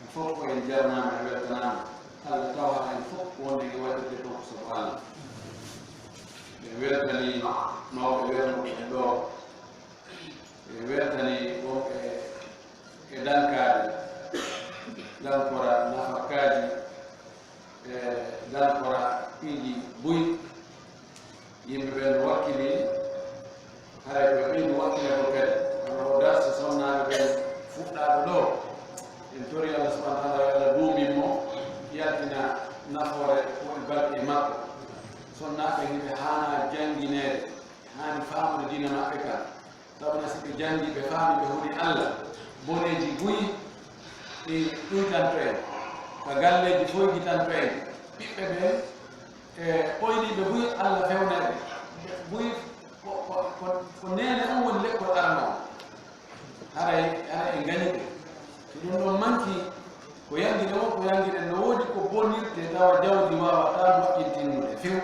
en fof ko en jarnaama, en weltanaama. Allah tawa en fof ko wonde e waɗirde ɗo ko sabu Allah. En weltanii mawɓe wernooɓe en ɗo. En weltanii wonɓe e dankaade, dankora nafakaaji, e dankora piiji buy. Yimɓe ɓen no wakkili, haray ko ɓeydu wakkilagol kadi. Kono o darsi sonnaaɓe ɓen fuɗɗaaɗo ɗo, en tori Allah subhanahu wa taala yo Allah duumin mo, yaltina nafoore e barke e makko. Sonnaaɓe hiɓe haana janngineede, haani faamude diina maɓɓe kan. Sabuna si ɓe janngii, ɓe faami, ɓe huli Allah, boneeji buy ɗi ɗuytanto en, ka galleeji foygitanto en. Ɓiɓɓe ɓen, e ɓoyliiɓe buy, Allah fewna ɓe. Buy ko, ko, ko, ko neene on woni lekkol arano on. Haray, haray en ngañi ɓe. So ɗum ɗon manki, ko yanngiɗen on, ko yanngiɗen no woodi ko bonirte, tawa jawdi waawataa moƴƴintinnude. few.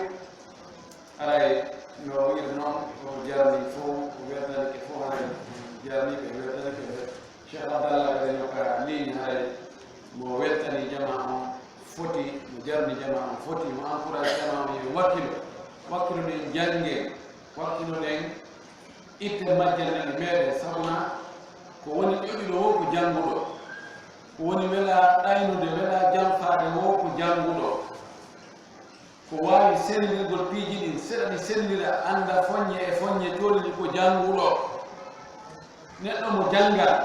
Haray no wiiri noon, ko jarni fof, ko weltanike fof, haray jarniɓe, weltanike ɓe. Cheikh Abdallah ɓe no ka ligne, haray mo weltani jama on foti, mo jarni jama on foti, mo encourage jama on yo wakkilo, wakkilo ɗen jannge, wakkilo ɗen itte majjannde meɗen, sabuna ko woni ƴoƴuɗo wo ko jannguɗo, ko woni wela ɗaynude, wela janfaade wo ko jannguɗo. Ko waawi senndirgol piiji ɗin, seɗa ɗi senndira, annda foññe e foññe coolɗi ko jannguɗo. Neɗɗo mo janngaa,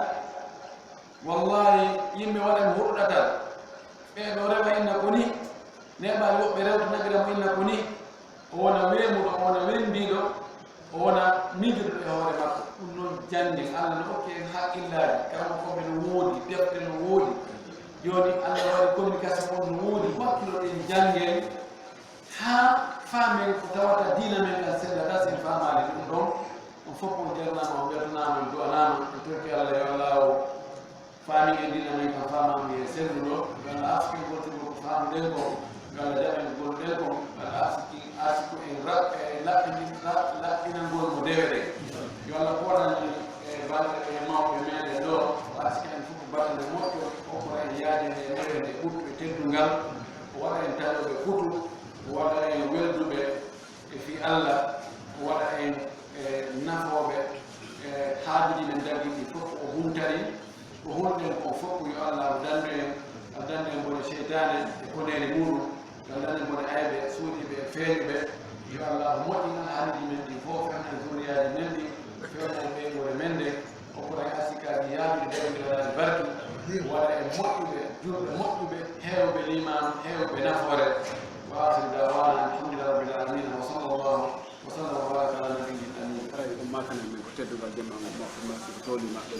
wallahi, yimɓe waɗan huɗɗatal. Ɓee ɗo rewa inna ko ni, neeɓaali woɓɓe rewta naɓira mo inna ko ni. O wona weemuɗo, o wona wemmbiiɗo, o wona miijuɗo e hoore makko. Ɗum noon janngen, Allah no okki en haqqillaaji, karamokooɓe no woodi, defte no woodi. Jooni Allah waɗi communication on no woodi, wakkiloɗen janngen haa faamen ko tawata diina men kan sellata, si en faamaali ɗum ɗon. On fof on jarnaama, on weltanaama, on du'anaama, en torki Allah yo Allah o faami en diina men kan faamaama e selluɗo. Yo Allah arsike en goltugol ko faamuɗen kon, yo Allah jaɓ en ko golluɗen kon, yo Allah arsiki, arsiko en ra-, e laɓɓini-, ra-, laɓɓinangol mo dewe ɗen. Yo Allah pooɗan en e balɗe e mawɓe meɗen ɗo, o arsika en fof ko battane moƴƴo, o okkora en yaajande e newende ɓuttu e teddungal, o waɗa en taƴooɓe kutu, o waɗa en welduɓe e fii Allah, o waɗa en e nafooɓe e haajuuji men daggiiɗi fof o huntari, ko hulɗen kon fof yo Allah dandu en, dandu en bone seytaane e koneeli muuɗum, yo Allah dandu en bone ayɓe suuɗiiɓe e feeñuɓe. Yo Allah moƴƴin alhaaliiji men ɗin fof, fewnan zuriyaaji men ɗin, fewnan ɓeynguure men nden, okkora en arsikaaji yaajuɗi, daggiiɗi, waɗaani barki, waɗa en moƴƴuɓe, julɓe moƴƴuɓe, heewɓe liimaanu, heewɓe nafoore. Wa aakhiru da'waana anil hamdulillahi rabbil aalamiin. Wa sallallaahu wa sallama wa baaraka alaa nabiyyil amiin. Haray ɗum maakanen men ko teddungal jemma ngal, mo ɗum maaki ko towli maɓɓe.